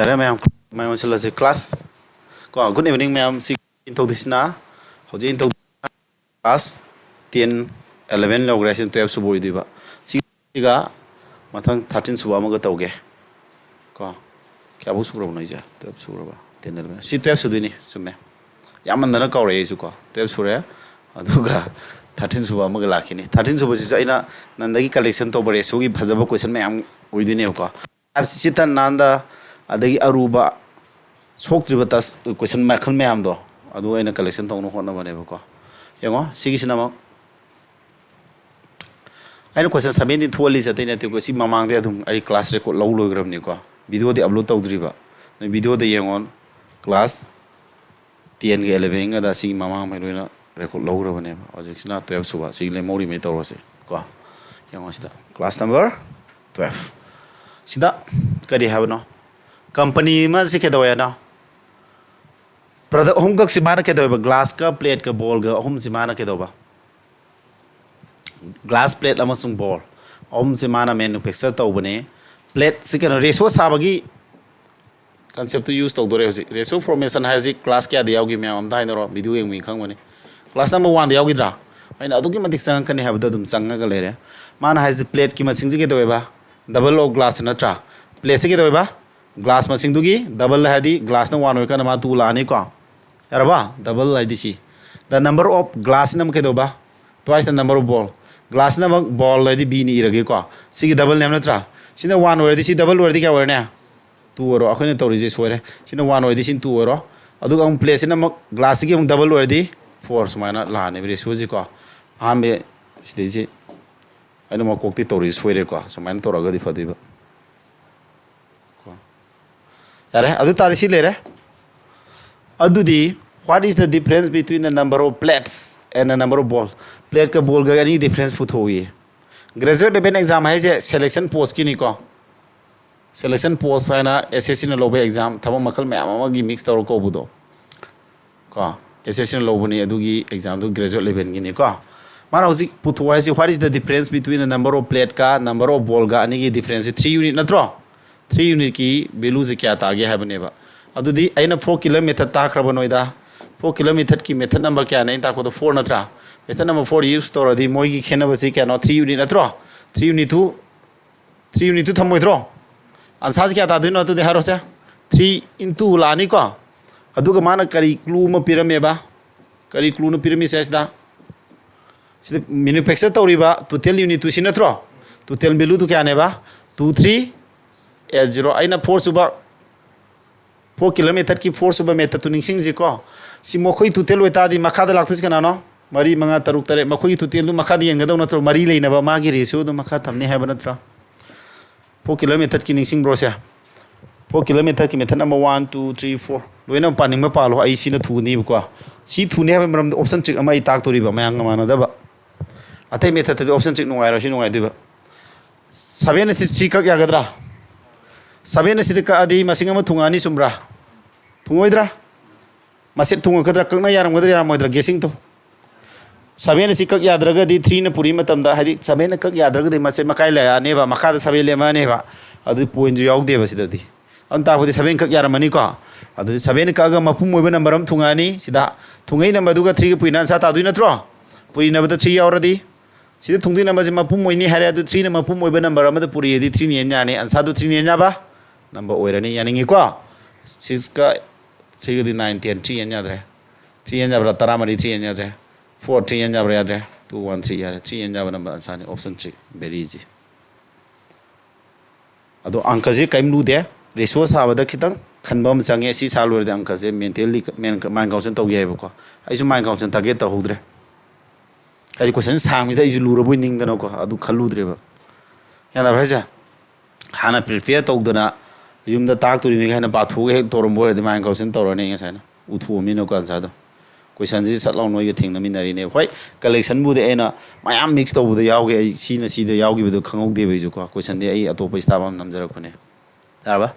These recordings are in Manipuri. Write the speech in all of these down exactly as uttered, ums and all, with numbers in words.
ꯌꯥꯔꯦ ꯃꯌꯥꯝ, ꯃꯌꯥꯝ ꯁꯤꯜꯂꯁꯤ꯫ Class ꯀꯣ, good evening ꯃꯌꯥꯝ꯫ ꯁꯤ ꯇꯧꯗꯣꯏꯁꯤꯅ, ꯍꯧꯖꯤꯛ ꯑꯩꯅ ꯇꯧ class ten, eleven ꯂꯧꯈ꯭ꯔꯦ, ꯁꯤꯅ twelve ꯁꯨꯕ ꯑꯣꯏꯗꯣꯏꯕ꯫ ꯁꯤꯒ ꯃꯊꯪ thirteen ꯁꯨꯕ ꯑꯃꯒ ꯇꯧꯒꯦ ꯀꯣ꯫ ꯀꯌꯥꯐꯧ ꯁꯨꯈ꯭ꯔꯕꯅꯣ ꯑꯩꯁꯦ? Twelve ꯁꯨꯈ꯭ꯔꯕ? Ten, eleven, ꯁꯤ twelve ꯁꯨꯗꯣꯏꯅꯤ꯫ ꯆꯨꯝꯃꯦ, ꯌꯥꯝꯃꯟꯗꯅ ꯀꯥꯎꯔꯛꯑꯦ ꯑꯩꯁꯨ ꯀꯣ꯫ Twelve ꯁꯨꯔꯦ, ꯑꯗꯨꯒ thirteen ꯁꯨꯕ ꯑꯃꯒ ꯂꯥꯛꯈꯤꯅꯤ꯫ Thirteen ꯁꯨꯕꯁꯤꯁꯨ ꯑꯩꯅ ꯅꯪꯗꯒꯤ collection ꯇꯧꯕ ratioꯒꯤ ꯐꯖꯕ question ꯃꯌꯥꯝ ꯑꯣꯏꯗꯣꯏꯅꯦꯕꯀꯣ꯫ Typeꯁꯤ ꯆꯤꯠꯇ ꯅꯥꯟꯗ, ꯑꯗꯒꯤ ꯑꯔꯨꯕ, ꯁꯣꯛꯇ꯭ꯔꯤꯕ ꯇꯁ question ꯃꯈꯜ ꯃꯌꯥꯝꯗꯣ, ꯑꯗꯨ ꯑꯩꯅ collection ꯇꯧꯅꯕ ꯍꯣꯠꯅꯕꯅꯦꯕꯀꯣ꯫ ꯌꯦꯡꯉꯣ, ꯁꯤꯒꯤꯁꯤꯅ ꯑꯃꯨꯛ ꯑꯩꯅ question seventeen ꯊꯣꯛꯍꯜꯂꯤꯁꯦ ꯑꯇꯩ ꯅꯠꯇꯦꯀꯣ꯫ ꯁꯤ ꯃꯃꯥꯡꯗꯩ ꯑꯗꯨꯝ ꯑꯩ class record ꯂꯧ ꯂꯣꯏꯈ꯭ꯔꯕꯅꯤꯀꯣ꯫ Videoꯗꯤ upload ꯇꯧꯗ꯭ꯔꯤꯕ꯫ ꯅꯣꯏ videoꯗ ꯌꯦꯡꯉꯣ, class tenꯒ elevenꯒꯗ ꯁꯤꯒꯤ ꯃꯃꯥꯡꯉꯩ ꯂꯣꯏꯅ record ꯂꯧꯈ꯭ꯔꯕꯅꯦꯕ꯫ ꯍꯧꯖꯤꯛꯁꯤꯅ twelve ꯁꯨꯕ, ꯁꯤꯒꯤ ꯂꯦꯝꯍꯧꯔꯤꯉꯩ ꯇꯧꯔꯁꯦ ꯀꯣ꯫ ꯌꯦꯡꯉꯣ ꯁꯤꯗ, class number twelve꯫ ꯁꯤꯗ ꯀꯔꯤ ꯍꯥꯏꯕꯅꯣ? Company ꯑꯃꯁꯤ ꯀꯩꯗꯧꯋꯦꯅꯣ? Product ꯑꯍꯨꯝꯈꯛꯁꯤ ꯃꯥꯅ ꯀꯩꯗꯧꯋꯦꯕ? Glassꯀ, plateꯀ, bowlꯒ ꯑꯍꯨꯝꯁꯤ ꯃꯥꯅ ꯀꯩꯗꯧꯕ? Glass, plate ꯑꯃꯁꯨꯡ bowl ꯑꯍꯨꯝꯁꯤ ꯃꯥꯅ manufacture ꯇꯧꯕꯅꯦ꯫ Plateꯁꯤ ꯀꯩꯅꯣ, ratio ꯁꯥꯕꯒꯤ conceptꯇꯨ use ꯇꯧꯗꯣꯔꯦ ꯍꯧꯖꯤꯛ꯫ Ratio formation ꯍꯥꯏꯁꯤ class ꯀꯌꯥꯗ ꯌꯥꯎꯒꯦ ꯃꯌꯥꯝ ꯑꯝꯇ ꯍꯥꯏꯅꯔꯣ, video ꯌꯦꯡꯕ ꯃꯤ ꯈꯪꯕꯅꯤ꯫ Class number oneꯗ ꯌꯥꯎꯈꯤꯗ꯭ꯔꯥ? ꯑꯩꯅ ꯑꯗꯨꯛꯀꯤ ꯃꯇꯤꯛ ꯆꯪꯉꯛꯀꯅꯤ ꯍꯥꯏꯕꯗꯣ ꯑꯗꯨꯝ ꯆꯪꯉꯒ ꯂꯩꯔꯦ꯫ ꯃꯥꯅ ꯍꯥꯏꯁꯤ plateꯀꯤ ꯃꯁꯤꯡꯁꯤ ꯀꯩꯗꯧꯋꯦꯕ? Double of glass ꯅꯠꯇ꯭ꯔꯥ? Plateꯁꯤ ꯀꯩꯗꯧꯋꯦꯕ? Glass ꯃꯁꯤꯡꯗꯨꯒꯤ double ꯍꯥꯏꯗꯤ glassꯅ one ꯑꯣꯏꯔꯀꯥꯟꯗ ꯃꯥ two ꯂꯥꯛꯑꯅꯤꯀꯣ꯫ ꯌꯥꯔꯕ? Double ꯍꯥꯏꯗꯤ ꯁꯤ꯫ The number of glassꯁꯤꯅ ꯑꯃꯨꯛ ꯀꯩꯗꯧꯕ? Twice the number of bowl꯫ Glassꯅ ꯑꯃꯨꯛ bowl ꯍꯥꯏꯗꯤ Bꯅꯤ ꯏꯔꯒꯦꯀꯣ꯫ ꯁꯤꯒꯤ doubleꯅꯦꯕ ꯅꯠꯇ꯭ꯔꯥ? ꯁꯤꯅ one ꯑꯣꯏꯔꯗꯤ ꯁꯤ double ꯑꯣꯏꯔꯗꯤ ꯀꯌꯥ ꯑꯣꯏꯔꯅꯤ? Two ꯑꯣꯏꯔꯣ꯫ ꯑꯩꯈꯣꯏꯅ ꯇꯧꯔꯤꯁꯦ ꯁꯣꯏꯔꯦ꯫ ꯁꯤꯅ one ꯑꯣꯏꯔꯗꯤ ꯁꯤꯅ two ꯑꯣꯏꯔꯣ꯫ ꯑꯗꯨꯒ ꯑꯃꯨꯛ plateꯁꯤꯅ ꯑꯃꯨꯛ glassꯁꯤꯒꯤ ꯑꯃꯨꯛ double ꯑꯣꯏꯔꯗꯤ four ꯁꯨꯃꯥꯏꯅ ꯂꯥꯛꯑꯅꯦꯕ ratioꯁꯤꯀꯣ꯫ ꯑꯍꯥꯟꯕ ꯁꯤꯗꯩꯁꯤ ꯑꯩꯅ ꯃꯀꯣꯛꯇꯤ ꯇꯧꯔꯤꯁꯦ ꯁꯣꯏꯔꯦꯀꯣ꯫ ꯁꯨꯃꯥꯏꯅ ꯇꯧꯔꯒꯗꯤ ꯐꯗꯣꯏꯕ꯫ ꯀꯣ꯫ ꯌꯥꯔꯦ, ꯑꯗꯨ ꯇꯥꯔꯗꯤ ꯁꯤ ꯂꯩꯔꯦ꯫ ꯑꯗꯨꯗꯤ, what is the difference between the number of plates and the number of balls? Plateꯀ bowlꯒ ꯑꯅꯤ difference ꯄꯨꯊꯣꯛꯎꯏ꯫ Graduate level exam ꯍꯥꯏꯁꯦ selection postꯀꯤꯅꯤꯀꯣ꯫ Selection post ꯍꯥꯏꯅ SSCꯅ ꯂꯧꯕ exam, ꯊꯕꯛ ꯃꯈꯜ ꯃꯌꯥꯝ ꯑꯃꯒꯤ mix ꯇꯧꯔ ꯀꯧꯕꯗꯣ꯫ ꯀꯣ, SSCꯅ ꯂꯧꯕꯅꯤ ꯑꯗꯨꯒꯤ examꯗꯨ graduate levelꯒꯤꯅꯤꯀꯣ꯫ ꯃꯥꯅ ꯍꯧꯖꯤꯛ ꯄꯨꯊꯣꯛ ꯍꯥꯏꯁꯤ, what is the difference between the number of plateꯀ number of bowlꯒ ꯑꯅꯤꯒꯤ differenceꯁꯤ three unit ꯅꯠꯇ꯭ꯔꯣ? ꯊ꯭ꯔꯤ ꯌꯨꯅꯤꯠꯀꯤ ꯚꯦꯂꯨꯁꯦ ꯀꯌꯥ ꯇꯥꯒꯦ ꯍꯥꯏꯕꯅꯦꯕ꯫ ꯑꯗꯨꯗꯤ ꯑꯩꯅ four killer method ꯇꯥꯛꯈ꯭ꯔꯕ ꯅꯣꯏꯗ? Four killer methodꯀꯤ method number ꯀꯌꯥꯅꯦ ꯑꯩꯅ ꯇꯥꯛꯄꯗꯣ? Four ꯅꯠꯇ꯭ꯔꯥ? Method number four use ꯇꯧꯔꯗꯤ ꯃꯣꯏꯒꯤ ꯈꯦꯠꯅꯕꯁꯤ ꯀꯌꯥꯅꯣ? Three unit ꯅꯠꯇ꯭ꯔꯣ? Three unitꯇꯨ, three unitꯇꯨ ꯊꯝꯃꯣꯏꯗ꯭ꯔꯣ? Answerꯁꯤ ꯀꯌꯥ ꯇꯥꯗꯣꯏꯅꯣ ꯑꯗꯨꯗꯤ ꯍꯥꯏꯔꯣꯁꯦ꯫ Three into ꯂꯥꯛꯑꯅꯤꯀꯣ꯫ ꯑꯗꯨꯒ ꯃꯥꯅ ꯀꯔꯤ clue ꯑꯃ ꯄꯤꯔꯝꯃꯦꯕ? ꯀꯔꯤ clueꯅꯣ ꯄꯤꯔꯝꯃꯤꯁꯦ ꯁꯤꯗ? ꯁꯤꯗ manufacture ꯇꯧꯔꯤꯕ total unitꯇꯨ ꯁꯤ ꯅꯠꯇ꯭ꯔꯣ? Total valueꯗꯨ ꯀꯌꯥꯅꯦꯕ? Two three eight zero꯫ ꯑꯩꯅ four ꯁꯨꯕ, four killer methodꯀꯤ four ꯁꯨꯕ methodꯇꯨ ꯅꯤꯡꯁꯤꯡꯁꯤꯀꯣ꯫ ꯁꯤ ꯃꯈꯣꯏ total ꯑꯣꯏꯇꯥꯔꯗꯤ ꯃꯈꯥꯗ ꯂꯥꯛꯇꯣꯏꯁꯤ ꯀꯅꯥꯅꯣ? ꯃꯔꯤ, ꯃꯉꯥ, ꯇꯔꯨꯛ, ꯇꯔꯦꯠ꯫ ꯃꯈꯣꯏꯒꯤ totalꯗꯨ ꯃꯈꯥꯗ ꯌꯦꯡꯒꯗꯧ ꯅꯠꯇ꯭ꯔꯣ? ꯃꯔꯤ ꯂꯩꯅꯕ ꯃꯥꯒꯤ ratioꯗꯨ ꯃꯈꯥ ꯊꯝꯅꯤ ꯍꯥꯏꯕ ꯅꯠꯇ꯭ꯔꯣ? Four killer methodꯀꯤ ꯅꯤꯡꯁꯤꯡꯕ꯭ꯔꯣ ꯁꯦ? Four killer methodꯀꯤ method number one, two, three, four꯫ ꯂꯣꯏꯅ ꯄꯥꯅꯤꯡꯕ ꯄꯥꯜꯂꯣ, ꯑꯩ ꯁꯤꯅ ꯊꯨꯅꯤꯕꯀꯣ꯫ ꯁꯤ ꯊꯨꯅꯤ ꯍꯥꯏꯕꯒꯤ ꯃꯔꯝꯗ option trick ꯑꯃ ꯑꯩ ꯇꯥꯛꯇꯣꯔꯤꯕ, ꯃꯌꯥꯝꯒ ꯃꯥꯟꯅꯗꯕ꯫ ꯑꯇꯩ methodꯇꯗꯤ option trick ꯅꯨꯡꯉꯥꯏꯔꯣꯏ, ꯁꯤ ꯅꯨꯡꯉꯥꯏꯗꯣꯏꯕ꯫ Seven ꯑꯁꯤ three ꯀꯛ ꯌꯥꯒꯗ꯭ꯔꯥ? Seven ꯑꯁꯤꯗ ꯀꯛꯑꯗꯤ ꯃꯁꯤꯡ ꯑꯃ ꯊꯨꯡꯉꯛꯑꯅꯤ, ꯆꯨꯝꯕ꯭ꯔꯥ? ꯊꯨꯡꯉꯣꯏꯗ꯭ꯔꯥ? ꯃꯁꯦ ꯊꯨꯡꯉꯛꯀꯗ꯭ꯔꯥ? ꯀꯛꯅ ꯌꯥꯔꯝꯒꯗ꯭ꯔꯥ ꯌꯥꯔꯝꯃꯣꯏꯗ꯭ꯔꯥ? Guessingꯇꯣ꯫ Seven ꯑꯁꯤ ꯀꯛ ꯌꯥꯗ꯭ꯔꯒꯗꯤ threeꯅ ꯄꯨꯔꯤ ꯃꯇꯝꯗ, ꯍꯥꯏꯗꯤ sevenꯅ ꯀꯛ ꯌꯥꯗ꯭ꯔꯒꯗꯤ ꯃꯁꯦ ꯃꯀꯥꯏ ꯂꯩꯔꯛꯑꯅꯦꯕ, ꯃꯈꯥꯗ seven ꯂꯦꯝꯃꯛꯑꯅꯦꯕ꯫ ꯑꯗꯨꯗꯤ pointꯁꯨ ꯌꯥꯎꯗꯦꯕ ꯁꯤꯗꯗꯤ꯫ ꯑꯗꯨ ꯇꯥꯛꯄꯗꯤ seven ꯀꯛ ꯌꯥꯔꯝꯃꯅꯤꯀꯣ? ꯑꯗꯨꯗꯤ seven ꯀꯛꯑꯒ ꯃꯄꯨꯝ ꯑꯣꯏꯕ number ꯑꯃ ꯊꯨꯡꯉꯛꯑꯅꯤ꯫ ꯁꯤꯗ ꯊꯨꯡꯉꯛꯏ numberꯗꯨꯒ threeꯒ ꯄꯨꯔꯤꯅ answer ꯇꯥꯗꯣꯏ ꯅꯠꯇ꯭ꯔꯣ? ꯄꯨꯔꯤꯅꯕꯗ three ꯌꯥꯎꯔꯗꯤ꯫ ꯁꯤꯗ ꯊꯨꯡꯗꯣꯏ numberꯁꯦ ꯃꯄꯨꯝ ꯑꯣꯏꯅꯤ ꯍꯥꯏꯔꯦ꯫ ꯑꯗꯨ threeꯅ ꯃꯄꯨꯝ ꯑꯣꯏꯕ number ꯑꯃꯗ ꯄꯨꯔꯤꯗꯤ threeꯅ ꯍꯦꯟ ꯌꯥꯅꯤ꯫ Answerꯗꯨ threeꯅ ꯍꯦꯟ ꯌꯥꯕ number ꯑꯣꯏꯔꯅꯤ꯫ ꯌꯥꯅꯤꯡꯉꯤꯀꯣ? Sixꯀ threeꯒꯗꯤ nine, ten, three ꯍꯦꯟ ꯌꯥꯗ꯭ꯔꯦ꯫ Three ꯍꯦꯟ ꯌꯥꯕ꯭ꯔꯥ? ꯇꯔꯥꯃꯔꯤ three ꯍꯦꯟ ꯌꯥꯗ꯭ꯔꯦ꯫ Four three ꯍꯦꯟ ꯌꯥꯕ꯭ꯔꯥ? ꯌꯥꯗ꯭ꯔꯦ꯫ Two, one, three ꯌꯥꯔꯦ꯫ Three ꯍꯦꯟ ꯌꯥꯕ number answerꯅꯤ, option three, very easy꯫ ꯑꯗꯣ ꯑꯪꯀꯁꯦ ꯀꯔꯤꯝ ꯂꯨꯗꯦ꯫ Ratio ꯁꯥꯕꯗ ꯈꯤꯇꯪ ꯈꯟꯕ ꯑꯃ ꯆꯪꯉꯦ꯫ ꯁꯤ ꯁꯥ ꯂꯣꯏꯔꯗꯤ ꯑꯪꯀꯁꯦ mentally mind condition ꯇꯧꯒꯦ ꯍꯥꯏꯕꯀꯣ꯫ ꯑꯩꯁꯨ mind condition target ꯇꯧꯍꯧꯗ꯭ꯔꯦ꯫ ꯍꯥꯏꯗꯤ question ꯁꯥꯡꯕꯁꯤꯗ ꯑꯩꯁꯨ ꯂꯨꯔꯕꯣꯏ ꯅꯤꯡꯗꯅꯀꯣ ꯑꯗꯨ ꯈꯜꯂꯨꯗ꯭ꯔꯦꯕ꯫ ꯒ꯭ꯌꯥꯟ ꯇꯥꯕ꯭ꯔꯥ ꯍꯥꯏꯁꯦ? ꯍꯥꯟꯅ prepare ꯇꯧꯗꯅ ꯌꯨꯝꯗ ꯇꯥꯛꯇꯣꯔꯤꯃꯤ ꯍꯥꯏꯅ ꯄꯥꯊꯣꯛꯑꯒ ꯍꯦꯛ ꯇꯧꯔꯝꯕ ꯑꯣꯏꯔꯗꯤ mind condition ꯇꯧꯔꯅꯤ ꯉꯁꯥꯏꯅ꯫ ꯎꯊꯣꯛꯑꯃꯤꯅꯀꯣ ꯑꯟꯁꯥꯗꯣ꯫ Questionꯁꯤ ꯁꯠ ꯂꯥꯎ ꯅꯣꯏꯒ ꯊꯦꯡꯅꯃꯤꯟꯅꯔꯤꯅꯦ꯫ ꯍꯣꯏ, collectionꯕꯨꯗꯤ ꯑꯩꯅ ꯃꯌꯥꯝ mix ꯇꯧꯕꯗ ꯌꯥꯎꯒꯦ, ꯑꯩ ꯁꯤꯅ ꯁꯤꯗ ꯌꯥꯎꯈꯤꯕꯗꯨ ꯈꯪꯍꯧꯗꯦꯕ ꯑꯩꯁꯨꯀꯣ꯫ Questionꯗꯤ ꯑꯩ ꯑꯇꯣꯞꯄ staff ꯑꯃ ꯅꯝꯖꯔꯛꯄꯅꯦ꯫ ꯌꯥꯔꯕ?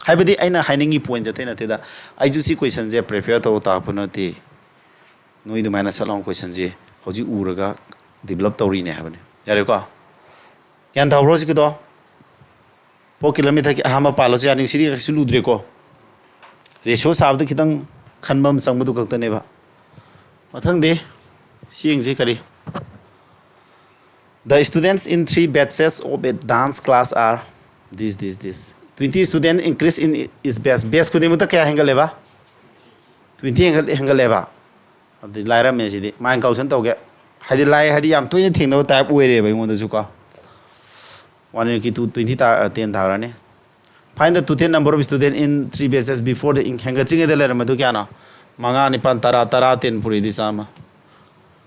ꯍꯥꯏꯕꯗꯤ ꯑꯩꯅ ꯍꯥꯏꯅꯤꯡꯉꯤ pointꯁꯦ ꯑꯇꯩ ꯅꯠꯇꯦꯗ꯫ ꯑꯩꯁꯨ ꯁꯤ questionꯁꯦ prepare ꯇꯧꯔ ꯇꯥꯛꯄ ꯅꯠꯇꯦ꯫ ꯅꯣꯏ ꯑꯗꯨꯃꯥꯏꯅ ꯁꯠ ꯂꯥꯎ questionꯁꯦ ꯍꯧꯖꯤꯛ ꯎꯔꯒ develop ꯇꯧꯔꯤꯅꯦ ꯍꯥꯏꯕꯅꯤ꯫ ꯌꯥꯔꯦꯀꯣ? ꯒ꯭ꯌꯥꯟ ꯇꯥꯍꯧꯕ꯭ꯔꯣ ꯍꯧꯖꯤꯛꯀꯤꯗꯣ? ꯐꯣꯔ ꯀꯤꯂꯣꯃꯤꯇꯔꯒꯤ ꯑꯍꯥꯟꯕ ꯄꯥꯜꯂꯁꯨ ꯌꯥꯅꯤ꯫ ꯁꯤꯗꯤ ꯀꯩꯁꯨ ꯂꯨꯗ꯭ꯔꯦꯀꯣ꯫ ꯔꯦꯁꯤꯌꯣ ꯁꯥꯕꯗ ꯈꯤꯇꯪ ꯈꯟꯕ ꯑꯃ ꯆꯪꯕꯗꯨ ꯈꯛꯇꯅꯦꯕ꯫ ꯃꯊꯪꯗꯤ ꯁꯤ ꯌꯦꯡꯁꯤ, ꯀꯔꯤ? The students in three batches of a dance class are this, this, this. Twenty student increase in each batch. Batch ꯈꯨꯗꯤꯡꯃꯛꯇ ꯀꯌꯥ ꯍꯦꯟꯒꯠꯂꯦꯕ? Twenty ꯍꯦꯟꯒꯠ-, ꯍꯦꯟꯒꯠꯂꯦꯕ꯫ ꯑꯗꯨꯗꯤ ꯂꯥꯏꯔꯝꯃꯦ ꯁꯤꯗꯤ꯫ Mind confusion ꯇꯧꯒꯦ꯫ ꯍꯥꯏꯗꯤ ꯂꯥꯏ ꯍꯥꯏꯗꯤ ꯌꯥꯝ ꯇꯣꯏꯅ ꯊꯦꯡꯅꯕ type ꯑꯣꯏꯔꯦꯕ ꯑꯩꯉꯣꯟꯗꯁꯨ ꯀꯣ꯫ One unit ꯀꯤ two twenty ꯇꯥ-, ten ꯊꯥꯔꯅꯤ꯫ Find the total number of student in three batches before the in-, ꯍꯦꯟꯒꯠꯇ꯭ꯔꯤꯉꯩꯗ ꯂꯩꯔꯝꯕꯗꯨ ꯀꯌꯥꯅꯣ? ꯃꯉꯥ, ꯅꯤꯄꯥꯟ, ꯇꯔꯥ, ꯇꯔꯥ, ten ꯄꯨꯔꯤꯗꯤ ꯆꯥꯝꯃ꯫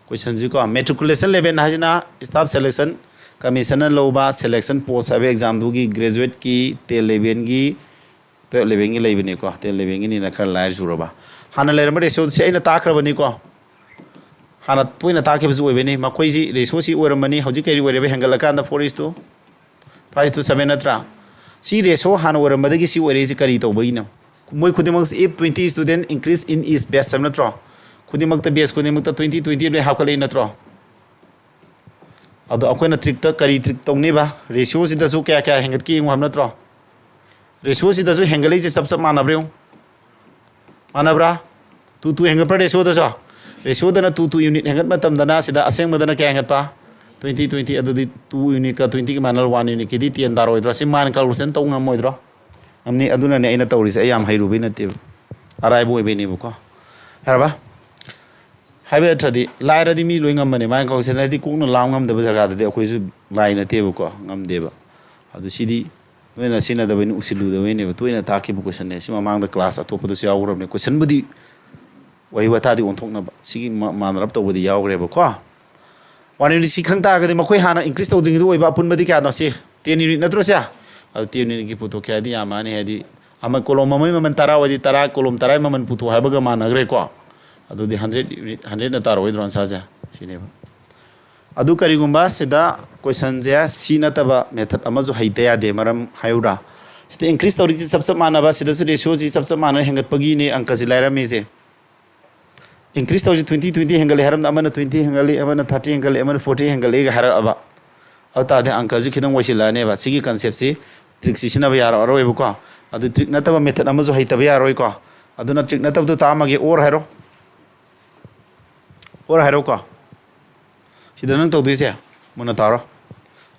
Question ꯁꯤ ꯀꯣ, matriculation level ꯍꯥꯏꯁꯤꯅ staff selection commission ꯅ ꯂꯧꯕ selection post ꯍꯥꯏꯕ exam ꯗꯨꯒꯤ graduate ꯀꯤ, ten eleven ꯒꯤ, twelve eleven ꯒꯤ ꯂꯩꯕꯅꯤꯀꯣ꯫ Ten eleven ꯒꯤꯅꯤꯅ ꯈꯔ ꯂꯥꯏꯔ ꯆꯨꯔꯕ꯫ ꯍꯥꯟꯅ ꯂꯩꯔꯝꯕ ratio ꯁꯤ ꯑꯩꯅ ꯇꯥꯛꯈ꯭ꯔꯕꯅꯤꯀꯣ꯫ ꯍꯥꯟꯅ ꯇꯣꯏꯅ ꯇꯥꯛꯈꯤꯕꯁꯨ ꯑꯣꯏꯕꯅꯤ꯫ ꯃꯈꯣꯏꯁꯤ ratio ꯁꯤ ꯑꯣꯏꯔꯝꯕꯅꯤ꯫ ꯍꯧꯖꯤꯛ ꯀꯔꯤ ꯑꯣꯏꯔꯦꯕ? ꯍꯦꯟꯒꯠꯂꯀꯥꯟꯗ four is to five to seven ꯅꯠꯇ꯭ꯔꯥ? ꯁꯤ ratio ꯍꯥꯟꯅ ꯑꯣꯏꯔꯝꯕꯗꯒꯤ ꯁꯤ ꯑꯣꯏꯔꯛꯏꯁꯤ ꯀꯔꯤ ꯇꯧꯕꯒꯤꯅꯣ? ꯃꯣꯏ ꯈꯨꯗꯤꯡꯃꯛ, if twenty student increase in each batch ꯍꯥꯏꯕ ꯅꯠꯇ꯭ꯔꯣ? ꯈꯨꯗꯤꯡꯃꯛꯇ, batch ꯈꯨꯗꯤꯡꯃꯛꯇ twenty, twenty ꯂꯣꯏ ꯍꯥꯞꯀꯠꯂꯛꯏ ꯅꯠꯇ꯭ꯔꯣ? ꯑꯗꯣ ꯑꯩꯈꯣꯏꯅ trick ꯇ ꯀꯔꯤ trick ꯇꯧꯅꯤꯕ? Ratio ꯁꯤꯗꯁꯨ ꯀꯌꯥ ꯀꯌꯥ ꯍꯦꯟꯒꯠꯀꯦ ꯌꯦꯡꯉꯨ ꯍꯥꯏꯕ ꯅꯠꯇ꯭ꯔꯣ? Ratio ꯁꯤꯗꯁꯨ ꯍꯦꯟꯒꯠꯂꯛꯏꯁꯦ ꯆꯞ ꯆꯞ ꯃꯥꯟꯅꯕ꯭ꯔꯥ ꯌꯦꯡꯉꯨ꯫ ꯃꯥꯟꯅꯕ꯭ꯔꯥ? Two two ꯍꯦꯟꯒꯠꯄ꯭ꯔꯥ ratio ꯗꯁꯨ? Ratio ꯗꯅ two two unit ꯍꯦꯟꯒꯠ ꯃꯇꯝꯗꯅ ꯁꯤꯗ ꯑꯁꯦꯡꯕꯗꯅ ꯀꯌꯥ ꯍꯦꯟꯒꯠꯄ? Twenty, twenty꯫ ꯑꯗꯨꯗꯤ two unit ꯀ twenty ꯒꯤ ꯃꯥꯟꯅꯔ one unit ꯀꯤꯗꯤ ten ꯇꯥꯔꯣꯏꯗ꯭ꯔꯣ? ꯁꯤ mind confusion ꯇꯧ ꯉꯝꯃꯣꯏꯗ꯭ꯔꯣ? ꯉꯝꯅꯤ꯫ ꯑꯗꯨꯅꯅꯦ ꯑꯩꯅ ꯇꯧꯔꯤꯁꯦ꯫ ꯑꯩ ꯌꯥꯝ ꯍꯩꯔꯨꯕꯩ ꯅꯠꯇꯦꯕ, ꯑꯔꯥꯏꯕ ꯑꯣꯏꯕꯩꯅꯦꯕꯀꯣ꯫ ꯌꯥꯔꯕ? ꯍꯥꯏꯕ ꯅꯠꯇ꯭ꯔꯗꯤ ꯂꯥꯏꯔꯗꯤ ꯃꯤ ꯂꯣꯏ ꯉꯝꯕꯅꯦ꯫ Mind confusion ꯍꯥꯏꯗꯤ ꯀꯣꯛꯅ ꯂꯥꯝ ꯉꯝꯗꯕ ꯖꯒꯥꯗꯗꯤ ꯑꯩꯈꯣꯏꯁꯨ ꯂꯥꯏ ꯅꯠꯇꯦꯕꯀꯣ, ꯉꯝꯗꯦꯕ꯫ ꯑꯗꯨ ꯁꯤꯗꯤ ꯅꯣꯏꯅ ꯁꯤꯟꯅꯗꯕꯩꯅꯤ, ꯎꯁꯤꯜꯂꯨꯗꯕꯩꯅꯦꯕ꯫ ꯇꯣꯏꯅ ꯇꯥꯛꯈꯤꯕ question ꯅꯦ꯫ ꯁꯤ ꯃꯃꯥꯡꯗ class ꯑꯇꯣꯞꯄꯗꯁꯨ ꯌꯥꯎꯈ꯭ꯔꯕꯅꯦ꯫ Question ꯕꯨꯗꯤ, ꯋꯥꯍꯩ ꯋꯥꯇꯥꯗꯤ ꯑꯣꯟꯊꯣꯛꯅꯕ꯫ ꯁꯤꯒꯤ ꯃ-, ꯃꯥꯟꯅꯔꯞ ꯇꯧꯕꯗꯤ ꯌꯥꯎꯈ꯭ꯔꯦꯕꯀꯣ꯫ One unit ꯁꯤ ꯈꯪ ꯇꯥꯔꯒꯗꯤ ꯃꯈꯣꯏ ꯍꯥꯟꯅ increase ꯇꯧꯗ꯭ꯔꯤꯉꯩꯗ ꯑꯣꯏꯕ ꯑꯄꯨꯟꯕꯗꯤ ꯀꯌꯥꯅꯣ? ꯁꯤ ten unit ꯅꯠꯇ꯭ꯔꯣ ꯁꯦ? ꯑꯗꯨ ten unit ꯀꯤ ꯄꯨꯊꯣꯛꯀꯦ ꯍꯥꯏꯗꯤ ꯌꯥꯝꯃꯛꯑꯅꯤ, ꯍꯥꯏꯗꯤ ꯑꯃ column ꯑꯃꯒꯤ ꯃꯃꯜ ꯇꯔꯥ ꯑꯣꯏꯗꯤ ꯇꯔꯥ, column ꯇꯔꯥꯒꯤ ꯃꯃꯜ ꯄꯨꯊꯣꯛ ꯍꯥꯏꯕꯒ ꯃꯥꯟꯅꯈ꯭ꯔꯦꯀꯣ꯫ ꯑꯗꯨꯗꯤ hundred unit, hundred ꯅ ꯇꯥꯔꯛꯑꯣꯏꯗ꯭ꯔꯣ answer ꯁꯦ? ꯁꯤꯅꯦꯕ꯫ ꯑꯗꯨ ꯀꯔꯤꯒꯨꯝꯕ ꯁꯤꯗ question ꯁꯦ ꯁꯤ ꯅꯠꯇꯕ method ꯑꯃꯁꯨ ꯍꯩꯇ ꯌꯥꯗꯦ꯫ ꯃꯔꯝ ꯍꯥꯏꯌꯨꯔꯥ? ꯁꯤꯗ increase ꯇꯧꯔꯤꯁꯤ ꯆꯞ ꯆꯞ ꯃꯥꯟꯅꯕ, ꯁꯤꯗꯁꯨ ratio ꯁꯤ ꯆꯞ ꯆꯞ ꯃꯥꯟꯅꯅ ꯍꯦꯟꯒꯠꯄꯒꯤꯅꯦ ꯑꯪꯀꯁꯤ ꯂꯥꯏꯔꯝꯃꯤꯁꯦ꯫ Increase ꯇꯧꯔꯤꯁꯤ twenty, twenty ꯍꯦꯟꯒꯠꯂꯦ ꯍꯥꯏꯔꯝꯗ, ꯑꯃꯅ twenty ꯍꯦꯟꯒꯠꯂꯤ, ꯑꯃꯅ thirty ꯍꯦꯟꯒꯠꯂꯤ, ꯑꯃꯅ forty ꯍꯦꯟꯒꯠꯂꯤꯒ ꯍꯥꯏꯔꯛꯑꯕ꯫ ꯑꯗꯨ ꯇꯥꯔꯗꯤ ꯑꯪꯀꯁꯤ ꯈꯤꯇꯪ ꯑꯣꯏꯁꯤꯜꯂꯛꯑꯅꯦꯕ꯫ ꯁꯤꯒꯤ concept ꯁꯤ ꯇ꯭ꯔꯤꯛꯁꯤ ꯁꯤꯖꯤꯟꯅꯕ ꯌꯥꯔꯛꯑꯔꯣꯏꯕꯀꯣ꯫ ꯑꯗꯨ ꯇ꯭ꯔꯤꯛ ꯅꯠꯇꯕ ꯃꯦꯊꯠ ꯑꯃꯁꯨ ꯍꯩꯇꯕ ꯌꯥꯔꯣꯏꯀꯣ꯫ ꯑꯗꯨꯅ ꯇ꯭ꯔꯤꯛ ꯅꯠꯇꯕꯗꯨ ꯇꯥꯛꯑꯝꯃꯒꯦ꯫ ꯑꯣꯔ ꯍꯥꯏꯔꯣ꯫ ꯑꯣꯔ ꯍꯥꯏꯔꯣꯀꯣ꯫ ꯁꯤꯗ ꯅꯪ ꯇꯧꯗꯣꯏꯁꯦ, ꯃꯨꯟꯅ ꯇꯥꯔꯣ꯫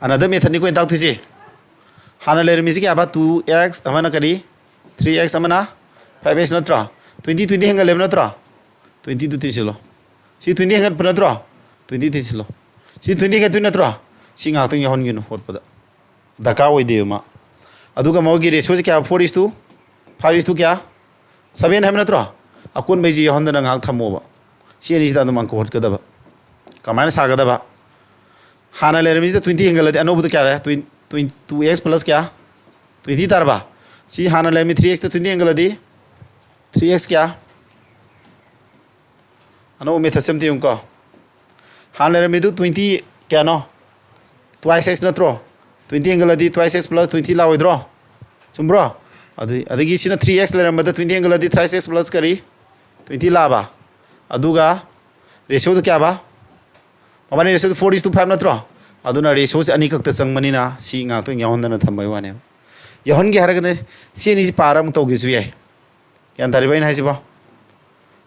ꯑꯅꯗꯔ ꯃꯦꯊꯠꯅꯤꯀꯣ ꯑꯩꯅ ꯇꯥꯛꯇꯣꯏꯁꯦ꯫ ꯍꯥꯟꯅ ꯂꯩꯔꯝꯃꯤꯁꯤ ꯀꯌꯥꯕ? ꯇꯨ ꯑꯦꯛꯁ, ꯑꯃꯅ ꯀꯔꯤ? ꯊ꯭ꯔꯤ ꯑꯦꯛꯁ, ꯑꯃꯅ ꯐꯥꯏꯚ ꯑꯦꯛꯁ ꯅꯠꯇ꯭ꯔꯣ? ꯇ꯭ꯋꯦꯟꯇꯤ, ꯇ꯭ꯋꯦꯟꯇꯤ ꯍꯦꯟꯒꯠꯂꯦꯕ ꯅꯠꯇ꯭ꯔꯣ? ꯇ꯭ꯋꯦꯟꯇꯤꯗꯨ ꯇꯤꯁꯤꯜꯂꯣ꯫ ꯁꯤ ꯇ꯭ꯋꯦꯟꯇꯤ ꯍꯦꯟꯒꯠꯄ ꯅꯠꯇ꯭ꯔꯣ? ꯇ꯭ꯋꯦꯟꯇꯤ ꯇꯤꯁꯤꯜꯂꯣ꯫ ꯁꯤ ꯇ꯭ꯋꯦꯟꯇꯤ ꯍꯦꯟꯒꯠꯇꯣꯏ ꯅꯠꯇ꯭ꯔꯣ? ꯁꯤ ꯉꯥꯏꯍꯥꯛꯇꯪ ꯌꯥꯎꯍꯟꯒꯅꯨ ꯍꯣꯠꯄꯗ꯫ ꯗꯔꯀꯥꯔ ꯑꯣꯏꯗꯦꯕ ꯃꯥ꯫ ꯑꯗꯨꯒ ꯃꯣꯏꯒꯤ ꯔꯦꯁꯤꯑꯣꯁꯦ ꯀꯌꯥ? Four is to five is to ꯀꯌꯥ? Seven ꯍꯥꯏꯕ ꯅꯠꯇ꯭ꯔꯣ? ꯑꯀꯣꯟꯕꯩꯁꯤ ꯌꯥꯎꯍꯟꯗꯅ ꯉꯥꯏꯍꯥꯛ ꯊꯝꯃꯣꯕ꯫ ꯁꯤ ꯑꯅꯤꯁꯤꯗ ꯑꯗꯨꯝ ꯑꯪꯀ ꯍꯣꯠꯀꯗꯕ꯫ ꯀꯃꯥꯏꯅ ꯁꯥꯒꯗꯕ? ꯍꯥꯟꯅ ꯂꯩꯔꯝꯃꯤꯁꯤꯗ ꯇ꯭ꯋꯦꯟꯇꯤ ꯍꯦꯟꯒꯠꯂꯗꯤ ꯑꯅꯧꯕꯗ ꯀꯌꯥ ꯂꯩꯔꯦ? Twenty, two x plus ꯀꯌꯥ? Twenty ꯇꯥꯔꯕ? ꯁꯤ ꯍꯥꯟꯅ ꯂꯩꯔꯝꯃꯤ three x ꯇ twenty ꯍꯦꯟꯒꯠꯂꯗꯤ three x ꯀꯌꯥ? ꯑꯅꯧꯕ ꯃꯦꯊꯠꯁꯦ ꯑꯝꯇ ꯌꯦꯡꯉꯨꯀꯣ꯫ ꯍꯥꯟꯅ ꯂꯩꯔꯝꯃꯤꯗꯨ twenty ꯀꯌꯥꯅꯣ? Twice x ꯅꯠꯇ꯭ꯔꯣ? Twenty ꯍꯦꯟꯒꯠꯂꯗꯤ twice x plus twenty ꯂꯥꯛꯑꯣꯏꯗ꯭ꯔꯣ? ꯆꯨꯝꯕ꯭ꯔꯣ? ꯑꯗꯨ, ꯑꯗꯒꯤ ꯁꯤꯅ three x ꯂꯩꯔꯝꯕꯗ twenty ꯍꯦꯟꯒꯠꯂꯗꯤ thrice x plus ꯀꯔꯤ? Twenty ꯂꯥꯛꯑꯕ? ꯑꯗꯨꯒ ꯔꯦꯁꯤꯑꯣꯗꯨ ꯀꯌꯥꯕ? ꯃꯕꯥꯅꯤ ꯔꯦꯁꯤꯑꯣꯗꯨ four is to five ꯅꯠꯇ꯭ꯔꯣ? ꯑꯗꯨꯅ ꯔꯦꯁꯤꯑꯣꯁꯦ ꯑꯅꯤꯈꯛꯇ ꯆꯪꯕꯅꯤꯅ ꯁꯤ ꯉꯥꯛꯇꯪ ꯌꯥꯎꯍꯟꯗꯅ ꯊꯝꯕꯩ ꯋꯥꯅꯦꯕ꯫ ꯌꯥꯎꯍꯟꯒꯦ ꯍꯥꯏꯔꯒꯅ ꯁꯤ ꯑꯅꯤꯁꯤ ꯄꯥꯔ ꯑꯃꯨꯛ ꯇꯧꯒꯦꯁꯨ ꯌꯥꯏ꯫ ꯒ꯭ꯌꯥꯟ ꯇꯥꯔꯤꯕ ꯑꯩꯅ ꯍꯥꯏꯁꯤꯕꯣ?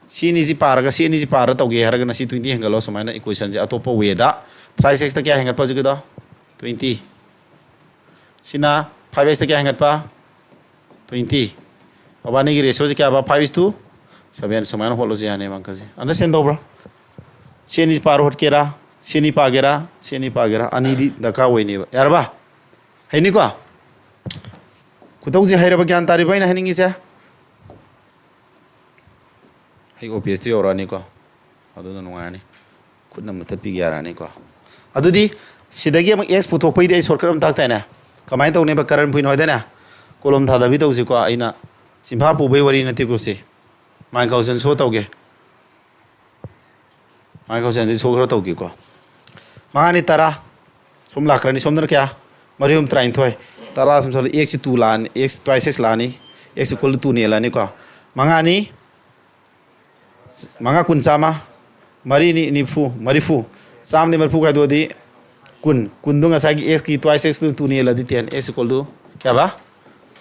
ꯁꯤ ꯑꯅꯤꯁꯤ ꯄꯥꯔꯒ ꯁꯤ ꯑꯅꯤꯁꯤ ꯄꯥꯔ ꯇꯧꯒꯦ ꯍꯥꯏꯔꯒꯅ ꯁꯤ twenty ꯍꯦꯟꯒꯠꯂꯣ꯫ ꯁꯨꯃꯥꯏꯅ ꯏꯀ꯭ꯋꯦꯁꯟꯁꯦ ꯑꯇꯣꯞꯄ ꯋꯦꯗ꯫ Thrice x ꯇ ꯀꯌꯥ ꯍꯦꯟꯒꯠꯄ ꯍꯧꯖꯤꯛꯀꯤꯗꯣ? Twenty꯫ ꯁꯤꯅ five x ꯇ ꯀꯌꯥ ꯍꯦꯟꯒꯠꯄ? Twenty꯫ ꯃꯕꯥꯅꯤꯒꯤ ꯔꯦꯁꯤꯑꯣꯁꯦ ꯀꯌꯥꯕ? Five is to seven꯫ ꯁꯨꯃꯥꯏꯅ ꯍꯣꯠꯂꯁꯨ ꯌꯥꯅꯦꯕ ꯑꯪꯀꯁꯦ꯫ ꯑꯟꯗꯔꯁꯇꯦꯟ ꯇꯧꯕ꯭ꯔꯥ? ꯁꯤ ꯑꯅꯤ ꯄꯥꯔ ꯍꯣꯠꯀꯦꯔꯥ? ꯁꯤ ꯑꯅꯤ ꯄꯥꯒꯦꯔꯥ? ꯁꯤ ꯑꯅꯤ ꯄꯥꯒꯦꯔꯥ? ꯑꯅꯤꯗꯤ ꯗꯔꯀꯥꯔ ꯑꯣꯏꯅꯦꯕ꯫ ꯌꯥꯔꯕ? ꯍꯩꯅꯤꯀꯣ? ꯈꯨꯇꯧꯁꯦ ꯍꯩꯔꯕ? ꯒ꯭ꯌꯥꯟ ꯇꯥꯔꯤꯕ ꯑꯩꯅ ꯍꯥꯏꯅꯤꯡꯉꯤꯁꯦ? ꯑꯩ ꯑꯣꯐꯤꯁꯇ ꯌꯧꯔꯛꯑꯅꯤꯀꯣ꯫ ꯑꯗꯨꯅ ꯅꯨꯡꯉꯥꯏꯔꯅꯤ꯫ ꯈꯨꯠꯅ ꯃꯨꯊꯠꯄꯤꯒꯦ ꯌꯥꯔꯛꯑꯅꯤꯀꯣ꯫ ꯑꯗꯨꯗꯤ ꯁꯤꯗꯒꯤ ꯑꯃꯨꯛ ꯑꯦꯛꯁ ꯄꯨꯊꯣꯛꯄꯩꯗꯤ ꯑꯩ ꯁꯣꯔꯠꯀꯠ ꯑꯃ ꯇꯥꯛꯇꯥꯏꯅꯦ꯫ ꯀꯃꯥꯏꯅ ꯇꯧꯅꯦꯕ? ꯀꯔꯟ ꯐꯨꯏꯅꯣ ꯍꯥꯏꯗꯅꯦ? ꯀꯣꯂꯣꯝ ꯊꯥꯗꯕꯤ ꯇꯧꯁꯤꯀꯣ꯫ ꯑꯩꯅ ꯆꯤꯟꯐꯥ ꯄꯨꯕꯩ ꯋꯥꯔꯤ ꯅꯠꯇꯦꯀꯣ ꯁꯤ꯫ ꯃꯥꯏ ꯀꯥꯎꯁꯟ ꯁꯣ ꯇꯧꯒꯦ꯫ ꯃꯥꯏ ꯀꯥꯎꯁꯟꯗꯤ ꯁꯣ ꯈꯔ ꯇꯧꯒꯦꯀꯣ꯫ ꯃꯉꯥꯅꯤ ꯇꯔꯥ꯫ ꯁꯨꯝ ꯂꯥꯛꯈ꯭ꯔꯅꯤ꯫ ꯁꯣꯝꯗꯅ ꯀꯌꯥ? ꯃꯔꯤ ꯑꯍꯨꯝ ꯇꯔꯥꯅꯤꯊꯣꯏ꯫ ꯇꯔꯥ ꯁꯨꯝ ꯆꯠꯂ ꯑꯦꯛꯁꯁꯤ two ꯂꯥꯛꯑꯅꯤ꯫ X twice x ꯂꯥꯛꯑꯅꯤ꯫ X equal to two ꯅꯤ ꯂꯥꯛꯑꯅꯤꯀꯣ꯫ ꯃꯉꯥꯅꯤ ꯃꯉꯥ ꯀꯨꯟ ꯆꯥꯝꯃ꯫ ꯃꯔꯤꯅꯤ ꯅꯤꯐꯨ, ꯃꯔꯤꯐꯨ꯫ ꯆꯥꯝꯃꯗꯤ ꯃꯔꯤꯐꯨ ꯈꯥꯏꯗꯣꯛꯑꯗꯤ ꯀꯨꯟ꯫ ꯀꯨꯟꯗꯣ ꯉꯁꯥꯏꯒꯤ ꯑꯦꯛꯁꯀꯤ twice x ꯇꯨ two ꯅꯤ ꯌꯦꯜꯂꯗꯤ ten, x equal to ꯀꯌꯥꯕ?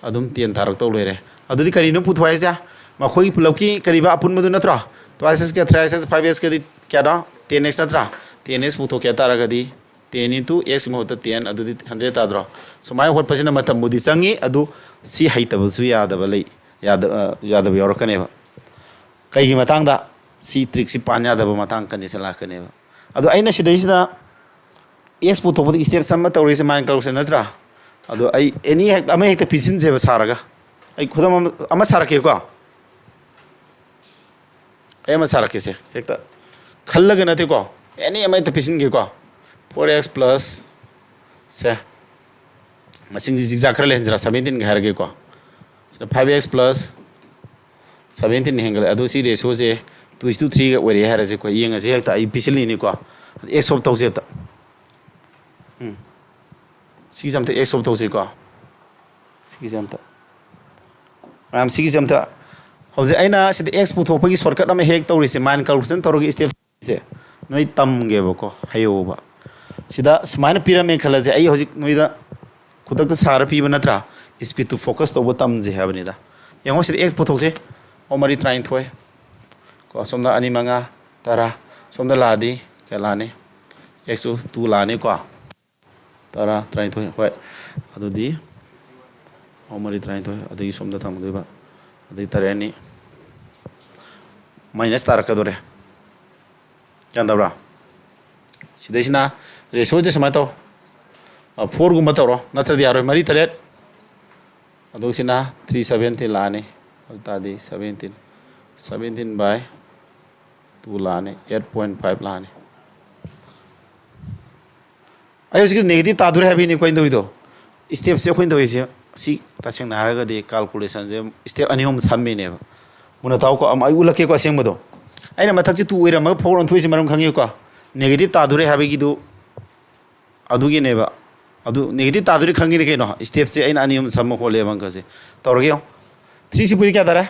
ꯑꯗꯨꯝ ten ꯇꯥꯔꯛꯇꯧ ꯂꯩꯔꯦ꯫ ꯑꯗꯨꯗꯤ ꯀꯔꯤꯅꯣ ꯄꯨꯊꯣꯛ ꯍꯥꯏꯁꯦ? ꯃꯈꯣꯏꯒꯤ ꯄꯨꯂꯞꯀꯤ ꯀꯔꯤꯕ ꯑꯄꯨꯟꯕꯗꯨ ꯅꯠꯇ꯭ꯔꯣ? Twice x ꯀ three x x five x ꯀꯗꯤ ꯀꯌꯥꯅꯣ? Ten x ꯅꯠꯇ꯭ꯔꯥ? Ten x ꯄꯨꯊꯣꯛꯀꯦ ꯍꯥꯏ ꯇꯥꯔꯒꯗꯤ ten into x ꯃꯍꯨꯠꯇ ten, ꯑꯗꯨꯗꯤ hundred ꯇꯥꯗ꯭ꯔꯣ? ꯁꯨꯃꯥꯏꯅ ꯍꯣꯠꯄꯁꯤꯅ ꯃꯇꯝꯕꯨꯗꯤ ꯆꯪꯉꯤ, ꯑꯗꯨ ꯁꯤ ꯍꯩꯇꯕꯁꯨ ꯌꯥꯗꯕ ꯂꯩ, ꯌꯥꯗ-, ꯑ, ꯌꯥꯗꯕ ꯌꯥꯎꯔꯛꯀꯅꯦꯕ꯫ ꯀꯩꯒꯤ ꯃꯇꯥꯡꯗ? ꯁꯤ trick ꯁꯤ ꯄꯥꯟ ꯌꯥꯗꯕ ꯃꯇꯥꯡ condition ꯂꯥꯛꯀꯅꯦꯕ꯫ ꯑꯗꯣ ꯑꯩꯅ ꯁꯤꯗꯩꯁꯤꯗ x ꯄꯨꯊꯣꯛꯄꯗ step ꯑꯃ ꯇꯧꯔꯤꯁꯦ mind calculation ꯅꯠꯇ꯭ꯔꯥ? ꯑꯗꯣ ꯑꯩ any ꯍꯦꯛꯇ, ꯑꯃ ꯍꯦꯛꯇ ꯄꯤꯁꯤꯟꯁꯦꯕ ꯁꯥꯔꯒ꯫ ꯑꯩ ꯈꯨꯗꯝ ꯑꯃ, ꯑꯃ ꯁꯥꯔꯛꯀꯦꯀꯣ꯫ ꯑꯩ ꯑꯃ ꯁꯥꯔꯛꯀꯦꯁꯦ, ꯍꯦꯛꯇ ꯈꯜꯂꯒ ꯅꯠꯇꯦꯀꯣ, any ꯑꯃ ꯍꯦꯛꯇ ꯄꯤꯁꯤꯟꯒꯦꯀꯣ꯫ Four x plus ꯁꯦ, ꯃꯁꯤꯡꯁꯤ zigzag ꯈꯔ ꯂꯩꯍꯟꯁꯤꯔꯥ, seventeen ꯒ ꯍꯥꯏꯔꯒꯦꯀꯣ꯫ ꯁꯤꯗ five x plus seventeen ꯍꯦꯟꯒꯠꯂꯦ꯫ ꯑꯗꯨ ꯁꯤ ratio say two is to three ꯒ ꯑꯣꯏꯔꯛꯑꯦ ꯍꯥꯏꯔꯁꯦꯀꯣ꯫ ꯌꯦꯡꯉꯁꯤ ꯍꯦꯛꯇ, ꯑꯩ ꯄꯤꯁꯤꯜꯂꯤꯅꯤꯀꯣ꯫ X swap ꯇꯧꯁꯦ ꯍꯦꯛꯇ꯫ ꯎꯝ꯫ ꯁꯤꯒꯤꯁꯦ ꯑꯝꯇ X swap ꯇꯧꯁꯤꯀꯣ꯫ ꯁꯤꯒꯤꯁꯦ ꯑꯝꯇ꯫ ꯃꯌꯥꯝ, ꯁꯤꯒꯤꯁꯦ ꯑꯝꯇ꯫ ꯍꯧꯖꯤꯛ ꯑꯩꯅ ꯁꯤꯗ X ꯄꯨꯊꯣꯛꯄꯒꯤ shortcut ꯑꯃ ꯍꯦꯛ ꯇꯧꯔꯤꯁꯦ, mind calculation ꯇꯧꯔꯒ step ꯁꯦ ꯅꯣꯏ ꯇꯝꯒꯦꯕꯀꯣ, ꯍꯩꯌꯣꯕ꯫ ꯁꯤꯗ ꯁꯨꯃꯥꯏꯅ ꯄꯤꯔꯝꯃꯦ ꯈꯜꯂꯁꯦ, ꯑꯩ ꯍꯧꯖꯤꯛ ꯅꯣꯏꯗ ꯈꯨꯗꯛꯇ ꯁꯥꯔ ꯄꯤꯕ ꯅꯠꯇ꯭ꯔꯥ? Speed to focus ꯇꯧꯕ ꯇꯝꯁꯦ ꯍꯥꯏꯕꯅꯤꯗ꯫ ꯌꯦꯡꯉꯣ, ꯁꯤꯗ X ꯄꯨꯊꯣꯛꯁꯦ꯫ ꯑꯣ, ꯃꯔꯤ ꯇꯔꯥꯅꯤꯊꯣꯏ꯫ ꯀꯣ, ꯁꯣꯝꯗ ꯑꯅꯤ ꯃꯉꯥ, ꯇꯔꯥ꯫ ꯁꯣꯝꯗ ꯂꯥꯛꯑꯗꯤ ꯀꯌꯥ ꯂꯥꯛꯑꯅꯤ? X two two ꯂꯥꯛꯑꯅꯤꯀꯣ꯫ ꯇꯔꯥ, ꯇꯔꯥꯅꯤꯊꯣꯏ, ꯍꯣꯏ꯫ ꯑꯗꯨꯗꯤ ꯑꯍꯨꯝ ꯃꯔꯤ ꯇꯔꯥꯅꯤꯊꯣꯏ, ꯑꯗꯒꯤ ꯁꯣꯝꯗ ꯊꯝꯒꯗꯣꯏꯕ, ꯑꯗꯩ ꯇꯔꯦꯠ ꯑꯅꯤ minus ꯇꯥꯔꯛꯀꯗꯣꯔꯦ꯫ ꯒ꯭ꯌꯥꯟ ꯇꯥꯕ꯭ꯔꯥ? ꯁꯤꯗꯩꯁꯤꯅ ratio ꯁꯦ ꯁꯨꯃꯥꯏꯅ ꯇꯧ, four ꯒꯨꯝꯕ ꯇꯧꯔꯣ, ꯅꯠꯇ꯭ꯔꯗꯤ ꯌꯥꯔꯣꯏ꯫ ꯃꯔꯤ ꯇꯔꯦꯠ, ꯑꯗꯨꯒ ꯁꯤꯅ three seventeen ꯂꯥꯛꯑꯅꯤ꯫ ꯑꯗꯨ ꯇꯥꯔꯗꯤ seventeen, seventeen by two ꯂꯥꯛꯑꯅꯤ, eight point five ꯂꯥꯛꯑꯅꯤ꯫ ꯑꯩ ꯍꯧꯖꯤꯛꯀꯤ negative ꯇꯥꯗꯣꯔꯦ ꯍꯥꯏꯕꯒꯤꯅꯤꯀꯣ ꯑꯩꯅ ꯇꯧꯔꯤꯗꯣ꯫ Step ꯁꯦ ꯑꯩꯈꯣꯏꯅ ꯇꯧꯔꯤꯁꯦ, ꯁꯤ ꯇꯁꯦꯡꯅ ꯍꯥꯏꯔꯒꯗꯤ calculation ꯁꯦ step ꯑꯅꯤ ꯑꯍꯨꯝ ꯁꯝꯃꯤꯅꯦꯕ꯫ ꯃꯨꯟꯅ ꯇꯥꯎꯀꯣ, ꯑꯃ ꯑꯩ ꯎꯠꯂꯛꯀꯦꯀꯣ ꯑꯁꯦꯡꯕꯗꯣ꯫ ꯑꯩꯅ ꯃꯊꯛꯁꯤ two ꯑꯣꯏꯔꯝꯃꯒ four ꯑꯣꯟꯊꯣꯛꯏꯁꯦ ꯃꯔꯝ ꯈꯪꯉꯤꯀꯣ? Negative ꯇꯥꯗꯣꯔꯦ ꯍꯥꯏꯕꯒꯤꯗꯨ ꯑꯗꯨꯒꯤꯅꯦꯕ꯫ ꯑꯗꯨ negative ꯇꯥꯗꯣꯔꯦ ꯈꯪꯉꯤꯅꯦ ꯀꯩꯅꯣ? Step ꯁꯦ ꯑꯩꯅ ꯑꯅꯤ ꯑꯍꯨꯝ ꯁꯝꯃ ꯍꯣꯠꯂꯦꯕ ꯑꯪꯀꯁꯦ꯫ ꯇꯧꯔꯒꯦ ꯌꯦꯡꯉꯣ꯫ Three ꯁꯤ ꯄꯨꯗꯤ ꯀꯌꯥ ꯇꯥꯔꯦ?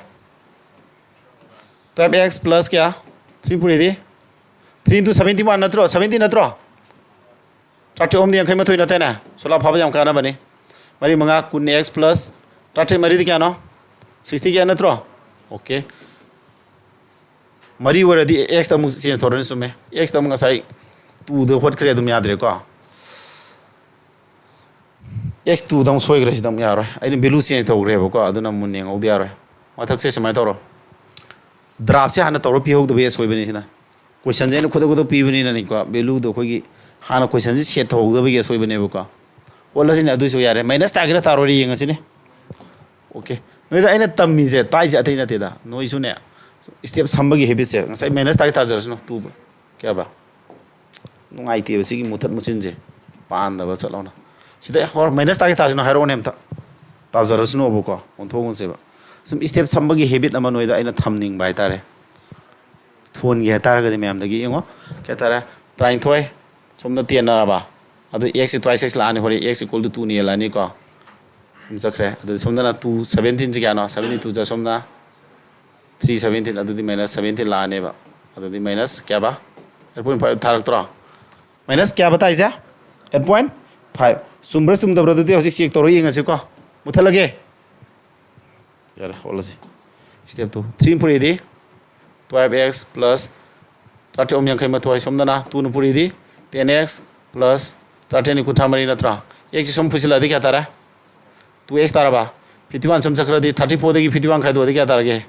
Twelve x plus ꯀꯌꯥ? Three ꯄꯨꯔꯤꯗꯤ? Three into seventy one ꯅꯠꯇ꯭ꯔꯣ? Seventy ꯅꯠꯇ꯭ꯔꯣ? ꯇꯔꯥꯇꯔꯦꯠ ꯑꯍꯨꯝꯗꯤ ꯌꯥꯡꯈꯩ ꯃꯥꯊꯣꯏ ꯅꯠꯇꯦꯅꯦ? ꯁꯣꯂꯥ ꯐꯥꯕ ꯌꯥꯝ ꯀꯥꯟꯅꯕꯅꯤ꯫ ꯃꯔꯤ ꯃꯉꯥ ꯀꯨꯟ, x plus ꯇꯔꯥꯇꯔꯦꯠ ꯃꯔꯤꯗꯤ ꯀꯌꯥꯅꯣ? Sixty ꯀꯌꯥ ꯅꯠꯇ꯭ꯔꯣ? Okay. ꯃꯔꯤ ꯑꯣꯏꯔꯗꯤ x ꯇ ꯑꯃꯨꯛ change ꯇꯧꯔꯅꯤ, ꯆꯨꯝꯃꯦ꯫ X ꯇ ꯑꯃꯨꯛ ꯉꯁꯥꯏ two ꯗ ꯍꯣꯠꯈ꯭ꯔꯦ, ꯑꯗꯨꯝ ꯌꯥꯗ꯭ꯔꯦꯀꯣ꯫ X two ꯗ ꯑꯃꯨꯛ ꯁꯣꯏꯈ꯭ꯔꯦ, ꯁꯤꯗ ꯑꯃꯨꯛ ꯌꯥꯔꯣꯏ꯫ ꯑꯩꯅ value change ꯇꯧꯈ꯭ꯔꯦꯕꯀꯣ, ꯑꯗꯨꯅ ꯃꯨꯟꯅ ꯌꯦꯡꯍꯧꯗ ꯌꯥꯔꯣꯏ꯫ ꯃꯊꯛꯁꯦ ꯁꯨꯃꯥꯏꯅ ꯇꯧꯔꯣ꯫ Draft ꯁꯦ ꯍꯥꯟꯅ ꯇꯧꯔ ꯄꯤꯍꯧꯗꯕꯒꯤ ꯑꯁꯣꯏꯕꯅꯤ ꯁꯤꯅ꯫ Question ꯁꯦ ꯑꯩꯅ ꯈꯨꯗꯛ ꯈꯨꯗꯛ ꯄꯤꯕꯅꯤꯅꯅꯤꯀꯣ, value ꯗꯣ ꯑꯩꯈꯣꯏꯒꯤ ꯍꯥꯟꯅ question ꯁꯦ set ꯇꯧꯍꯧꯗꯕꯒꯤ ꯑꯁꯣꯏꯕꯅꯦꯕꯀꯣ꯫ ꯍꯣꯠꯂꯁꯤꯅꯦ, ꯑꯗꯨꯏꯁꯨ ꯌꯥꯔꯦ꯫ Minus ꯇꯥꯒꯦꯔꯥ ꯇꯥꯔꯣꯏꯔꯥ ꯌꯦꯡꯉꯁꯤꯅꯦ꯫ Okay꯫ ꯅꯣꯏꯗ ꯑꯩꯅ ꯇꯝꯃꯤꯁꯦ, ꯇꯥꯏꯁꯦ ꯑꯇꯩ ꯅꯠꯇꯦꯗ꯫ ꯅꯣꯏꯁꯨꯅꯦ, step ꯁꯝꯕꯒꯤ habit ꯁꯦ, ꯉꯁꯥꯏ minus ꯇꯥꯒꯦ ꯇꯥꯖꯔꯁꯅꯨ, two꯫ ꯀꯌꯥꯕ? ꯅꯨꯡꯉꯥꯏꯇꯦꯕ ꯁꯤꯒꯤ ꯃꯨꯊꯠ ꯃꯨꯠꯁꯤꯟꯁꯦ, ꯄꯥꯟꯗꯕ ꯆꯠꯂꯧꯅ꯫ ꯁꯤꯗ ꯍꯣꯔ minus ꯇꯥꯒꯦ ꯇꯥꯖꯅꯨ, ꯍꯥꯏꯔꯛꯑꯣꯅꯦ ꯑꯝꯇ꯫ ꯇꯥꯖꯔꯁꯅꯨꯕꯀꯣ, ꯑꯣꯟꯊꯣꯛꯑꯁꯦꯕ꯫ ꯁꯨꯝ step ꯁꯝꯕꯒꯤ habit ꯑꯃ ꯅꯣꯏꯗ ꯑꯩꯅ ꯊꯝꯅꯤꯡꯕ ꯍꯥꯏꯇꯥꯔꯦ꯫ ꯊꯣꯟꯒꯦ ꯍꯥꯏꯇꯥꯔꯒꯗꯤ ꯃꯌꯥꯝꯗꯒꯤ ꯌꯦꯡꯉꯣ, ꯀꯩ ꯍꯥꯏꯇꯥꯔꯦ, ꯇꯔꯥꯅꯤꯊꯣꯏ ꯁꯣꯝꯗ ten ꯅꯔꯕ, ꯑꯗꯨ x ꯁꯤ twice x ꯂꯥꯛꯑꯅꯤ, ꯍꯣꯔꯦꯟ x equal to two ꯅ ꯌꯦꯜꯂꯛꯑꯅꯤꯀꯣ꯫ ꯁꯨꯝ ꯆꯠꯈ꯭ꯔꯦ꯫ ꯑꯗꯨꯗꯤ ꯁꯣꯝꯗꯅ two, seventeen ꯁꯤ ꯀꯌꯥꯅꯣ? Seventy two ꯆꯠ ꯁꯣꯝꯅ three seventeen, ꯑꯗꯨꯗꯤ minus seventeen ꯂꯥꯛꯑꯅꯦꯕ꯫ ꯑꯗꯨꯗꯤ minus ꯀꯌꯥꯕ? Eight point five ꯊꯥꯔꯛꯇ꯭ꯔꯣ? Minus ꯀꯌꯥꯕ ꯇꯥꯏꯁꯦ? Eight point five꯫ ꯆꯨꯝꯕ꯭ꯔꯥ ꯆꯨꯝꯗꯕ꯭ꯔꯥ ꯑꯗꯨꯗꯤ ꯍꯧꯖꯤꯛ check ꯇꯧꯔ ꯌꯦꯡꯉꯁꯤꯀꯣ꯫ ꯃꯨꯊꯠꯂꯒꯦ꯫ ꯌꯥꯔꯦ, ꯍꯣꯠꯂꯁꯤ꯫ Step two꯫ Three ꯅ ꯄꯨꯔꯤꯗꯤ twelve x plus ꯇꯔꯥꯇꯔꯦꯠ ꯑꯍꯨꯝ ꯌꯥꯡꯈꯩ ꯃꯥꯊꯣꯏ, ꯁꯣꯝꯗꯅ two ꯅ ꯄꯨꯔꯤꯗꯤ ten x plus ꯇꯔꯥꯇꯔꯦꯠꯅꯤ ꯀꯨꯟꯊ꯭ꯔꯥ ꯃꯔꯤ ꯅꯠꯇ꯭ꯔꯥ? X ꯁꯤ ꯁꯨꯝ ꯐꯨꯖꯤꯜꯂꯛꯑꯗꯤ ꯀꯌꯥ ꯇꯥꯔꯦ? Two x ꯇꯥꯔꯕ? Fifty one ꯁꯨꯝ ꯆꯠꯈ꯭ꯔꯗꯤ, thirty four ꯗꯒꯤ fifty one ꯈꯥꯏꯗꯣꯛꯑꯗꯤ ꯀꯌꯥ ꯇꯥꯔꯒꯦ?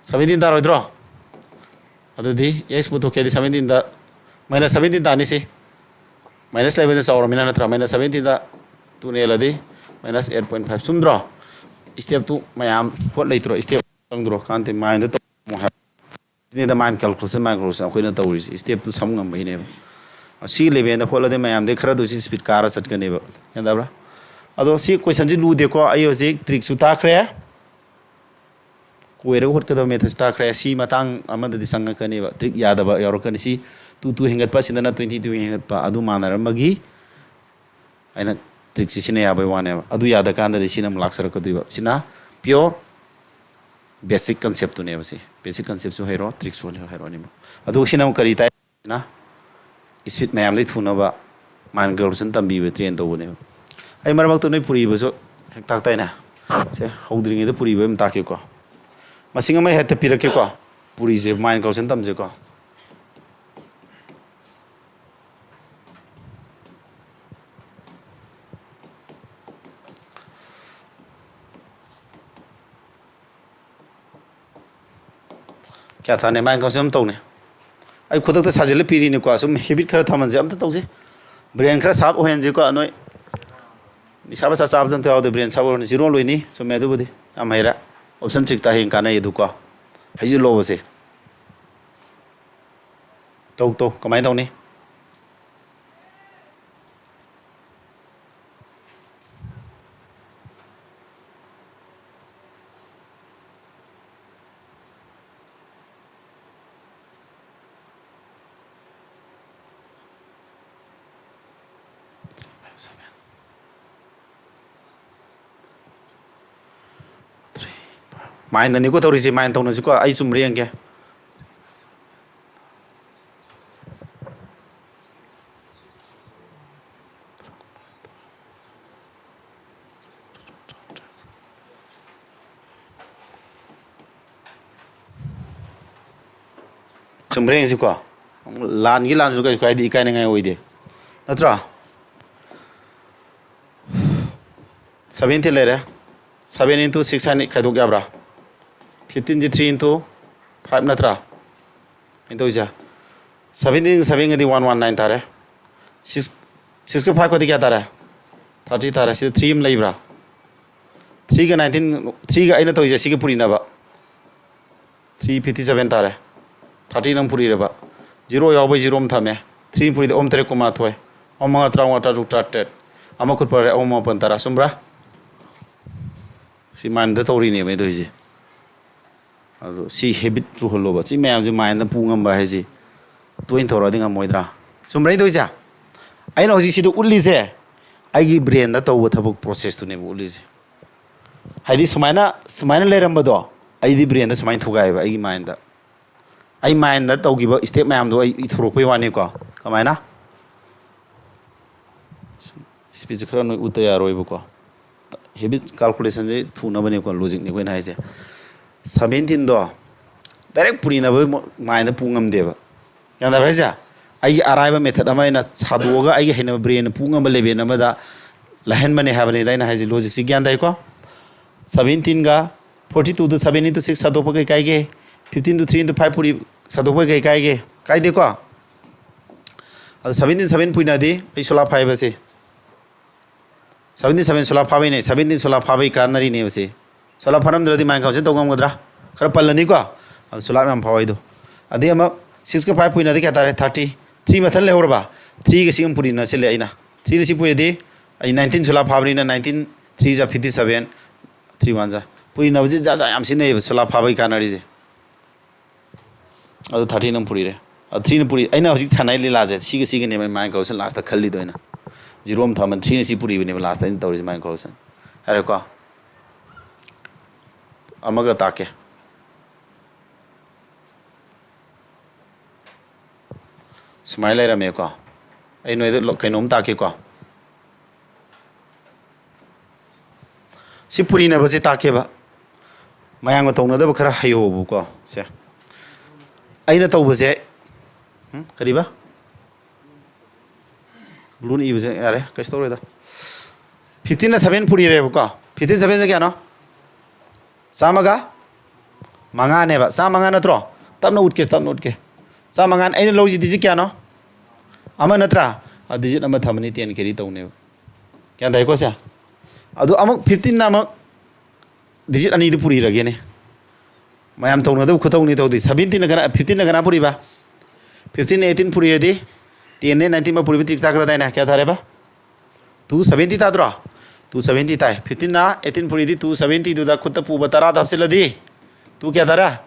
Seventeen ꯇꯥꯔꯣꯏꯗ꯭ꯔꯣ? ꯑꯗꯨꯗꯤ x ꯄꯨꯊꯣꯛꯀꯦꯗꯤ seventeen ꯗ minus seventeen ꯇꯥꯅꯤ ꯁꯤ꯫ Minus eleven ꯗ ꯆꯥꯎꯔꯃꯤꯅ ꯅꯠꯇ꯭ꯔꯥ? Minus seventeen ꯗ two ꯅ ꯌꯦꯜꯂꯗꯤ minus eight point five꯫ ꯆꯨꯝꯗ꯭ꯔꯣ? Step two ꯃꯌꯥꯝ ꯍꯣꯠ ꯂꯩꯇ꯭ꯔꯣ? Step ꯆꯪꯗ꯭ꯔꯣ? ꯀꯥꯟꯗꯦ, mind ꯗ ꯇꯧ ꯍꯥꯏꯕ꯫ ꯁꯤꯅꯤꯗ mind calculation, mind calculation ꯑꯩꯈꯣꯏꯅ ꯇꯧꯔꯤꯁꯦ, step two ꯁꯝ ꯉꯝꯕꯒꯤꯅꯦꯕ꯫ ꯁꯤ level ꯗ ꯍꯣꯠꯂꯗꯤ ꯃꯌꯥꯝꯗꯤ ꯈꯔꯗꯨ ꯁꯤ speed ꯀꯥꯔ ꯆꯠꯀꯅꯦꯕ, ꯒ꯭ꯌꯥꯟ ꯇꯥꯕ꯭ꯔꯥ? ꯑꯗꯣ ꯁꯤ question ꯁꯤ ꯂꯨꯗꯦꯀꯣ, ꯑꯩ ꯍꯧꯖꯤꯛ trick ꯁꯨ ꯇꯥꯛꯈ꯭ꯔꯦ, ꯀꯣꯏꯔꯒ ꯍꯣꯠꯀꯗꯕ method ꯁꯨ ꯇꯥꯛꯈ꯭ꯔꯦ꯫ ꯁꯤ ꯃꯇꯥꯡ ꯑꯃꯗꯗꯤ ꯆꯪꯉꯛꯀꯅꯦꯕ, trick ꯌꯥꯗꯕ ꯌꯥꯎꯔꯛꯀꯅꯤ꯫ ꯁꯤ two two ꯍꯦꯟꯒꯠꯄ, ꯁꯤꯗꯅ twenty two ꯍꯦꯟꯒꯠꯄ, ꯑꯗꯨ ꯃꯥꯟꯅꯔꯝꯕꯒꯤ ꯑꯩꯅ trick ꯁꯤ ꯁꯤꯖꯤꯟꯅ ꯌꯥꯕꯩ ꯋꯥꯅꯦꯕ꯫ ꯑꯗꯨ ꯌꯥꯗ ꯀꯥꯟꯗꯗꯤ ꯁꯤꯅ ꯑꯃꯨꯛ ꯂꯥꯛꯆꯔꯛꯀꯗꯣꯏꯕ꯫ ꯁꯤꯅ pure basic concept ꯇꯨꯅꯦꯕ꯫ ꯁꯤ basic concept ꯁꯨ ꯍꯩꯔꯣ, trick ꯁꯨ ꯍꯩꯔꯣ, ꯑꯅꯤꯃꯛ꯫ ꯑꯗꯨꯒ ꯁꯤꯅ ꯑꯃꯨꯛ ꯀꯔꯤ ꯇꯥꯏ? ꯁꯤꯅ speed ꯃꯌꯥꯝꯗꯒꯤ ꯊꯨꯅꯕ mind calculation ꯇꯝꯕꯤꯕ, train ꯇꯧꯕꯅꯦꯕ꯫ ꯑꯩ ꯃꯔꯛ ꯃꯔꯛꯇ ꯅꯣꯏ ꯄꯨꯔꯤꯕꯁꯨ ꯍꯦꯛ ꯇꯥꯛꯇꯥꯏꯅꯦ꯫ ꯁꯦ, ꯍꯧꯗ꯭ꯔꯤꯉꯩꯗ ꯄꯨꯔꯤꯕ ꯑꯃ ꯇꯥꯛꯀꯦꯀꯣ꯫ ꯃꯁꯤꯡ ꯑꯃ ꯍꯦꯛꯇ ꯄꯤꯔꯛꯀꯦꯀꯣ꯫ ꯄꯨꯔꯤꯁꯦ mind concept ꯇꯝꯁꯦꯀꯣ꯫ ꯀꯌꯥ ꯊꯥꯅꯤ? Mind concept ꯑꯃ ꯇꯧꯅꯤ꯫ ꯑꯩ ꯈꯨꯗꯛꯇ ꯁꯥꯖꯤꯜꯂ ꯄꯤꯔꯤꯅꯤꯀꯣ꯫ ꯁꯨꯝ habit ꯈꯔ ꯊꯝꯍꯟꯁꯦ꯫ ꯑꯝꯇ ꯇꯧꯁꯤ꯫ Brain ꯈꯔ sharp ꯑꯣꯏꯍꯟꯁꯤꯀꯣ꯫ ꯅꯣꯏ ꯅꯤꯁꯥ ꯄꯁꯥ ꯆꯥꯕꯁꯨ ꯑꯝꯇ ꯌꯥꯎꯗꯦ꯫ Brain sharp ꯑꯣꯏꯍꯟ꯫ Zero ꯂꯣꯏꯅꯤ꯫ ꯆꯨꯝꯃꯦ ꯑꯗꯨꯕꯨꯗꯤ꯫ ꯌꯥꯝ ꯍꯩꯔꯦ꯫ Option ꯁꯤꯛꯁꯇ ꯍꯌꯦꯡ ꯀꯥꯟꯅꯩ ꯑꯗꯨꯀꯣ꯫ ꯍꯩꯖꯤꯜꯂꯣꯕꯁꯦ꯫ ꯇꯧ ꯇꯧ꯫ ꯀꯃꯥꯏꯅ ꯇꯧꯅꯤ? Mindꯅꯤꯀꯣ ꯇꯧꯔꯤꯁꯦ꯫ Mind ꯇꯧꯅꯁꯤꯀꯣ꯫ ꯑꯩ ꯆꯨꯝꯕ꯭ꯔꯥ ꯌꯦꯡꯒꯦ꯫ ꯆꯨꯝꯕ꯭ꯔꯥ ꯌꯦꯡꯁꯤꯀꯣ꯫ ꯂꯥꯟꯒꯤ ꯂꯥꯟꯁꯨ ꯀꯩꯁꯨ ꯀꯥꯏꯗꯦ, ꯏꯀꯥꯏꯅꯤꯡꯉꯥꯏ ꯑꯣꯏꯗꯦ, ꯅꯠꯇ꯭ꯔꯥ? Seventeen ꯂꯩꯔꯦ꯫ Seven into six ꯍꯥꯏꯅ ꯈꯥꯏꯗꯣꯛ ꯌꯥꯕ꯭ꯔꯥ? Fifteenꯁꯦ three into five ꯅꯠꯇ꯭ꯔꯥ? ꯀꯩꯅꯣ ꯇꯧꯔꯤꯁꯦ, seventeen sevenꯒꯗꯤ one one nine ꯇꯥꯔꯦ꯫ Six, sixꯀ fiveꯀꯗꯤ ꯀꯌꯥ ꯇꯥꯔꯦ? Thirty ꯇꯥꯔꯦ꯫ ꯁꯤꯗ three ꯑꯃ ꯂꯩꯕ꯭ꯔꯥ? Threeꯒ nineteen, threeꯒ ꯑꯩꯅ ꯇꯧꯔꯤꯁꯦ ꯁꯤꯒ ꯄꯨꯔꯤꯅꯕ꯫ Three fifty seven ꯇꯥꯔꯦ꯫ Thirtyꯅ ꯑꯃ ꯄꯨꯔꯤꯔꯕ? Zero ꯌꯥꯎꯕꯩ zero ꯑꯃ ꯊꯝꯃꯦ꯫ Three ꯄꯨꯔꯤꯗ ꯑꯍꯨꯝ ꯇꯔꯦꯠ ꯀꯨꯟꯃꯥꯊꯣꯏ, ꯑꯍꯨꯝ ꯃꯉꯥ ꯇꯔꯥꯃꯉꯥ, ꯇꯔꯥ ꯇꯔꯨꯛ ꯇꯔꯥꯇꯔꯦꯠ, ꯑꯃ ꯈꯨꯠ ꯐꯔꯦ, ꯑꯍꯨꯝ ꯃꯥꯄꯟ ꯇꯔꯥ꯫ ꯆꯨꯝꯕ꯭ꯔꯥ? ꯁꯤ mindꯗ ꯇꯧꯔꯤꯅꯦꯕ ꯑꯩ ꯇꯧꯔꯤꯁꯦ꯫ ꯑꯗꯣ ꯁꯤ habit ꯆꯨꯍꯜꯂꯣꯕ꯫ ꯁꯤ ꯃꯌꯥꯝꯁꯦ mindꯗ ꯄꯨ ꯉꯝꯕ ꯍꯥꯏꯁꯦ ꯇꯣꯏꯅ ꯇꯧꯔꯛꯑꯗꯤ ꯉꯝꯃꯣꯏꯗ꯭ꯔꯥ? ꯆꯨꯝꯕ꯭ꯔꯥ ꯑꯩꯅ ꯇꯧꯔꯤꯁꯦ? ꯑꯩꯅ ꯍꯧꯖꯤꯛ ꯁꯤꯗ ꯎꯠꯂꯤꯁꯦ ꯑꯩꯒꯤ brainꯗ ꯇꯧꯕ ꯊꯕꯛ processꯇꯨꯅꯦꯕ ꯎꯠꯂꯤꯁꯦ꯫ ꯍꯥꯏꯗꯤ ꯁꯨꯃꯥꯏꯅ, ꯁꯨꯃꯥꯏꯅ ꯂꯩꯔꯝꯕꯗꯣ ꯑꯩꯗꯤ brainꯗ ꯁꯨꯃꯥꯏꯅ ꯊꯨꯒꯥꯏꯑꯕ ꯑꯩꯒꯤ mindꯗ꯫ ꯑꯩ mindꯗ ꯇꯧꯈꯤꯕ step ꯃꯌꯥꯝꯗꯣ ꯑꯩ ꯏꯊꯣꯔꯛꯄꯩ ꯋꯥꯅꯤꯀꯣ꯫ ꯀꯃꯥꯏꯅ? ꯁ꯭ꯄꯤꯠꯁꯦ ꯈꯔ ꯅꯣꯏ ꯎꯠꯇ ꯌꯥꯔꯣꯏꯕꯀꯣ꯫ ꯍꯦꯕꯤꯠ ꯀꯥꯜꯀꯨꯂꯦꯁꯟꯁꯦ ꯊꯨꯅꯕꯅꯦꯀꯣ, ꯂꯣꯖꯤꯛꯅꯤ ꯑꯩꯈꯣꯏꯅ ꯍꯥꯏꯁꯦ꯫ ꯁꯕꯦꯟꯇꯤꯟꯗꯣ ꯗꯥꯏꯔꯦꯛ ꯄꯨꯔꯤꯅꯕ ꯃꯥꯏꯟꯗ ꯄꯨ ꯉꯝꯗꯦꯕ꯫ ꯒ꯭ꯌꯥꯟ ꯇꯥꯕ꯭ꯔꯥ ꯍꯥꯏꯁꯦ? ꯑꯩꯒꯤ ꯑꯔꯥꯏꯕ ꯃꯦꯊꯠ ꯑꯃ ꯑꯩꯅ ꯁꯥꯗꯣꯛꯑꯒ ꯑꯩꯒꯤ ꯍꯩꯅꯕ ꯕ꯭ꯔꯦꯟꯅ ꯄꯨ ꯉꯝꯕ ꯂꯦꯚꯦꯜ ꯑꯃꯗ ꯂꯥꯏꯍꯟꯕꯅꯦ ꯍꯥꯏꯕꯅꯤꯗ ꯑꯩꯅ ꯍꯥꯏꯁꯦ꯫ ꯂꯣꯖꯤꯛꯁꯤ ꯒ꯭ꯌꯥꯟ ꯇꯥꯏꯀꯣ? ꯁꯕꯦꯟꯇꯤꯟꯒ ꯐꯣꯔꯇꯤ ꯇꯨꯗꯨ seven into six ꯁꯥꯗꯣꯛꯄ ꯀꯩ ꯀꯥꯏꯒꯦ? Fifteen to three into five ꯄꯨꯔꯤ ꯁꯥꯗꯣꯛꯄ ꯀꯩ ꯀꯥꯏꯒꯦ? ꯀꯥꯏꯗꯦꯀꯣ? ꯑꯗꯣ seventeen seven ꯄꯨꯏꯅꯗꯤ ꯑꯩ ꯁꯣꯂꯥ ꯐꯥꯏꯕꯁꯦ꯫ Seventeen seven ꯁꯣꯂꯥ ꯐꯥꯕꯩꯅꯦ, seventeen ꯁꯣꯂꯥ ꯐꯥꯕꯩ ꯀꯥꯟꯅꯔꯤꯅꯦꯕ ꯁꯤ꯫ ꯁꯣꯂꯥ ꯐꯥꯔꯝꯗ꯭ꯔꯗꯤ ꯃꯥꯏꯟ ꯀꯥꯎꯟꯁꯤꯜ ꯇꯧ ꯉꯝꯒꯗ꯭ꯔꯥ? ꯈꯔ ꯄꯜꯂꯅꯤꯀꯣ꯫ ꯑꯗꯣ ꯁꯣꯂꯥ ꯌꯥꯝ ꯐꯥꯎ ꯍꯥꯏꯗꯣ꯫ ꯑꯗꯩ ꯑꯃ six ꯀ five ꯄꯨꯏꯅꯗꯤ ꯀꯌꯥ ꯇꯥꯔꯦ? Thirty꯫ Three ꯃꯊꯟ ꯂꯩꯍꯧꯔꯕ? Threeꯒ ꯁꯤꯒ ꯄꯨꯔꯤꯅ ꯁꯤꯜꯂꯦ ꯑꯩꯅ꯫ Threeꯅ ꯁꯤ ꯄꯨꯔꯤꯗꯤ ꯑꯩ nineteen ꯁꯣꯂꯥ ꯐꯥꯕꯅꯤꯅ nineteen three ꯖꯥ fifty seven, three one ꯖꯥ꯫ ꯄꯨꯔꯤꯅꯕꯁꯤ ꯖꯥꯠ ꯖꯥꯠ ꯌꯥꯝ ꯁꯤꯖꯤꯟꯅꯩꯌꯦꯕ ꯁꯣꯂꯥ ꯐꯥꯕꯒꯤ ꯀꯥꯟꯅꯔꯤꯁꯦ꯫ ꯑꯗꯨ thirtyꯅ ꯄꯨꯔꯤꯔꯦ꯫ ꯑꯗꯨ threeꯅ ꯄꯨꯔꯤ꯫ ꯑꯩꯅ ꯍꯧꯖꯤꯛ ꯁꯥꯟꯅꯔꯤ ꯂꯤꯂꯥꯁꯦ ꯁꯤꯒ ꯁꯤꯒꯅꯦꯕ ꯑꯩ ꯃꯥꯏꯟ ꯀꯥꯎꯟꯁꯤꯜ ꯂꯥꯁꯇ ꯈꯜꯂꯤꯗꯣ ꯑꯩꯅ꯫ Zero ꯑꯃ ꯊꯝꯃ threeꯅ ꯁꯤ ꯄꯨꯔꯤꯕꯅꯦꯕ ꯂꯥꯁꯇ ꯑꯩꯅ ꯇꯧꯔꯤꯁꯦ ꯃꯥꯏꯟ ꯀꯥꯎꯟꯁꯤꯜ꯫ ꯍꯥꯏꯔꯦꯀꯣ? ꯑꯃꯒ ꯇꯥꯛꯀꯦ꯫ ꯁꯨꯃꯥꯏꯅ ꯂꯩꯔꯝꯃꯦꯀꯣ꯫ ꯑꯩ ꯅꯣꯏꯗ ꯂꯣ-, ꯀꯩꯅꯣꯝ ꯇꯥꯛꯀꯦꯀꯣ꯫ ꯁꯤ ꯄꯨꯔꯤꯅꯕꯁꯦ ꯇꯥꯛꯀꯦꯕ꯫ ꯃꯌꯥꯝꯒ ꯇꯧꯅꯗꯕ ꯈꯔ ꯍꯩꯍꯧꯕꯀꯣ꯫ ꯁꯦ꯫ ꯑꯩꯅ ꯇꯧꯕꯁꯦ, ꯎꯝ, ꯀꯔꯤꯕ? ꯕ꯭ꯂꯨꯅ ꯏꯕꯁꯦ ꯌꯥꯔꯦ, ꯀꯩꯁꯨ ꯇꯧꯔꯣꯏꯗ꯫ Fifteenꯅ seven ꯄꯨꯔꯤꯔꯦꯕꯀꯣ꯫ Fifteen sevenꯁꯦ ꯀꯌꯥꯅꯣ? ꯆꯥꯝꯃꯒ ꯃꯉꯥꯅꯦꯕ꯫ ꯆꯥꯝꯃꯉꯥ ꯅꯠꯇ꯭ꯔꯣ? ꯇꯞꯅ ꯎꯠꯀꯦ, ꯇꯞꯅ ꯎꯠꯀꯦ꯫ ꯆꯥꯝꯃꯉꯥ ꯑꯩꯅ ꯂꯧꯔꯤꯁꯤ digit ꯀꯌꯥꯅꯣ? ꯑꯃ ꯅꯠꯇ꯭ꯔꯥ? ꯑ, digit ꯑꯃ ꯊꯝꯃꯅꯤ, ten carry ꯇꯧꯅꯦꯕ꯫ ꯒ꯭ꯌꯥꯟ ꯇꯥꯏꯀꯣ ꯁꯦ? ꯑꯗꯣ ꯑꯃꯨꯛ fifteenꯅ ꯑꯃꯨꯛ digit ꯑꯅꯤꯗꯨ ꯄꯨꯔꯤꯔꯒꯦꯅꯦ꯫ ꯃꯌꯥꯝ ꯇꯧꯅꯗꯕ ꯈꯨꯇꯧꯅꯤ ꯇꯧꯗꯣꯏ꯫ Seventeenꯅ ꯀꯅꯥ, fifteenꯅ ꯀꯅꯥ ꯄꯨꯔꯤꯕ? Fifteenꯅ eighteen ꯄꯨꯔꯤꯔꯗꯤ tenꯗꯩ nineteen ꯐꯥꯎ ꯄꯨꯔꯤꯕ ꯇꯤꯛ ꯇꯥꯛꯈ꯭ꯔꯗꯥꯏꯅꯦ? ꯀꯌꯥ ꯇꯥꯔꯦꯕ? Two seventy ꯇꯥꯗ꯭ꯔꯣ? Two seventy ꯇꯥꯏ꯫ Fifteenꯅ eighteen ꯄꯨꯔꯤꯗꯤ two seventyꯗꯨꯗ ꯈꯨꯠꯇ ꯄꯨꯕ ꯇꯔꯥꯗ ꯍꯥꯞꯆꯤꯜꯂꯗꯤ two ꯀꯌꯥ ꯇꯥꯔꯦ?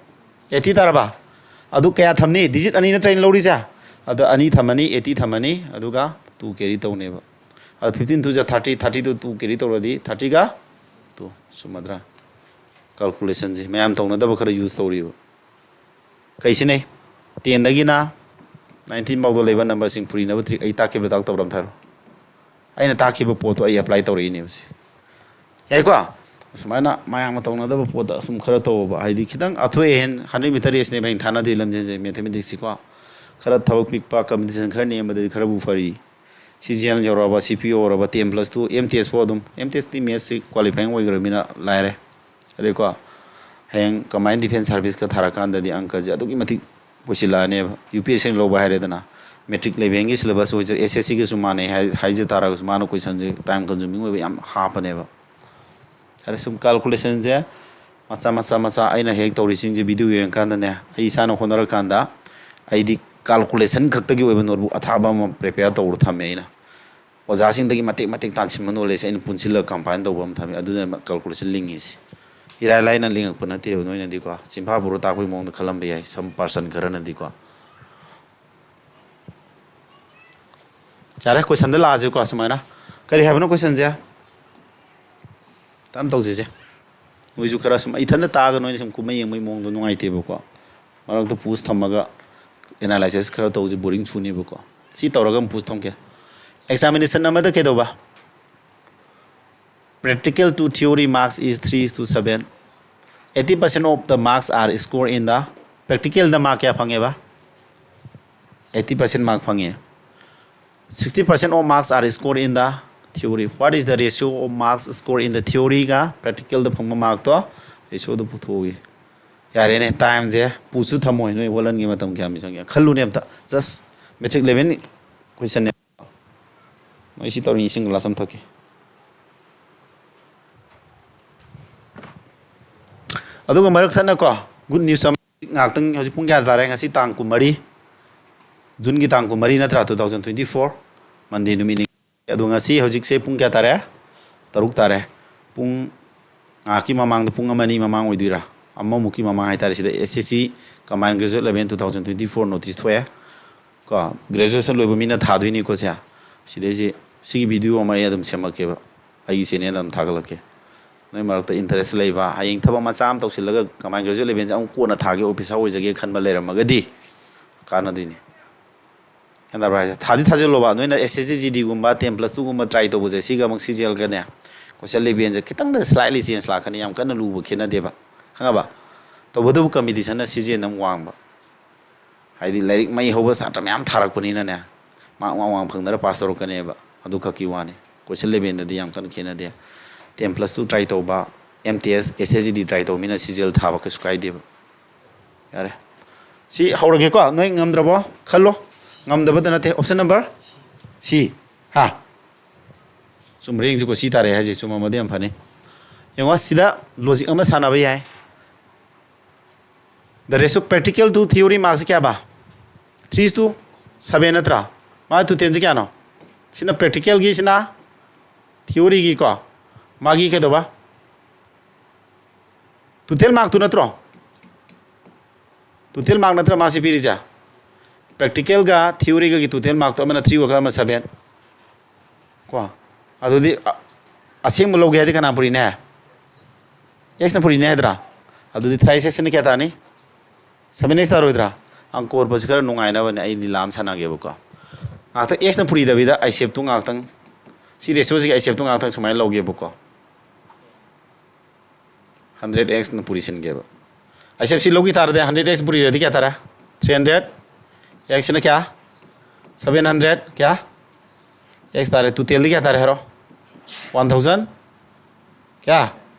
Eighty ꯇꯥꯔꯕ? ꯑꯗꯨ ꯀꯌꯥ ꯊꯝꯅꯤ? Digit ꯑꯅꯤ ꯅꯠꯇ꯭ꯔꯥ ꯑꯩꯅ ꯂꯧꯔꯤꯁꯦ? ꯑꯗ ꯑꯅꯤ ꯊꯝꯃꯅꯤ, eighty ꯊꯝꯃꯅꯤ, ꯑꯗꯨꯒ two carry ꯇꯧꯅꯦꯕ꯫ ꯑꯗ fifteen two ꯖꯥ thirty, thirtyꯗꯨ two carry ꯇꯧꯔꯗꯤ thirtyꯒ two ꯆꯨꯝꯃꯗ꯭ꯔꯥ? Calculationꯁꯦ ꯃꯌꯥꯝ ꯇꯧꯅꯗꯕ ꯈꯔ use ꯇꯧꯔꯤꯕ꯫ ꯀꯩꯁꯤꯅꯦ? Tenꯗꯒꯤꯅ nineteen ꯐꯥꯎꯗ ꯂꯩꯕ numberꯁꯤꯡ ꯄꯨꯔꯤꯅꯕ trick ꯑꯩ ꯇꯥꯛꯈꯤꯕ ꯇꯥꯛꯇꯕ꯭ꯔꯥ ꯑꯝꯇ ꯍꯥꯏꯔꯣ꯫ ꯑꯩꯅ ꯇꯥꯛꯈꯤꯕ ꯄꯣꯠꯇꯣ ꯑꯩ ꯑꯦꯄ꯭ꯂꯥꯏ ꯇꯧꯔꯛꯏꯅꯦꯕ ꯁꯤ꯫ ꯌꯥꯏꯀꯣ? ꯑꯁꯨꯃꯥꯏꯅ ꯃꯌꯥꯝꯅ ꯇꯧꯅꯗꯕ ꯄꯣꯠꯇ ꯑꯁꯨꯝ ꯈꯔ ꯇꯧꯕ, ꯍꯥꯏꯗꯤ ꯈꯤꯇꯪ ꯑꯊꯣꯏ ꯑꯍꯦꯟ ꯍꯟꯗ꯭ꯔꯦꯠ ꯃꯤꯇꯔ ꯔꯦꯁꯅꯦꯕ ꯑꯩꯅ ꯊꯥꯅꯗꯣꯏ ꯂꯝꯖꯦꯜꯁꯦ, ꯃꯦꯊꯃꯦꯇꯤꯛꯁꯁꯤꯀꯣ꯫ ꯈꯔ ꯊꯕꯛ ꯄꯤꯛꯄ, ꯀꯝꯄꯤꯇꯤꯁꯟ ꯈꯔ ꯅꯦꯝꯕꯗꯗꯤ ꯈꯔꯕꯨ ꯐꯔꯤ꯫ ꯁꯤ ꯖꯤ ꯑꯦꯜ ꯌꯧꯔꯛꯑꯕ, ꯁꯤ ꯄꯤ ꯑꯣ ꯌꯧꯔꯕ, ten plus two, M T S four ꯑꯗꯨꯝ, ꯑꯦꯝ ꯇꯤ ꯑꯦꯁꯇꯤ ꯃꯦꯠꯁꯁꯤ ꯀ꯭ꯋꯥꯂꯤꯐꯥꯏꯌꯤꯡ ꯑꯣꯏꯈ꯭ꯔꯕꯅꯤꯅ ꯂꯥꯏꯔꯦ꯫ ꯑꯗꯩꯀꯣ, ꯍꯌꯦꯡ ꯀꯝꯕꯥꯏꯟ ꯗꯤꯐꯦꯟꯁ ꯁꯥꯔꯚꯤꯁꯀ ꯊꯥꯔꯀꯥꯟꯗꯗꯤ ꯑꯪꯀꯁꯦ ꯑꯗꯨꯛꯀꯤ ꯃꯇꯤꯛ ꯄꯨꯁꯤꯜꯂꯛꯑꯅꯦꯕ꯫ ꯌꯨ ꯄꯤ ꯑꯦꯁ ꯁꯤꯅ ꯂꯧꯕ ꯍꯥꯏꯔꯦꯗꯅ, ꯃꯦꯇ꯭ꯔꯤꯛ ꯂꯦꯚꯦꯜꯒꯤ ꯁꯤꯂꯦꯕꯁ ꯑꯣꯏꯖꯔ, ꯑꯦꯁ ꯑꯦꯁ ꯁꯤꯒꯁꯨ ꯃꯥꯟꯅꯩ ꯍꯥꯏ-, ꯍꯥꯏꯖ ꯇꯥꯔꯒꯁꯨ, ꯃꯥꯅ ꯀꯣꯏꯁꯟꯁꯦ ꯇꯥꯏꯝ ꯀꯟꯖꯨꯃꯤꯡ ꯑꯣꯏꯕ ꯌꯥꯝ ꯍꯥꯞꯄꯅꯦꯕ꯫ ꯍꯥꯏꯔꯦ, ꯁꯨꯝ ꯀꯥꯜꯀꯨꯂꯦꯁꯟꯁꯦ ꯃꯆꯥ ꯃꯆꯥ ꯃꯆꯥ ꯑꯩꯅ ꯍꯦꯛ ꯇꯧꯔꯤꯁꯤꯡꯁꯦ ꯚꯤꯗꯤꯑꯣ ꯌꯦꯡꯉꯀꯥꯟꯗꯅꯦ, ꯑꯩ ꯏꯁꯥꯅ ꯍꯣꯠꯅꯔꯀꯥꯟꯗ ꯑꯩꯗꯤ ꯀꯥꯜꯀꯨꯂꯦꯁꯟ ꯈꯛꯇꯒꯤ ꯑꯣꯏꯕ ꯅꯣꯠꯕꯨꯛ ꯑꯊꯥꯕ ꯑꯃ ꯄ꯭ꯔꯤꯄꯦꯌꯔ ꯇꯧꯔ ꯊꯝꯃꯦ ꯑꯩꯅ꯫ ꯑꯣꯖꯥꯁꯤꯡꯗꯒꯤ ꯃꯇꯦꯛ ꯃꯇꯦꯛ ꯇꯥꯟꯁꯤꯟꯕ ꯅꯣꯂꯦꯖꯁꯦ ꯑꯩꯅ ꯄꯨꯟꯁꯤꯜꯂꯒ ꯀꯝꯄꯥꯏꯟ ꯇꯧꯕ ꯑꯃ ꯊꯝꯃꯤ꯫ ꯑꯗꯨꯅ ꯀꯥꯜꯀꯨꯂꯦꯁꯟ ꯂꯤꯡꯉꯤꯁꯤ꯫ ꯏꯔꯥꯏ ꯂꯥꯏꯅ ꯂꯤꯡꯉꯛꯄ ꯅꯠꯇꯦꯕ꯫ ꯅꯣꯏꯅꯗꯤꯀꯣ, ꯆꯤꯟꯐꯥ ꯄꯨꯔ ꯇꯥꯛꯄꯒꯤ ꯃꯑꯣꯡꯗ ꯈꯜꯂꯝꯕ ꯌꯥꯏ, some person ꯈꯔꯅꯗꯤꯀꯣ꯫ ꯌꯥꯔꯦ, ꯀꯣꯏꯁꯟꯗ ꯂꯥꯛꯑꯁꯤꯀꯣ ꯁꯨꯃꯥꯏꯅ꯫ ꯀꯔꯤ ꯍꯥꯏꯕꯅꯣ ꯀꯣꯏꯁꯟꯁꯦ? ꯇꯞꯅ ꯇꯧꯁꯤꯁꯦ꯫ ꯅꯣꯏꯁꯨ ꯈꯔ ꯁꯨꯝ, ꯏꯊꯟꯗ ꯇꯥꯛꯑꯒ ꯅꯣꯏꯅ ꯁꯨꯝ ꯀꯨꯝꯍꯩ ꯌꯦꯡꯕꯒꯤ ꯃꯑꯣꯡꯗꯣ ꯅꯨꯡꯉꯥꯏꯇꯦꯕꯀꯣ꯫ ꯃꯔꯛꯇ ꯄꯣꯁ ꯊꯝꯃꯒ ꯑꯦꯅꯥꯂꯥꯏꯁꯤꯁ ꯈꯔ ꯇꯧꯁꯦ, ꯕꯣꯔꯤꯡ ꯆꯨꯅꯦꯕꯀꯣ꯫ ꯁꯤ ꯇꯧꯔꯒ ꯑꯃꯨꯛ ꯄꯣꯁ ꯊꯝꯒꯦ꯫ ꯑꯦꯛꯖꯥꯃꯤꯅꯦꯁꯟ ꯑꯃꯗ ꯀꯩꯗꯧꯕ? Practical to theory marks is three to seven. Eighty percent of the marks are scored in the, practicalꯗ ꯃꯥꯔꯛ ꯀꯌꯥ ꯐꯪꯉꯦꯕ? Eighty percent mark ꯐꯪꯉꯦ꯫ Sixty percent of marks are scored in the theory. What is the ratio of marks scored in the theoryꯒ practicalꯗ ꯐꯪꯕ ꯃꯥꯔꯛꯇꯣ ꯔꯦꯁꯤꯌꯣꯗꯣ ꯄꯨꯊꯣꯛꯎꯏ꯫ ꯌꯥꯔꯦꯅꯦ, ꯇꯥꯏꯝꯁꯦ ꯄꯨꯁꯨ ꯊꯝꯃꯣꯏ, ꯅꯣꯏ ꯋꯥꯠꯍꯟꯒꯦ ꯃꯇꯝ ꯀꯌꯥꯝ ꯆꯪꯒꯦ ꯈꯜꯂꯨꯅꯦ ꯑꯝꯇ꯫ Just ꯃꯦꯇ꯭ꯔꯤꯛ ꯂꯦꯚꯦꯜ ꯀꯣꯏꯁꯟꯅꯦ꯫ ꯅꯣꯏ ꯁꯤ ꯇꯧꯔꯤ, ꯏꯁꯤꯡ ꯒ꯭ꯂꯥꯁ ꯑꯃ ꯊꯛꯀꯦ꯫ ꯑꯗꯨꯒ ꯃꯔꯛ ꯊꯠꯅꯀꯣ, ꯒꯨꯗ ꯅ꯭ꯌꯨꯁ ꯑꯃ, ꯉꯥꯏꯍꯥꯛꯇꯪ, ꯍꯧꯖꯤꯛ ꯄꯨꯡ ꯀꯌꯥ ꯇꯥꯔꯦ? ꯉꯁꯤ ꯇꯥꯡ ꯀꯨꯟꯃꯔꯤ, ꯖꯨꯟꯒꯤ ꯇꯥꯡ ꯀꯨꯟꯃꯔꯤ ꯅꯠꯇ꯭ꯔꯥ, two thousand twenty four, ꯃꯟꯗꯦ ꯅꯨꯃꯤꯠꯅꯤ꯫ ꯑꯗꯣ ꯉꯁꯤ ꯍꯧꯖꯤꯛꯁꯦ ꯄꯨꯡ ꯀꯌꯥ ꯇꯥꯔꯦ? ꯇꯔꯨꯛ ꯇꯥꯔꯦ꯫ ꯄꯨꯡ ꯉꯥꯏꯍꯥꯛꯀꯤ ꯃꯃꯥꯡꯗ, ꯄꯨꯡ ꯑꯃ ꯑꯅꯤ ꯃꯃꯥꯡ ꯑꯣꯏꯗꯣꯏꯔꯥ, ꯑꯃꯃꯨꯛꯀꯤ ꯃꯃꯥꯡ ꯍꯥꯏꯇꯥꯔꯦ, ꯁꯤꯗ S S C Combined Graduate Level two thousand twenty four notice ꯊꯣꯛꯑꯦ꯫ ꯀꯣ, ꯒ꯭ꯔꯦꯖꯨꯑꯦꯁꯟ ꯂꯣꯏꯕ ꯃꯤꯅ ꯊꯥꯗꯣꯏꯅꯤꯀꯣ ꯁꯦ꯫ ꯁꯤꯗꯩꯁꯤ, ꯁꯤꯒꯤ ꯚꯤꯗꯤꯑꯣ ꯑꯃ ꯑꯩ ꯑꯗꯨꯝ ꯁꯦꯝꯃꯛꯀꯦꯕ, ꯑꯩꯒꯤ ꯆꯦꯅꯦꯜꯗ ꯑꯗꯨꯝ ꯊꯥꯒꯠꯂꯛꯀꯦ꯫ ꯅꯣꯏ ꯃꯔꯛꯇ ꯏꯟꯇꯔꯦꯁ ꯂꯩꯕ, ꯍꯌꯦꯡ ꯊꯕꯛ ꯃꯆꯥ ꯑꯃ ꯇꯧꯁꯤꯜꯂꯒ Combined Graduate Levelꯁꯦ ꯑꯃꯨꯛ ꯀꯣꯟꯅ ꯊꯥꯒꯦ, ꯑꯣꯐꯤꯁꯥꯔ ꯑꯣꯏꯖꯒꯦ ꯈꯟꯕ ꯂꯩꯔꯝꯃꯒꯗꯤ ꯀꯥꯟꯅꯗꯣꯏꯅꯤ꯫ ꯒ꯭ꯌꯥꯟ ꯇꯥꯕ꯭ꯔꯥ ꯍꯥꯏꯁꯦ? ꯊꯥꯗꯤ ꯊꯥꯖꯤꯜꯂꯣꯕ, ꯅꯣꯏꯅ ꯑꯦꯁ ꯑꯦꯁ ꯖꯤ ꯗꯤꯒꯨꯝꯕ ꯇꯦꯟ ꯄ꯭ꯂꯁ ꯇꯨꯒꯨꯝꯕ ꯇ꯭ꯔꯥꯏ ꯇꯧꯕꯁꯦ, ꯁꯤꯒ ꯑꯃꯨꯛ ꯁꯤ ꯖꯤ ꯑꯦꯜꯒꯅꯦ, ꯀꯣꯏꯁꯟ ꯂꯦꯕꯦꯜꯁꯦ ꯈꯤꯇꯪꯗ ꯁ꯭ꯂꯥꯏꯠꯂꯤ ꯆꯦꯟꯖ ꯂꯥꯛꯀꯅꯤ, ꯌꯥꯝ ꯀꯟꯅ ꯂꯨꯕ ꯈꯦꯠꯅꯗꯦꯕ, ꯈꯪꯉꯕ? ꯇꯧꯕꯇꯕꯨ ꯀꯝꯄꯤꯇꯤꯁꯟꯅ ꯁꯤ ꯖꯤ ꯑꯦꯜꯅ ꯑꯃꯨꯛ ꯋꯥꯡꯕ, ꯍꯥꯏꯗꯤ ꯂꯥꯏꯔꯤꯛ ꯃꯩ ꯍꯧꯕ ꯁꯥꯇ꯭ꯔ ꯃꯌꯥꯝ ꯊꯥꯔꯛꯄꯅꯤꯅꯅꯦ, ꯃꯥꯔꯛ ꯋꯥꯡ ꯋꯥꯡ ꯐꯪꯅꯔ ꯄꯥꯁ ꯇꯧꯔꯛꯀꯅꯦꯕ, ꯑꯗꯨ ꯈꯛꯀꯤ ꯋꯥꯅꯤ꯫ ꯀꯣꯏꯁꯟ ꯂꯦꯕꯦꯜꯗꯗꯤ ꯌꯥꯝ ꯀꯟꯅ ꯈꯦꯠꯅꯗꯦ꯫ ꯇꯦꯟ ꯄ꯭ꯂꯁ ꯇꯨ ꯇ꯭ꯔꯥꯏ ꯇꯧꯕ, ꯑꯦꯝ ꯇꯤ ꯑꯦꯁ, ꯑꯦꯁ ꯑꯦꯁ ꯖꯤ ꯗꯤ ꯇ꯭ꯔꯥꯏ ꯇꯧꯕ ꯃꯤꯅ ꯁꯤ ꯖꯤ ꯑꯦꯜ ꯊꯥꯕ ꯀꯩꯁꯨ ꯀꯥꯏꯗꯦꯕ꯫ ꯌꯥꯔꯦ, ꯁꯤ ꯍꯧꯔꯒꯦꯀꯣ꯫ ꯅꯣꯏ ꯉꯝꯗ꯭ꯔꯕꯣ? ꯈꯜꯂꯣ꯫ ꯉꯝꯗꯕꯗ ꯅꯠꯇꯦ꯫ ꯑꯣꯞꯁꯟ ꯅꯝꯕꯔ ꯁꯤ꯫ ꯍꯥ? ꯆꯨꯝꯕ꯭ꯔꯥ ꯌꯦꯡꯁꯤꯀꯣ꯫ ꯁꯤ ꯇꯥꯔꯦ ꯍꯥꯏꯁꯦ, ꯆꯨꯝꯃꯝꯃꯗꯤ ꯌꯥꯝ ꯐꯅꯤ꯫ ꯌꯦꯡꯉꯣ, ꯁꯤꯗ ꯂꯣꯖꯤꯛ ꯑꯃ ꯁꯥꯟꯅꯕ ꯌꯥꯏ꯫ The ratio practical to theory marks ꯀꯌꯥꯕ? Three is to seven ꯅꯠꯇ꯭ꯔꯥ? ꯃꯥ ꯇꯣꯇꯦꯜꯁꯦ ꯀꯌꯥꯅꯣ? ꯁꯤꯅ ꯄ꯭ꯔꯦꯛꯇꯤꯀꯦꯜꯒꯤ, ꯁꯤꯅ ꯊꯤꯑꯣꯔꯤꯒꯤꯀꯣ꯫ ꯃꯥꯒꯤ ꯀꯩꯗꯧꯕ? ꯇꯣꯇꯦꯜ ꯃꯥꯔꯛꯇꯨ ꯅꯠꯇ꯭ꯔꯣ? ꯇꯣꯇꯦꯜ ꯃꯥꯔꯛ ꯅꯠꯇ꯭ꯔꯥ ꯃꯥꯁꯤ ꯄꯤꯔꯤꯁꯦ? ꯄ꯭ꯔꯦꯛꯇꯤꯀꯦꯜꯒ ꯊꯤꯑꯣꯔꯤꯒꯒꯤ ꯇꯣꯇꯦꯜ ꯃꯥꯔꯛꯇꯣ ꯑꯃꯅ ꯊ꯭ꯔꯤ ꯑꯣꯏꯈ꯭ꯔ ꯑꯃꯅ ꯁꯕꯦꯟ ꯀꯣ꯫ ꯑꯗꯨꯗꯤ ꯑ-, ꯑꯁꯦꯡꯕ ꯂꯧꯒꯦ ꯍꯥꯏꯗꯤ ꯀꯅꯥ ꯄꯨꯔꯤꯅꯦ? ꯑꯦꯛꯁꯅ ꯄꯨꯔꯤꯅꯦ ꯍꯥꯏꯗ꯭ꯔꯥ? ꯑꯗꯨꯗꯤ ꯊ꯭ꯔꯥꯏꯁ ꯑꯦꯛꯁꯅ ꯀꯌꯥ ꯇꯥꯅꯤ? Seven X ꯇꯥꯔꯣꯏꯗ꯭ꯔꯥ? ꯑꯪꯀ ꯍꯣꯠꯄꯁꯤ ꯈꯔ ꯅꯨꯡꯉꯥꯏꯅꯕꯅꯦ, ꯑꯩ ꯂꯤꯂꯥ ꯑꯃ ꯁꯥꯟꯅꯒꯦꯕꯀꯣ꯫ ꯉꯥꯛꯇꯪ ꯑꯦꯛꯁꯅ ꯄꯨꯔꯤꯗꯕꯤꯗ ꯑꯥꯏꯁꯦꯞꯇꯨ ꯉꯥꯛꯇꯪ, ꯁꯤ ꯔꯦꯁꯤꯑꯣꯁꯤꯒꯤ ꯑꯥꯏꯁꯦꯞꯇꯨ ꯉꯥꯛꯇꯪ ꯁꯨꯃꯥꯏꯅ ꯂꯧꯒꯦꯕꯀꯣ꯫ Hundred action ꯄꯨꯔꯤꯁꯤꯟꯒꯦꯕ꯫ ꯑꯥꯏꯁꯦꯞꯁꯤ ꯂꯧꯈꯤ ꯇꯥꯔꯗꯤ, ꯍꯟꯗ꯭ꯔꯦꯠ ꯑꯦꯛꯁ ꯄꯨꯔꯤꯔꯗꯤ ꯀꯌꯥ ꯇꯥꯔꯦ? Three hundred. ꯑꯦꯛꯁꯁꯤꯅ ꯀꯌꯥ? Seven hundred. ꯀꯌꯥ? ꯑꯦꯛꯁ ꯇꯥꯔꯦ꯫ ꯇꯣꯇꯦꯜꯗꯤ ꯀꯌꯥ ꯇꯥꯔꯦ ꯍꯥꯏꯔꯣ? One thousand. ꯀꯌꯥ?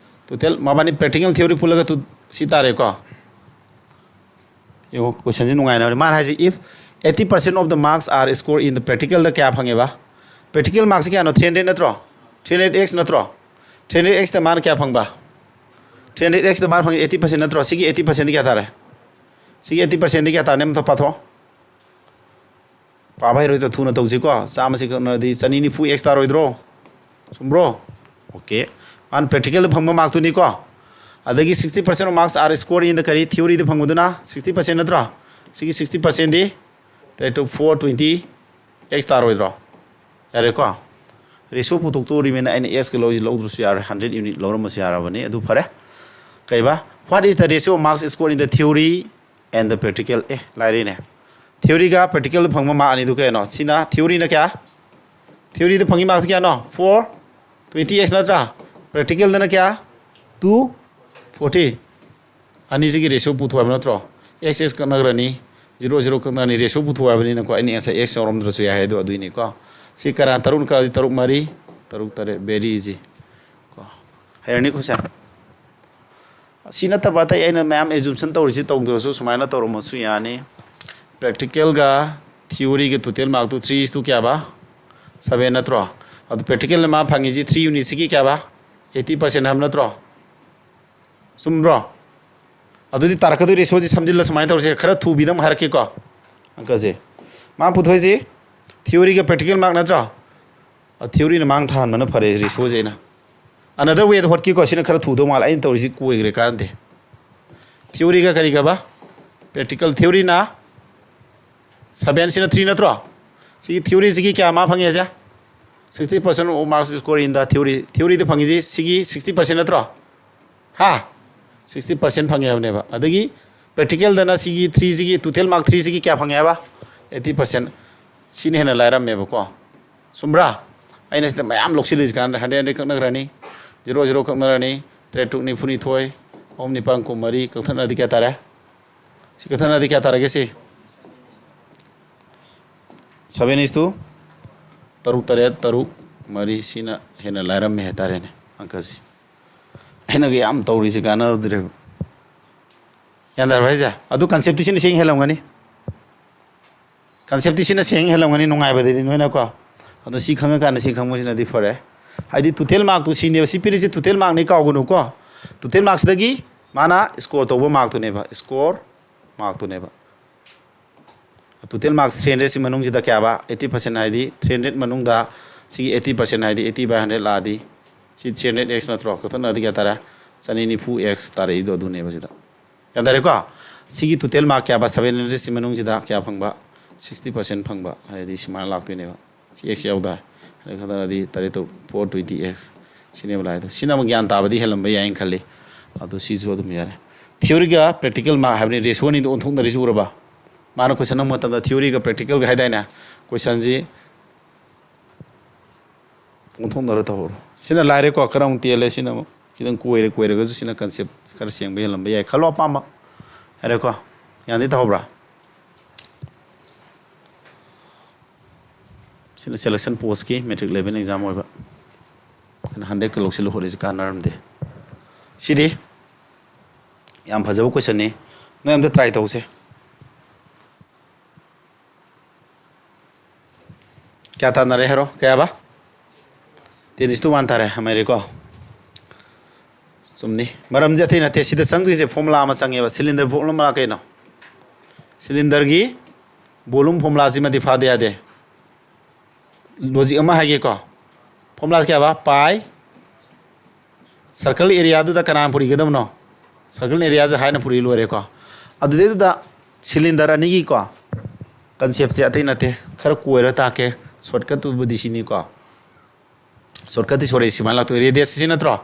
ꯇꯣꯇꯦꯜ ꯃꯕꯥꯅꯤ ꯄ꯭ꯔꯦꯛꯇꯤꯀꯦꯜ ꯊꯤꯑꯣꯔꯤ ꯄꯨꯜꯂꯒ ꯇꯨ-, ꯁꯤ ꯇꯥꯔꯦꯀꯣ꯫ ꯌꯦꯡꯉꯣ, ꯀꯣꯏꯁꯟꯁꯤ ꯅꯨꯡꯉꯥꯏꯅꯕꯅꯤ꯫ ꯃꯥꯅ ꯍꯥꯏꯁꯤ, if eighty percent of the marks are scored in the practical ꯗ ꯀꯌꯥ ꯐꯪꯉꯦꯕ? ꯄ꯭ꯔꯦꯛꯇꯤꯀꯦꯜ ꯃꯥꯔꯛꯁꯤ ꯀꯌꯥꯅꯣ? ꯊ꯭ꯔꯤ ꯍꯟꯗ꯭ꯔꯦꯠ ꯅꯠꯇ꯭ꯔꯣ? ꯊ꯭ꯔꯤ ꯍꯟꯗ꯭ꯔꯦꯠ ꯑꯦꯛꯁ ꯅꯠꯇ꯭ꯔꯣ? ꯊ꯭ꯔꯤ ꯍꯟꯗ꯭ꯔꯦꯠ ꯑꯦꯛꯁꯇ ꯃꯥꯅ ꯀꯌꯥ ꯐꯪꯕ? ꯊ꯭ꯔꯤ ꯍꯟꯗ꯭ꯔꯦꯠ ꯑꯦꯛꯁꯇ ꯃꯥꯅ ꯐꯪꯉꯤ ꯑꯩꯠꯇꯤ ꯄꯥꯔꯁꯦꯟ ꯅꯠꯇ꯭ꯔꯣ? ꯁꯤꯒꯤ ꯑꯩꯠꯇꯤ ꯄꯥꯔꯁꯦꯟꯗꯤ ꯀꯌꯥ ꯇꯥꯔꯦ? ꯁꯤꯒꯤ ꯑꯩꯠꯇꯤ ꯄꯥꯔꯁꯦꯟꯗꯤ ꯀꯌꯥ ꯇꯥꯔꯦ? ꯑꯝꯇ ꯄꯥꯊꯣꯛꯑꯣ꯫ ꯄꯥꯕ ꯍꯩꯔꯣꯏꯗ, ꯊꯨꯅ ꯇꯧꯁꯤꯀꯣ꯫ ꯆꯥꯝꯃꯁꯤ ꯀꯛꯅꯔꯗꯤ ꯆꯅꯤ ꯅꯤꯐꯨ ꯑꯦꯛꯁ ꯇꯥꯔꯣꯏꯗ꯭ꯔꯣ? ꯆꯨꯝꯕ꯭ꯔꯣ? ꯑꯣꯀꯦ꯫ ꯃꯥꯅ ꯄ꯭ꯔꯦꯛꯇꯤꯀꯦꯜꯗ ꯐꯪꯕ ꯃꯥꯔꯛꯇꯨꯅꯤꯀꯣ꯫ ꯑꯗꯒꯤ sixty percent of marks are scored in the ꯀꯔꯤ? ꯊꯤꯑꯣꯔꯤꯗ ꯐꯪꯕꯗꯨꯅ sixty percent ꯅꯠꯇ꯭ꯔꯣ? ꯁꯤꯒꯤ sixty percentꯗꯤ ꯇꯨ four twenty ꯑꯦꯛꯁ ꯇꯥꯔꯣꯏꯗ꯭ꯔꯣ? ꯌꯥꯔꯦꯀꯣ? ꯔꯦꯁꯤꯑꯣ ꯄꯨꯊꯣꯛꯇꯣꯔꯤꯕꯅꯤꯅ ꯑꯩꯅ ꯑꯦꯛꯁꯀ ꯂꯧꯔꯤꯁꯤ ꯂꯧꯗ꯭ꯔꯁꯨ ꯌꯥꯔꯦ, ꯍꯟꯗ꯭ꯔꯦꯠ ꯌꯨꯅꯤꯠ ꯂꯧꯔꯝꯃꯁꯨ ꯌꯥꯔꯕꯅꯤ꯫ ꯑꯗꯨ ꯐꯔꯦ꯫ ꯀꯩꯕ? What is the ratio of marks scored in the theory and the practical? ꯑꯦ, ꯂꯥꯏꯔꯤꯅꯦ꯫ ꯊꯤꯑꯣꯔꯤꯒ ꯄ꯭ꯔꯦꯛꯇꯤꯀꯦꯜꯗ ꯐꯪꯕ ꯃꯥꯔꯛ ꯑꯅꯤꯗꯨ ꯀꯌꯥꯅꯣ? ꯁꯤꯅ ꯊꯤꯑꯣꯔꯤꯅ ꯀꯌꯥ? ꯊꯤꯑꯣꯔꯤꯗ ꯐꯪꯉꯤ ꯃꯥꯔꯛꯁꯤ ꯀꯌꯥꯅꯣ? Four twenty X ꯅꯠꯇ꯭ꯔꯥ? ꯄ꯭ꯔꯦꯛꯇꯤꯀꯦꯜꯗꯅ ꯀꯌꯥ? Two forty꯫ ꯑꯅꯤꯁꯤꯒꯤ ꯔꯦꯁꯤꯑꯣ ꯄꯨꯊꯣꯛ ꯍꯥꯏꯕ ꯅꯠꯇ꯭ꯔꯣ? X X ꯀꯛꯅꯈ꯭ꯔꯅꯤ, zero zero ꯀꯛꯅꯈ꯭ꯔꯅꯤ, ꯔꯦꯁꯤꯑꯣ ꯄꯨꯊꯣꯛ ꯍꯥꯏꯕꯅꯤꯅꯀꯣ꯫ ꯑꯩꯅ ꯉꯁꯥꯏ X ꯌꯥꯎꯔꯝꯗ꯭ꯔꯁꯨ ꯌꯥꯏ ꯍꯥꯏꯗꯣ ꯑꯗꯨꯏꯅꯤꯀꯣ꯫ ꯁꯤ ꯀꯅꯥ ꯇꯔꯨꯛꯅ ꯀꯛꯑꯗꯤ ꯇꯔꯨꯛ ꯃꯔꯤ, ꯇꯔꯨꯛ ꯇꯔꯦꯠ, very easy ꯀꯣ꯫ ꯍꯩꯔꯅꯤꯀꯣ ꯁꯦ꯫ ꯁꯤ ꯅꯠꯇꯕ ꯑꯇꯩ ꯑꯩꯅ ꯃꯌꯥꯝ assumption ꯇꯧꯔꯤꯁꯤ ꯇꯧꯗ꯭ꯔꯁꯨ ꯁꯨꯃꯥꯏꯅ ꯇꯧꯔꯝꯃꯁꯨ ꯌꯥꯅꯤ꯫ ꯄ꯭ꯔꯦꯛꯇꯤꯀꯦꯜꯒ ꯊꯤꯑꯣꯔꯤꯒ total mark two three is to ꯀꯌꯥꯕ? Seven ꯅꯠꯇ꯭ꯔꯣ? ꯑꯗꯨ ꯄ꯭ꯔꯦꯛꯇꯤꯀꯦꯜꯅ ꯃꯥ ꯐꯪꯉꯤꯁꯤ three unit ꯁꯤꯒꯤ ꯀꯌꯥꯕ? Eighty percent ꯍꯥꯏꯕ ꯅꯠꯇ꯭ꯔꯣ? ꯆꯨꯝꯕ꯭ꯔꯣ? ꯑꯗꯨꯗꯤ ꯇꯥꯔꯛꯀꯗꯣꯏ ꯔꯦꯁꯤꯑꯣꯗꯤ ꯁꯝꯖꯤꯜꯂ ꯁꯨꯃꯥꯏꯅ ꯇꯧꯔꯁꯦ, ꯈꯔ ꯊꯨꯕꯤꯗ ꯑꯃꯨꯛ ꯍꯥꯏꯔꯛꯀꯦꯀꯣ꯫ ꯑꯪꯀꯁꯦ ꯃꯥ ꯄꯨꯊꯣꯛꯏꯁꯤ ꯊꯤꯑꯣꯔꯤꯒ ꯄ꯭ꯔꯦꯛꯇꯤꯀꯦꯜ ꯃꯥꯔꯛ ꯅꯠꯇ꯭ꯔꯣ? ꯊꯤꯑꯣꯔꯤꯅ ꯃꯥꯡ ꯊꯥꯍꯟꯕꯅ ꯐꯔꯦ ꯔꯦꯁꯤꯑꯣꯁꯦ꯫ ꯑꯩꯅ another way ꯗ ꯍꯣꯠꯀꯦꯀꯣ꯫ ꯁꯤꯅ ꯈꯔ ꯊꯨꯗꯧ ꯃꯥꯜꯂꯦ, ꯑꯩꯅ ꯇꯧꯔꯤꯁꯤ ꯀꯣꯏꯈ꯭ꯔꯦ, ꯀꯥꯟꯅꯗꯦ꯫ ꯊꯤꯑꯣꯔꯤꯒ ꯀꯔꯤꯒꯕ? ꯄ꯭ꯔꯦꯛꯇꯤꯀꯦꯜ꯫ ꯊꯤꯑꯣꯔꯤꯅ seven, ꯁꯤꯅ three ꯅꯠꯇ꯭ꯔꯣ? ꯁꯤꯒꯤ ꯊꯤꯑꯣꯔꯤꯁꯤꯒꯤ ꯀꯌꯥ ꯃꯥ ꯐꯪꯉꯦꯁꯦ? Sixty percent of marks score in the theory꯫ ꯊꯤꯑꯣꯔꯤꯗ ꯐꯪꯉꯤꯁꯤ ꯁꯤꯒꯤ sixty percent ꯅꯠꯇ꯭ꯔꯣ? ꯍꯥ? Sixty percent ꯐꯪꯉꯦ ꯍꯥꯏꯕꯅꯦꯕ꯫ ꯑꯗꯒꯤ ꯄ꯭ꯔꯦꯛꯇꯤꯀꯦꯜꯗꯅ ꯁꯤꯒꯤ ꯊ꯭ꯔꯤꯁꯤꯒꯤ, total mark ꯊ꯭ꯔꯤꯁꯤꯒꯤ ꯀꯌꯥ ꯐꯪꯉꯦ ꯍꯥꯏꯕ? Eighty percent꯫ ꯁꯤꯅ ꯍꯦꯟꯅ ꯂꯥꯏꯔꯝꯃꯦꯕꯀꯣ꯫ ꯆꯨꯝꯕ꯭ꯔꯥ? ꯑꯩꯅ ꯁꯤꯗ ꯃꯌꯥꯝ ꯂꯧꯁꯤꯜꯂꯤꯁꯤ ꯀꯥꯟꯗ hundred hundred ꯀꯛꯅꯈ꯭ꯔꯅꯤ, zero zero ꯀꯛꯅꯔꯅꯤ, ꯇꯔꯦꯠ ꯇꯔꯨꯛ ꯅꯤꯐꯨꯅꯤꯊꯣꯏ, ꯑꯍꯨꯝ ꯅꯤꯄꯥꯟ ꯀꯨꯟꯃꯔꯤ, ꯀꯛꯊꯠꯅꯔꯗꯤ ꯀꯌꯥ ꯇꯥꯔꯦ? ꯁꯤ ꯀꯛꯊꯠꯅꯔꯗꯤ ꯀꯌꯥ ꯇꯥꯔꯒꯦ ꯁꯤ? Seven is to ꯇꯔꯨꯛ ꯇꯔꯦꯠ ꯇꯔꯨꯛ ꯃꯔꯤ꯫ ꯁꯤꯅ ꯍꯦꯟꯅ ꯂꯥꯏꯔꯝꯃꯦ ꯍꯥꯏꯇꯥꯔꯦꯅꯦ ꯑꯪꯀꯁꯤ꯫ ꯑꯩꯅꯒ ꯌꯥꯝ ꯇꯧꯔꯤꯁꯤ ꯀꯥꯟꯅꯗ꯭ꯔꯦꯕ꯫ ꯒ꯭ꯌꯥꯟ ꯇꯥꯔꯕ ꯍꯥꯏꯁꯦ? ꯑꯗꯨ ꯀꯟꯁꯦꯞꯇꯤ ꯁꯤꯅ ꯁꯦꯡ ꯍꯦꯜꯂꯝꯒꯅꯤ꯫ ꯀꯟꯁꯦꯞꯇꯤ ꯁꯤꯅ ꯁꯦꯡ ꯍꯦꯜꯂꯝꯒꯅꯤ ꯅꯨꯡꯉꯥꯏꯕꯗꯗꯤ ꯅꯣꯏꯅꯀꯣ꯫ ꯑꯗꯣ ꯁꯤ ꯈꯪꯉꯀꯥꯟꯗ ꯁꯤ ꯈꯪꯕꯁꯤꯅꯗꯤ ꯐꯔꯦ꯫ ꯍꯥꯏꯗꯤ total mark ꯇꯨ ꯁꯤꯅꯦꯕ꯫ ꯁꯤ ꯄꯤꯔꯤꯁꯤ total mark ꯅꯤ ꯀꯥꯎꯒꯅꯨꯀꯣ꯫ Total mark ꯁꯤꯗꯒꯤ ꯃꯥꯅ score ꯇꯧꯕ mark ꯇꯨꯅꯦꯕ꯫ Score mark ꯇꯨꯅꯦꯕ꯫ Total marks three hundred ꯁꯤ ꯃꯅꯨꯡꯁꯤꯗ ꯀꯌꯥꯕ? Eighty percent ꯍꯥꯏꯗꯤ three hundred ꯃꯅꯨꯡꯗ ꯁꯤꯒꯤ eighty percent ꯍꯥꯏꯗꯤ eighty by hundred ꯂꯥꯛꯑꯗꯤ ꯁꯤ three hundred X ꯅꯠꯇ꯭ꯔꯣ? ꯀꯛꯊꯠꯅꯔꯗꯤ ꯀꯌꯥ ꯇꯥꯔꯦ? ꯆꯅꯤ ꯅꯤꯐꯨ X ꯇꯥꯔꯛꯏꯗꯣ ꯑꯗꯨꯅꯦꯕ ꯁꯤꯗ꯫ ꯒ꯭ꯌꯥꯟ ꯇꯥꯔꯦꯀꯣ? ꯁꯤꯒꯤ total mark ꯀꯌꯥꯕ? Seven hundred ꯁꯤ ꯃꯅꯨꯡꯁꯤꯗ ꯀꯌꯥ ꯐꯪꯕ? Sixty percent ꯐꯪꯕ ꯍꯥꯏꯗꯤ ꯁꯨꯃꯥꯏꯅ ꯂꯥꯛꯇꯣꯏꯅꯦꯕ꯫ ꯁꯤ X ꯌꯥꯎꯗ꯫ ꯑꯗꯨ ꯈꯛꯇꯅꯗꯤ ꯇꯔꯦꯠ ꯇꯔꯨꯛ, four twenty X꯫ ꯁꯤꯅꯦꯕ ꯂꯥꯛꯏꯗꯣ꯫ ꯁꯤꯅ ꯑꯃꯨꯛ ꯒ꯭ꯌꯥꯟ ꯇꯥꯕꯗꯤ ꯍꯦꯜꯂꯝꯕ ꯌꯥꯏꯅ ꯈꯜꯂꯤ꯫ ꯑꯗꯣ ꯁꯤꯁꯨ ꯑꯗꯨꯝ ꯌꯥꯔꯦ꯫ Theory ꯒ practical mark ꯍꯥꯏꯕꯅꯤ, ꯔꯦꯁꯤꯑꯣ ꯑꯅꯤꯗꯣ ꯑꯣꯟꯊꯣꯛꯅꯔꯤꯁꯤ ꯎꯔꯕ? ꯃꯥꯅ question ꯍꯪꯕ ꯃꯇꯝꯗ theoryꯒ practicalꯒ ꯍꯥꯏꯗꯥꯏꯅꯦ? Questionꯁꯤ ꯑꯣꯟꯊꯣꯛꯅꯔ ꯇꯧꯍꯧꯔꯣ꯫ ꯁꯤꯅ ꯂꯥꯏꯔꯦꯀꯣ, ꯈꯔ ꯑꯃꯨꯛ ꯇꯦꯜꯂꯦ꯫ ꯁꯤꯅ ꯑꯃꯨꯛ ꯈꯤꯇꯪ ꯀꯣꯏꯔꯦ, ꯀꯣꯏꯔꯒꯁꯨ ꯁꯤꯅ concept ꯈꯔ ꯁꯦꯡꯕ ꯍꯦꯜꯂꯝꯕ ꯌꯥꯏ꯫ ꯈꯜꯂꯣ ꯑꯄꯥꯝꯕ꯫ ꯍꯥꯏꯔꯦꯀꯣ? ꯒ꯭ꯌꯥꯟꯗꯤ ꯇꯧꯍꯧꯕ꯭ꯔꯥ? ꯁꯤꯅ selection postꯀꯤ matric level exam ꯑꯣꯏꯕ꯫ ꯑꯩꯅ hundredꯀ ꯂꯧꯁꯤꯜꯂꯨ ꯍꯣꯠꯂꯤꯁꯤ ꯀꯥꯟꯅꯔꯝꯗꯦ꯫ ꯁꯤꯗꯤ ꯌꯥꯝ ꯐꯖꯕ questionꯅꯤ꯫ ꯅꯣꯏ ꯑꯝꯇ try ꯇꯧꯁꯦ꯫ ꯀꯌꯥ ꯇꯥꯟꯅꯔꯦ ꯍꯥꯏꯔꯣ? ꯀꯌꯥꯕ? Ten is to one ꯇꯥꯔꯦ, ꯑꯃ ꯂꯩꯔꯦꯀꯣ꯫ ꯆꯨꯝꯅꯤ꯫ ꯃꯔꯝꯁꯦ ꯑꯇꯩ ꯅꯠꯇꯦ꯫ ꯁꯤꯗ ꯆꯪꯗꯣꯏꯁꯦ formula ꯑꯃ ꯆꯪꯉꯦꯕ꯫ Cylinder formula ꯀꯩꯅꯣ? Cylinderꯒꯤ volume formulaꯁꯤꯃꯗꯤ ꯐꯥꯗ ꯌꯥꯗꯦ꯫ Logic ꯑꯃ ꯍꯥꯏꯒꯦꯀꯣ꯫ Formulaꯁꯤ ꯀꯌꯥꯕ? Pi circle areaꯗꯨꯗ ꯀꯅꯥꯅ ꯄꯨꯔꯤꯒꯗꯕꯅꯣ? Circle areaꯗꯨꯗ heightꯅ ꯄꯨꯔꯤ ꯂꯣꯏꯔꯦꯀꯣ꯫ ꯑꯗꯨꯗꯩꯗꯨꯗ cylinder ꯑꯅꯤꯒꯤꯀꯣ conceptꯁꯦ ꯑꯇꯩ ꯅꯠꯇꯦ, ꯈꯔ ꯀꯣꯏꯔ ꯇꯥꯛꯀꯦ꯫ Shortcutꯇꯨꯕꯨꯗꯤ ꯁꯤꯅꯤꯀꯣ꯫ Shortcutꯇꯤ ꯁꯣꯔꯤ, ꯁꯨꯃꯥꯏꯅ ꯂꯥꯛꯇꯣꯏ꯫ Radius ꯁꯤ ꯅꯠꯇ꯭ꯔꯣ?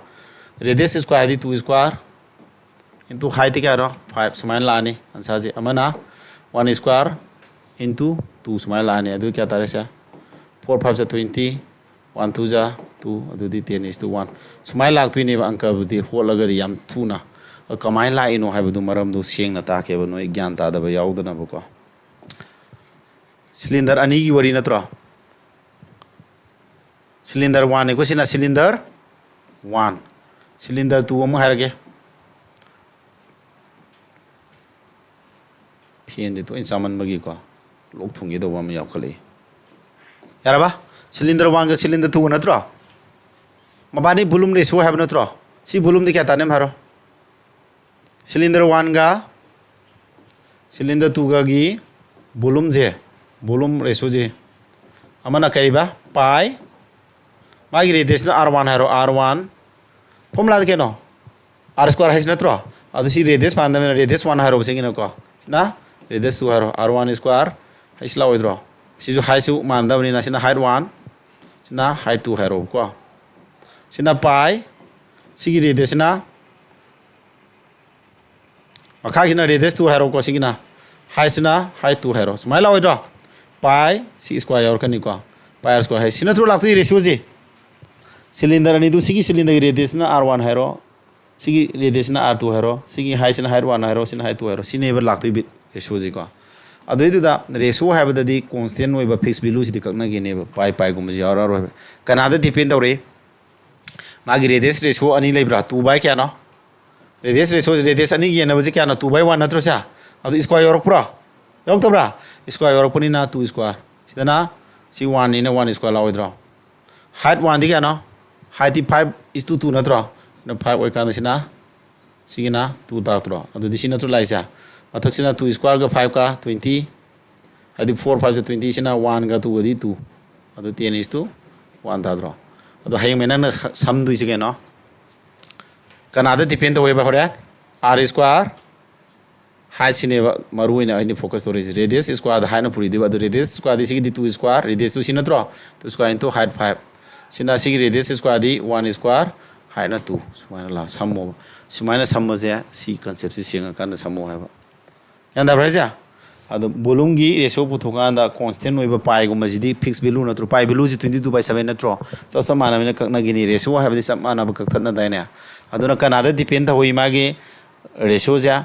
Radius square ꯍꯥꯏꯗꯤ two square into height ꯀꯌꯥꯅꯣ? Five꯫ ꯁꯨꯃꯥꯏꯅ ꯂꯥꯛꯑꯅꯤ answerꯁꯦ꯫ ꯑꯃꯅ one square into two ꯁꯨꯃꯥꯏꯅ ꯂꯥꯛꯑꯅꯤ꯫ ꯑꯗꯨ ꯀꯌꯥ ꯇꯥꯔꯦ ꯁꯦ? Four five twenty, one two two, ꯑꯗꯨꯗꯤ ten is to one꯫ ꯁꯨꯃꯥꯏꯅ ꯂꯥꯛꯇꯣꯏꯅꯦꯕ ꯑꯪꯀꯕꯨꯗꯤ ꯍꯣꯠꯂꯒꯗꯤ ꯌꯥꯝ ꯊꯨꯅ꯫ ꯑꯗꯣ ꯀꯃꯥꯏꯅ ꯂꯥꯛꯏꯅꯣ ꯍꯥꯏꯕꯗꯨ ꯃꯔꯝꯗꯣ ꯁꯦꯡꯅ ꯇꯥꯛꯀꯦꯕ, ꯅꯣꯏ ꯒ꯭ꯌꯥꯟ ꯇꯥꯗꯕ ꯌꯥꯎꯗꯅꯕꯀꯣ꯫ Cylinder ꯑꯅꯤꯒꯤ ꯋꯥꯔꯤ ꯅꯠꯇ꯭ꯔꯣ? Cylinder oneꯅꯤꯀꯣ ꯁꯤꯅ, cylinder one꯫ Cylinder two ꯑꯃꯨꯛ ꯍꯥꯏꯔꯒꯦ꯫ Fanꯁꯦ ꯇꯣꯏꯅ ꯆꯥꯃꯟꯕꯒꯤꯀꯣ ꯂꯣꯛ ꯊꯨꯡꯒꯦ ꯇꯧꯕ ꯑꯃ ꯌꯥꯎꯈꯠꯂꯛꯏ꯫ ꯌꯥꯔꯕ? Cylinder oneꯒ cylinder twoꯒ ꯅꯠꯇ꯭ꯔꯣ? ꯃꯕꯥꯅꯤ volume ratio ꯍꯥꯏꯕ ꯅꯠꯇ꯭ꯔꯣ? ꯁꯤ volumeꯗꯤ ꯀꯌꯥ ꯇꯥꯅꯤ ꯑꯝ ꯍꯥꯏꯔꯣ? Cylinder oneꯒ cylinder twoꯒꯒꯤ volumeꯁꯦ, volume ratioꯁꯦ, ꯑꯃꯅ ꯀꯩꯕ? Pi꯫ ꯃꯥꯒꯤ radiusꯅ R one ꯍꯥꯏꯔꯣ, R one꯫ Formulaꯗꯤ ꯀꯩꯅꯣ? R square ꯍꯥꯏꯁꯤ ꯅꯠꯇ꯭ꯔꯣ? ꯑꯗꯨ ꯁꯤ radius ꯃꯥꯟꯅꯗꯕꯅꯤꯅ radius one ꯍꯥꯏꯔꯣꯕ ꯁꯤꯒꯤꯅꯀꯣ꯫ ꯁꯤꯅ radius two ꯍꯥꯏꯔꯣ, R one square꯫ ꯍꯩꯁ ꯂꯥꯛꯑꯣꯏꯗ꯭ꯔꯣ? ꯁꯤꯁꯨ heightꯁꯨ ꯃꯥꯟꯅꯗꯕꯅꯤꯅ ꯁꯤꯅ height one, ꯁꯤꯅ height two ꯍꯥꯏꯔꯣꯕꯀꯣ꯫ ꯁꯤꯅ pi, ꯁꯤꯒꯤ radiusꯁꯤꯅ, ꯃꯈꯥꯒꯤꯁꯤꯅ radius two ꯍꯥꯏꯔꯣꯀꯣ, ꯁꯤꯒꯤꯅ꯫ ꯍꯥꯏꯠꯁꯤꯅ ꯍꯥꯏꯠ ꯇꯨ ꯍꯥꯏꯔꯣ, ꯁꯨꯃꯥꯏꯅ ꯂꯥꯛꯑꯣꯏꯗ꯭ꯔꯣ? ꯄꯥꯏ ꯁꯤ ꯁ꯭ꯀ꯭ꯋꯥꯔ ꯌꯥꯎꯔꯛꯀꯅꯤꯀꯣ, ꯄꯥꯏ ꯑꯥꯔ ꯁ꯭ꯀ꯭ꯋꯥꯔ ꯍꯥꯏ ꯁꯤ ꯅꯠꯇ꯭ꯔꯣ ꯂꯥꯛꯇꯣꯏ ꯔꯦꯁꯤꯌꯣꯁꯤ? ꯁꯤꯂꯤꯟꯗꯔ ꯑꯅꯤꯗꯨ ꯁꯤꯒꯤ ꯁꯤꯂꯤꯟꯗꯔꯒꯤ ꯔꯦꯗꯤꯌꯁꯁꯤꯅ ꯑꯥꯔ ꯋꯥꯟ ꯍꯥꯏꯔꯣ, ꯁꯤꯒꯤ ꯔꯦꯗꯤꯌꯁꯁꯤꯅ ꯑꯥꯔ ꯇꯨ ꯍꯥꯏꯔꯣ, ꯁꯤꯒꯤ ꯍꯥꯏꯠꯁꯤꯅ ꯍꯥꯏꯠ ꯋꯥꯟ ꯍꯥꯏꯔꯣ, ꯁꯤꯅ ꯍꯥꯏꯠ ꯇꯨ ꯍꯥꯏꯔꯣ, ꯁꯤꯅꯦꯕ ꯂꯥꯛꯇꯣꯏ ꯕꯤꯠ ꯔꯦꯁꯤꯌꯣꯁꯤꯀꯣ꯫ ꯑꯗꯨꯏꯗꯨꯗ ꯔꯦꯁꯤꯌꯣ ꯍꯥꯏꯕꯗꯗꯤ ꯀꯣꯟꯁꯇꯦꯟ ꯑꯣꯏꯕ ꯐꯤꯛꯁ ꯚꯦꯂꯨꯁꯤꯗꯤ ꯀꯛꯅꯒꯦꯅꯦꯕ, ꯄꯥꯏ ꯄꯥꯏꯒꯨꯝꯕꯁꯤ ꯌꯥꯎꯔꯛꯑꯔꯣꯏꯕ꯫ ꯀꯅꯥꯗ ꯗꯤꯄꯦꯟ ꯇꯧꯔꯤ? ꯃꯥꯒꯤ ꯔꯦꯗꯤꯌꯁ ꯔꯦꯁꯤꯌꯣ ꯑꯅꯤ ꯂꯩꯕ꯭ꯔꯥ? ꯇꯨ ꯕꯥꯏ ꯀꯌꯥꯅꯣ? ꯔꯦꯗꯤꯌꯁ ꯔꯦꯁꯤꯌꯣ, ꯔꯦꯗꯤꯌꯁ ꯑꯅꯤꯒꯤ ꯌꯦꯟꯅꯕꯁꯦ ꯀꯌꯥꯅꯣ? ꯇꯨ ꯕꯥꯏ ꯋꯥꯟ ꯅꯠꯇ꯭ꯔꯣ ꯁꯦ? ꯑꯗꯨ ꯁ꯭ꯀ꯭ꯋꯥꯔ ꯌꯧꯔꯛꯄ꯭ꯔꯣ? ꯌꯧꯔꯛꯇꯕ꯭ꯔꯥ? ꯁ꯭ꯀ꯭ꯋꯥꯔ ꯌꯧꯔꯛꯄꯅꯤꯅ ꯇꯨ ꯁ꯭ꯀ꯭ꯋꯥꯔ꯫ ꯁꯤꯗꯅ ꯁꯤ ꯋꯥꯟꯅꯤꯅ ꯋꯥꯟ ꯁ꯭ꯀ꯭ꯋꯥꯔ ꯂꯥꯛꯑꯣꯏꯗ꯭ꯔꯣ? ꯍꯥꯏꯠ ꯋꯥꯟꯗꯤ ꯀꯌꯥꯅꯣ? ꯍꯥꯏꯠꯇꯤ ꯐꯥꯏꯚ ꯏꯁ ꯇꯨ ꯇꯨ ꯅꯠꯇ꯭ꯔꯣ? ꯑꯗꯨꯅ ꯐꯥꯏꯚ ꯑꯣꯏꯀꯥꯟꯗ ꯁꯤꯅ, ꯁꯤꯒꯤꯅ ꯇꯨ ꯇꯥꯛꯇ꯭ꯔꯣ? ꯑꯗꯨꯗꯤ ꯁꯤ ꯅꯠꯇ꯭ꯔꯣ ꯂꯥꯛꯏꯁꯦ? ꯃꯊꯛꯁꯤꯅ ꯇꯨ ꯁ꯭ꯀ꯭ꯋꯥꯔꯒ ꯐꯥꯏꯚꯀ ꯇ꯭ꯋꯦꯟꯇꯤ, ꯍꯥꯏꯗꯤ ꯐꯣꯔ ꯐꯥꯏꯚꯁꯦ ꯇ꯭ꯋꯦꯟꯇꯤ, ꯁꯤꯅ ꯋꯥꯟꯒ ꯇꯨꯒꯗꯤ ꯇꯨ, ꯑꯗꯨ ꯇꯦꯟ ꯏꯁ ꯇꯨ ꯋꯥꯟ ꯇꯥꯗ꯭ꯔꯣ? ꯑꯗꯣ ꯍꯌꯦꯡ ꯅꯪꯅ ꯁ-, ꯁꯝꯗꯣꯏꯁꯦ ꯀꯩꯅꯣ? ꯀꯅꯥꯗ ꯗꯤꯄꯦꯟ ꯇꯧꯋꯦꯕ ꯍꯣꯔꯦꯟ? ꯑꯥꯔ ꯁ꯭ꯀ꯭ꯋꯥꯔ, ꯍꯥꯏꯠꯁꯤꯅꯦꯕ ꯃꯔꯨ ꯑꯣꯏꯅ ꯑꯩꯅ ꯐꯣꯀꯁ ꯇꯧꯔꯤꯁꯦ꯫ ꯔꯦꯗꯤꯌꯁ ꯁ꯭ꯀ꯭ꯋꯥꯔꯗ ꯍꯥꯏꯠꯅ ꯄꯨꯔꯤꯗꯣꯏꯕ꯫ ꯑꯗꯨ ꯔꯦꯗꯤꯌꯁ ꯁ꯭ꯀ꯭ꯋꯥꯔꯗꯤ ꯁꯤꯒꯤꯗꯤ ꯇꯨ ꯁ꯭ꯀ꯭ꯋꯥꯔ, ꯔꯦꯗꯤꯌꯁꯇꯨ ꯁꯤ ꯅꯠꯇ꯭ꯔꯣ? ꯇꯨ ꯁ꯭ꯀ꯭ꯋꯥꯔ ꯏꯟꯇꯨ ꯍꯥꯏꯠ ꯐꯥꯏꯚ꯫ ꯁꯤꯅ ꯁꯤꯒꯤ ꯔꯦꯗꯤꯌꯁ ꯁ꯭ꯀ꯭ꯋꯥꯔꯗꯤ ꯋꯥꯟ ꯁ꯭ꯀ꯭ꯋꯥꯔ, ꯍꯥꯏꯠꯅ ꯇꯨ꯫ ꯁꯨꯃꯥꯏꯅ ꯂꯥꯛ-, ꯁꯝꯃꯣꯕ꯫ ꯁꯨꯃꯥꯏꯅ ꯁꯝꯕꯁꯦ ꯁꯤ ꯀꯟꯁꯦꯞꯁꯤ ꯁꯦꯡꯉꯀꯥꯟꯗ ꯁꯝꯃꯣ ꯍꯥꯏꯕ꯫ ꯒ꯭ꯌꯥꯟ ꯇꯥꯕ꯭ꯔꯥ ꯍꯥꯏꯁꯦ? ꯑꯗꯣ ꯕꯣꯂꯨꯝꯒꯤ ꯔꯦꯁꯤꯌꯣ ꯄꯨꯊꯣꯛꯀꯥꯟꯗ ꯀꯣꯟꯁꯇꯦꯟ ꯑꯣꯏꯕ ꯄꯥꯏꯒꯨꯝꯕꯁꯤꯗꯤ ꯐꯤꯛꯁ ꯚꯦꯂꯨ ꯅꯠꯇ꯭ꯔꯣ? ꯄꯥꯏ ꯚꯦꯂꯨꯁꯤ ꯇ꯭ꯋꯦꯟꯇꯤ ꯇꯨ ꯕꯥꯏ ꯁꯚꯦꯟ ꯅꯠꯇ꯭ꯔꯣ? ꯆꯞ ꯆꯞ ꯃꯥꯟꯅꯕꯅꯤꯅ ꯀꯛꯅꯒꯤꯅꯤ꯫ ꯔꯦꯁꯤꯌꯣ ꯍꯥꯏꯕꯗꯤ ꯆꯞ ꯃꯥꯟꯅꯕ ꯀꯛꯊꯠꯅꯗꯥꯏꯅꯦ? ꯑꯗꯨꯅ ꯀꯅꯥꯗ ꯗꯤꯄꯦꯟ ꯇꯧꯏ ꯃꯥꯒꯤ ꯔꯦꯁꯤꯌꯣꯁꯦ?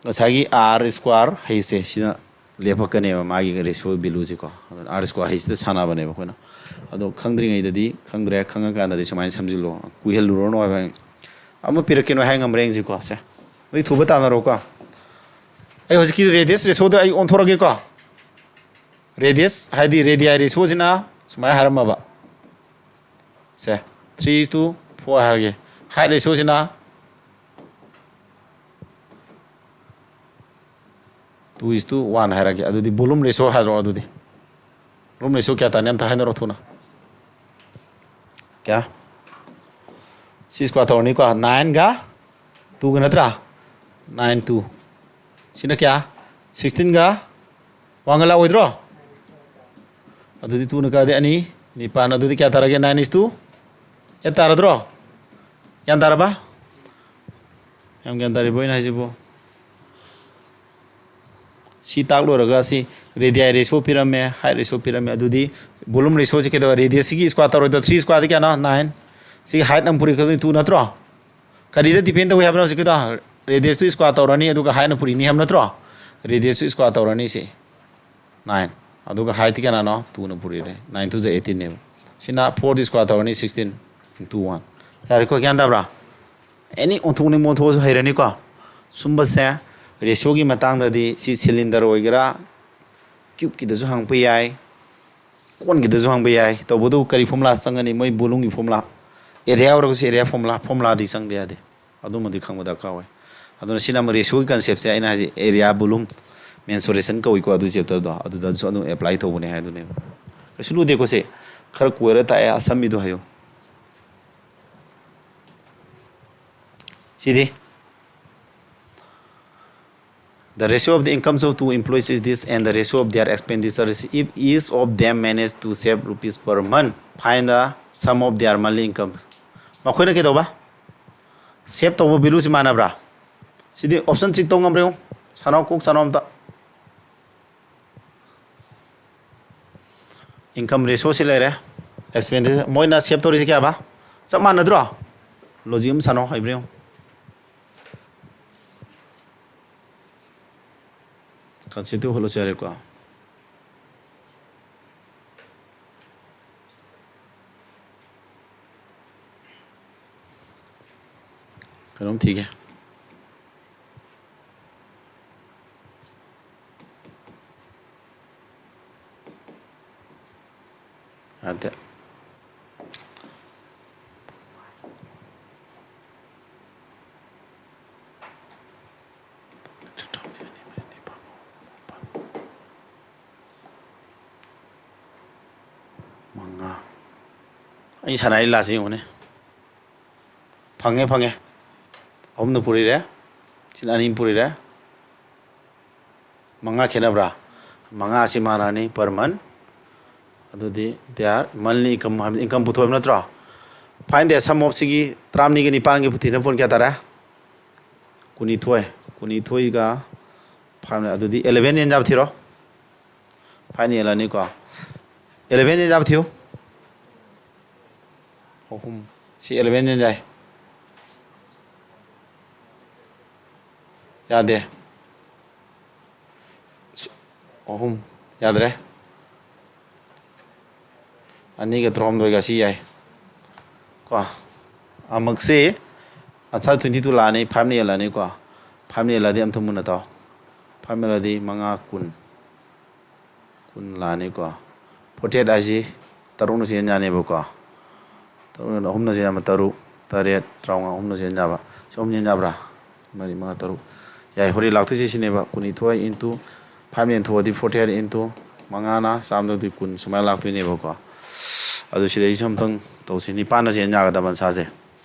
ꯉꯁꯥꯏꯒꯤ ꯑꯥꯔ ꯁ꯭ꯀ꯭ꯋꯥꯔ ꯍꯩꯁꯦ ꯁꯤꯅ ꯂꯦꯞꯄꯛꯀꯅꯦꯕ ꯃꯥꯒꯤ ꯔꯦꯁꯤꯌꯣ ꯚꯦꯂꯨꯁꯦꯀꯣ꯫ ꯑꯗꯨꯅ ꯑꯥꯔ ꯁ꯭ꯀ꯭ꯋꯥꯔ ꯍꯩꯁꯤꯗ ꯁꯥꯟꯅꯕꯅꯦꯕ ꯑꯩꯈꯣꯏꯅ꯫ ꯑꯗꯣ ꯈꯪꯗ꯭ꯔꯤꯉꯩꯗꯗꯤ ꯈꯪꯗ꯭ꯔꯦ, ꯈꯪꯉꯀꯥꯟꯗꯗꯤ ꯁꯨꯃꯥꯏꯅ ꯁꯝꯖꯤꯜꯂꯣ꯫ ꯀꯨꯏꯍꯜꯂꯨꯔꯅꯨ ꯍꯥꯏꯕ ꯑꯩꯅ꯫ ꯑꯃ ꯄꯤꯔꯛꯀꯦ ꯅꯣꯏ ꯍꯥꯏ ꯉꯝꯕ꯭ꯔꯥ ꯌꯦꯡꯁꯤꯀꯣ꯫ ꯁꯦ, ꯅꯣꯏ ꯊꯨꯕ ꯇꯥꯟꯅꯔꯣꯀꯣ꯫ ꯑꯩ ꯍꯧꯖꯤꯛꯀꯤ ꯔꯦꯗꯤꯌꯁ ꯔꯦꯁꯤꯌꯣꯗꯣ ꯑꯩ ꯑꯣꯟꯊꯣꯔꯛꯑꯒꯦꯀꯣ꯫ ꯔꯦꯗꯤꯌꯁ ꯍꯥꯏꯗꯤ ꯔꯦꯗꯤꯌꯥꯏ ꯔꯦꯁꯤꯌꯣꯁꯤꯅ ꯁꯨꯃꯥꯏꯅ ꯍꯥꯏꯔꯝꯃꯕ꯫ ꯁꯦ, ꯊ꯭ꯔꯤ ꯏꯁ ꯇꯨ ꯐꯣꯔ ꯍꯥꯏꯔꯒꯦ꯫ ꯍꯥꯏꯠ ꯔꯦꯁꯤꯌꯣꯁꯤꯅ ꯇꯨ ꯏꯁ ꯇꯨ ꯋꯥꯟ ꯍꯥꯏꯔꯒꯦ꯫ ꯑꯗꯨꯗꯤ ꯕꯣꯂꯨꯝ ꯔꯦꯁꯤꯌꯣ ꯍꯥꯏꯔꯣ ꯑꯗꯨꯗꯤ꯫ ꯕꯣꯂꯨꯝ ꯔꯦꯁꯤꯌꯣ ꯀꯌꯥ ꯇꯥꯅꯤ ꯑꯝꯇ ꯍꯥꯏꯅꯔꯣ ꯊꯨꯅ꯫ ꯀꯌꯥ? ꯁꯤ ꯁ꯭ꯀ꯭ꯋꯥꯔ ꯇꯧꯔꯅꯤꯀꯣ꯫ ꯅꯥꯏꯟꯒ ꯇꯨꯒ ꯅꯠꯇ꯭ꯔꯥ? Nine two. ꯁꯤꯅ ꯀꯌꯥ? ꯁꯤꯛꯁꯇꯤꯟꯒ ꯋꯥꯟꯒ ꯂꯥꯛꯑꯣꯏꯗ꯭ꯔꯣ? ꯑꯗꯨꯗꯤ ꯇꯨꯅ ꯀꯛꯑꯗꯤ ꯑꯅꯤ, ꯅꯤꯄꯥꯟ꯫ ꯑꯗꯨꯗꯤ ꯀꯌꯥ ꯇꯥꯔꯒꯦ? ꯅꯥꯏꯟ ꯏꯁ ꯇꯨ ꯑꯦꯠ ꯇꯥꯔꯗ꯭ꯔꯣ? ꯒ꯭ꯌꯥꯟ ꯇꯥꯔꯕ? ꯌꯥꯝ ꯒ꯭ꯌꯥꯟ ꯇꯥꯔꯤꯕꯣ ꯑꯩꯅ ꯍꯥꯏꯁꯤꯕꯣ? ꯁꯤ ꯇꯥꯛ ꯂꯣꯏꯔꯒ ꯁꯤ radii ratio ꯄꯤꯔꯝꯃꯦ, height ratio ꯄꯤꯔꯝꯃꯦ꯫ ꯑꯗꯨꯗꯤ volume ratio ꯁꯤ ꯀꯩꯗꯧꯕ? Radius ꯁꯤꯒꯤ square ꯇꯧꯔꯣꯏꯗ꯭ꯔꯣ? Three square ꯗꯤ ꯀꯌꯥꯅꯣ? Nine꯫ ꯁꯤꯒꯤ height ꯅꯪ ꯄꯨꯔꯤ ꯈꯨꯗꯤꯡ two ꯅꯠꯇ꯭ꯔꯣ? ꯀꯔꯤꯗ depend ꯇꯧꯏ ꯍꯥꯏꯕꯅꯣ ꯍꯧꯖꯤꯛꯀꯤꯗꯣ? Radius ꯇꯨ square ꯇꯧꯔꯅꯤ, ꯑꯗꯨꯒ height ꯅ ꯄꯨꯔꯤꯅꯤ ꯍꯥꯏꯕ ꯅꯠꯇ꯭ꯔꯣ? Radius ꯇꯨ square ꯇꯧꯔꯅꯤ ꯁꯤ꯫ Nine꯫ ꯑꯗꯨꯒ height ꯇꯤ ꯀꯌꯥꯅꯣ? Two ꯅ ꯄꯨꯔꯤꯔꯦ꯫ Nine two ꯖ eighteen ꯅꯦꯕ꯫ ꯁꯤꯅ four ꯗꯤ square ꯇꯧꯔꯅꯤ, sixteen into one꯫ ꯌꯥꯔꯦꯀꯣ? ꯒ꯭ꯌꯥꯟ ꯇꯥꯕ꯭ꯔꯥ? Any ꯑꯣꯟꯊꯣꯛꯅꯤꯡꯕ ꯑꯣꯟꯊꯣꯛꯑꯁꯨ ꯍꯩꯔꯅꯤꯀꯣ꯫ ꯁꯨꯝꯕꯁꯦ ratio ꯒꯤ ꯃꯇꯥꯡꯗꯗꯤ ꯁꯤ cylinder ꯑꯣꯏꯒꯦꯔꯥ, cube ꯀꯤꯗꯁꯨ ꯍꯪꯉꯛꯄ ꯌꯥꯏ, cone ꯒꯤꯗꯁꯨ ꯍꯪꯕ ꯌꯥꯏ꯫ ꯇꯧꯕꯇꯕꯨ ꯀꯔꯤ formula ꯆꯪꯒꯅꯤ? ꯃꯣꯏ volume ꯒꯤ formula꯫ Area ꯑꯣꯏꯔꯒꯁꯨ area formula, formula ꯗꯤ ꯆꯪꯗ ꯌꯥꯗꯦ꯫ ꯑꯗꯨꯃꯗꯤ ꯈꯪꯕ ꯗꯔꯀꯥꯔ ꯑꯣꯏ꯫ ꯑꯗꯨꯅ ꯁꯤꯅ ꯑꯃꯨꯛ ratio ꯒꯤ concept ꯁꯦ ꯑꯩꯅ ꯍꯥꯏꯁꯦ area, volume, mensuration ꯀꯧꯏꯀꯣ, ꯑꯗꯨ chapter ꯗꯣ꯫ ꯑꯗꯨꯗꯁꯨ ꯑꯗꯨꯝ apply ꯇꯧꯕꯅꯦ ꯍꯥꯏꯗꯨꯅꯦꯕ꯫ ꯀꯩꯁꯨ ꯂꯨꯗꯦꯀꯣ ꯁꯦ꯫ ꯈꯔ ꯀꯣꯏꯔ ꯇꯥꯛꯑꯦ, ꯑꯁꯝꯕꯤꯗꯣ ꯍꯥꯏꯌꯨ꯫ ꯁꯤꯗꯤ, the ratio of the incomes of two employees is this and the ratio of their expenditures, if each of them manage to save rupees per month, find the sum of their monthly income. ꯃꯈꯣꯏꯅ ꯀꯩꯗꯧꯕ? Save ꯇꯧꯕ value ꯁꯤ ꯃꯥꯟꯅꯕ꯭ꯔꯥ? ꯁꯤꯗꯤ option check ꯇꯧ ꯉꯝꯕ꯭ꯔꯥ ꯌꯦꯡꯉꯨ꯫ ꯁꯥꯟꯅꯧ, ꯀꯣꯛ ꯁꯥꯟꯅꯧ ꯑꯝꯇ꯫ Income ratio ꯁꯤ ꯂꯩꯔꯦ꯫ Expenditure, ꯃꯣꯏꯅ save ꯇꯧꯔꯤꯁꯤ ꯀꯌꯥꯕ? ꯆꯞ ꯃꯥꯟꯅꯗ꯭ꯔꯣ? Logic ꯑꯃ ꯁꯥꯟꯅꯧ, ꯍꯩꯕ꯭ꯔꯥ ꯌꯦꯡꯉꯨ꯫ Concept ꯇꯨ ꯍꯣꯠꯂꯁꯨ ꯌꯥꯔꯦꯀꯣ꯫ ꯀꯩꯅꯣꯝ ꯊꯤꯒꯦ꯫ ꯌꯥꯗꯦ꯫ ꯃꯉꯥ꯫ ꯑꯩ ꯁꯥꯟꯅꯔꯤ ꯂꯥꯁꯁꯤ ꯌꯦꯡꯉꯨꯅꯦ꯫ ꯐꯪꯉꯦ, ꯐꯪꯉꯦ꯫ ꯑꯍꯨꯝꯅ ꯄꯨꯔꯤꯔꯦ꯫ ꯁꯤꯅ ꯑꯅꯤ ꯄꯨꯔꯤꯔꯦ꯫ ꯃꯉꯥ ꯈꯦꯠꯅꯕ꯭ꯔꯥ? ꯃꯉꯥ ꯑꯁꯤ ꯃꯥꯟꯅꯔꯅꯤ per month꯫ ꯑꯗꯨꯗꯤ their monthly income ꯍꯥꯏꯕꯗꯤ income ꯄꯨꯊꯣꯛꯑꯦꯕ ꯅꯠꯇ꯭ꯔꯣ? Find the sum of ꯁꯤꯒꯤ ꯇꯔꯥꯃꯔꯤꯒ ꯅꯤꯄꯥꯟꯒꯤ ꯄꯨꯊꯤꯅ ꯄꯨꯟ ꯀꯌꯥ ꯇꯥꯔꯦ? ꯀꯨꯟꯅꯤꯊꯣꯏ꯫ ꯀꯨꯟꯅꯤꯊꯣꯏꯒ ꯐꯥꯏꯚꯅ ꯑꯗꯨꯗꯤ ꯑꯦꯂꯦꯚꯦꯟ ꯌꯦꯟ ꯌꯥꯕ ꯊꯤꯔꯣ꯫ ꯐꯥꯏꯚꯅ ꯌꯦꯜꯂꯅꯤꯀꯣ꯫ ꯑꯦꯂꯦꯚꯦꯟ ꯌꯦꯟ ꯌꯥꯕ ꯊꯤꯌꯨ꯫ ꯑꯍꯨꯝ꯫ ꯁꯤ ꯑꯦꯂꯦꯚꯦꯟ ꯌꯦꯟ ꯌꯥꯏ꯫ ꯌꯥꯗꯦ꯫ ꯑꯍꯨꯝ꯫ ꯌꯥꯗ꯭ꯔꯦ꯫ ꯑꯅꯤꯒ ꯇꯔꯥꯍꯨꯝꯗꯣꯏꯒ ꯁꯤ ꯌꯥꯏ꯫ ꯀꯣ꯫ ꯑꯃꯛꯁꯤ ꯑꯟꯁꯔ ꯇ꯭ꯋꯦꯟꯇꯤ ꯇꯨ ꯂꯥꯛꯑꯅꯤ, ꯐꯥꯏꯚꯅ ꯌꯦꯜꯂꯅꯤꯀꯣ꯫ ꯐꯥꯏꯚꯅ ꯌꯦꯜꯂꯗꯤ ꯑꯝꯇ ꯃꯨꯟꯅ ꯇꯥꯎ꯫ ꯐꯥꯏꯚꯅ ꯌꯦꯜꯂꯗꯤ ꯃꯉꯥ, ꯀꯨꯟ꯫ ꯀꯨꯟ ꯂꯥꯛꯑꯅꯤꯀꯣ꯫ ꯐꯣꯔꯇꯤ ꯑꯩꯠ ꯍꯥꯏꯁꯤ ꯇꯔꯨꯛꯅ ꯆꯦꯟ ꯌꯥꯅꯦꯕꯀꯣ꯫ ꯇꯔꯨꯛꯅ ꯑꯍꯨꯝꯅ ꯆꯦꯟ ꯌꯥꯕ ꯇꯔꯨꯛ, ꯇꯔꯦꯠ, ꯇꯔꯥꯃꯉꯥ ꯑꯍꯨꯝꯅ ꯆꯦꯟ ꯌꯥꯕ꯫ ꯁꯤ ꯑꯍꯨꯝ ꯆꯦꯟ ꯌꯥꯕ꯭ꯔꯥ? ꯃꯔꯤ, ꯃꯉꯥ, ꯇꯔꯨꯛ꯫ ꯌꯥꯏ, ꯍꯣꯔꯦꯟ ꯂꯥꯛꯇꯣꯏꯁꯤ ꯁꯤꯅꯦꯕ꯫ ꯀꯨꯟꯅꯤꯊꯣꯏ into ꯐꯥꯏꯚ ꯌꯦꯟꯊꯣꯛꯑꯗꯤ ꯐꯣꯔꯇꯤ ꯑꯩꯠ into ꯃꯉꯥꯅ ꯆꯥꯝꯃꯗꯒꯤ ꯀꯨꯟ ꯁꯨꯃꯥꯏꯅ ꯂꯥꯛꯇꯣꯏꯅꯦꯕꯀꯣ꯫ ꯑꯗꯨ ꯁꯤꯗꯩꯁꯤ ꯑꯝꯇꯪ ꯇꯧꯁꯤ꯫ ꯅꯤꯄꯥꯟꯅ ꯆꯦꯟ ꯌꯥꯒꯗꯕ ꯑꯟꯁꯔꯁꯦ꯫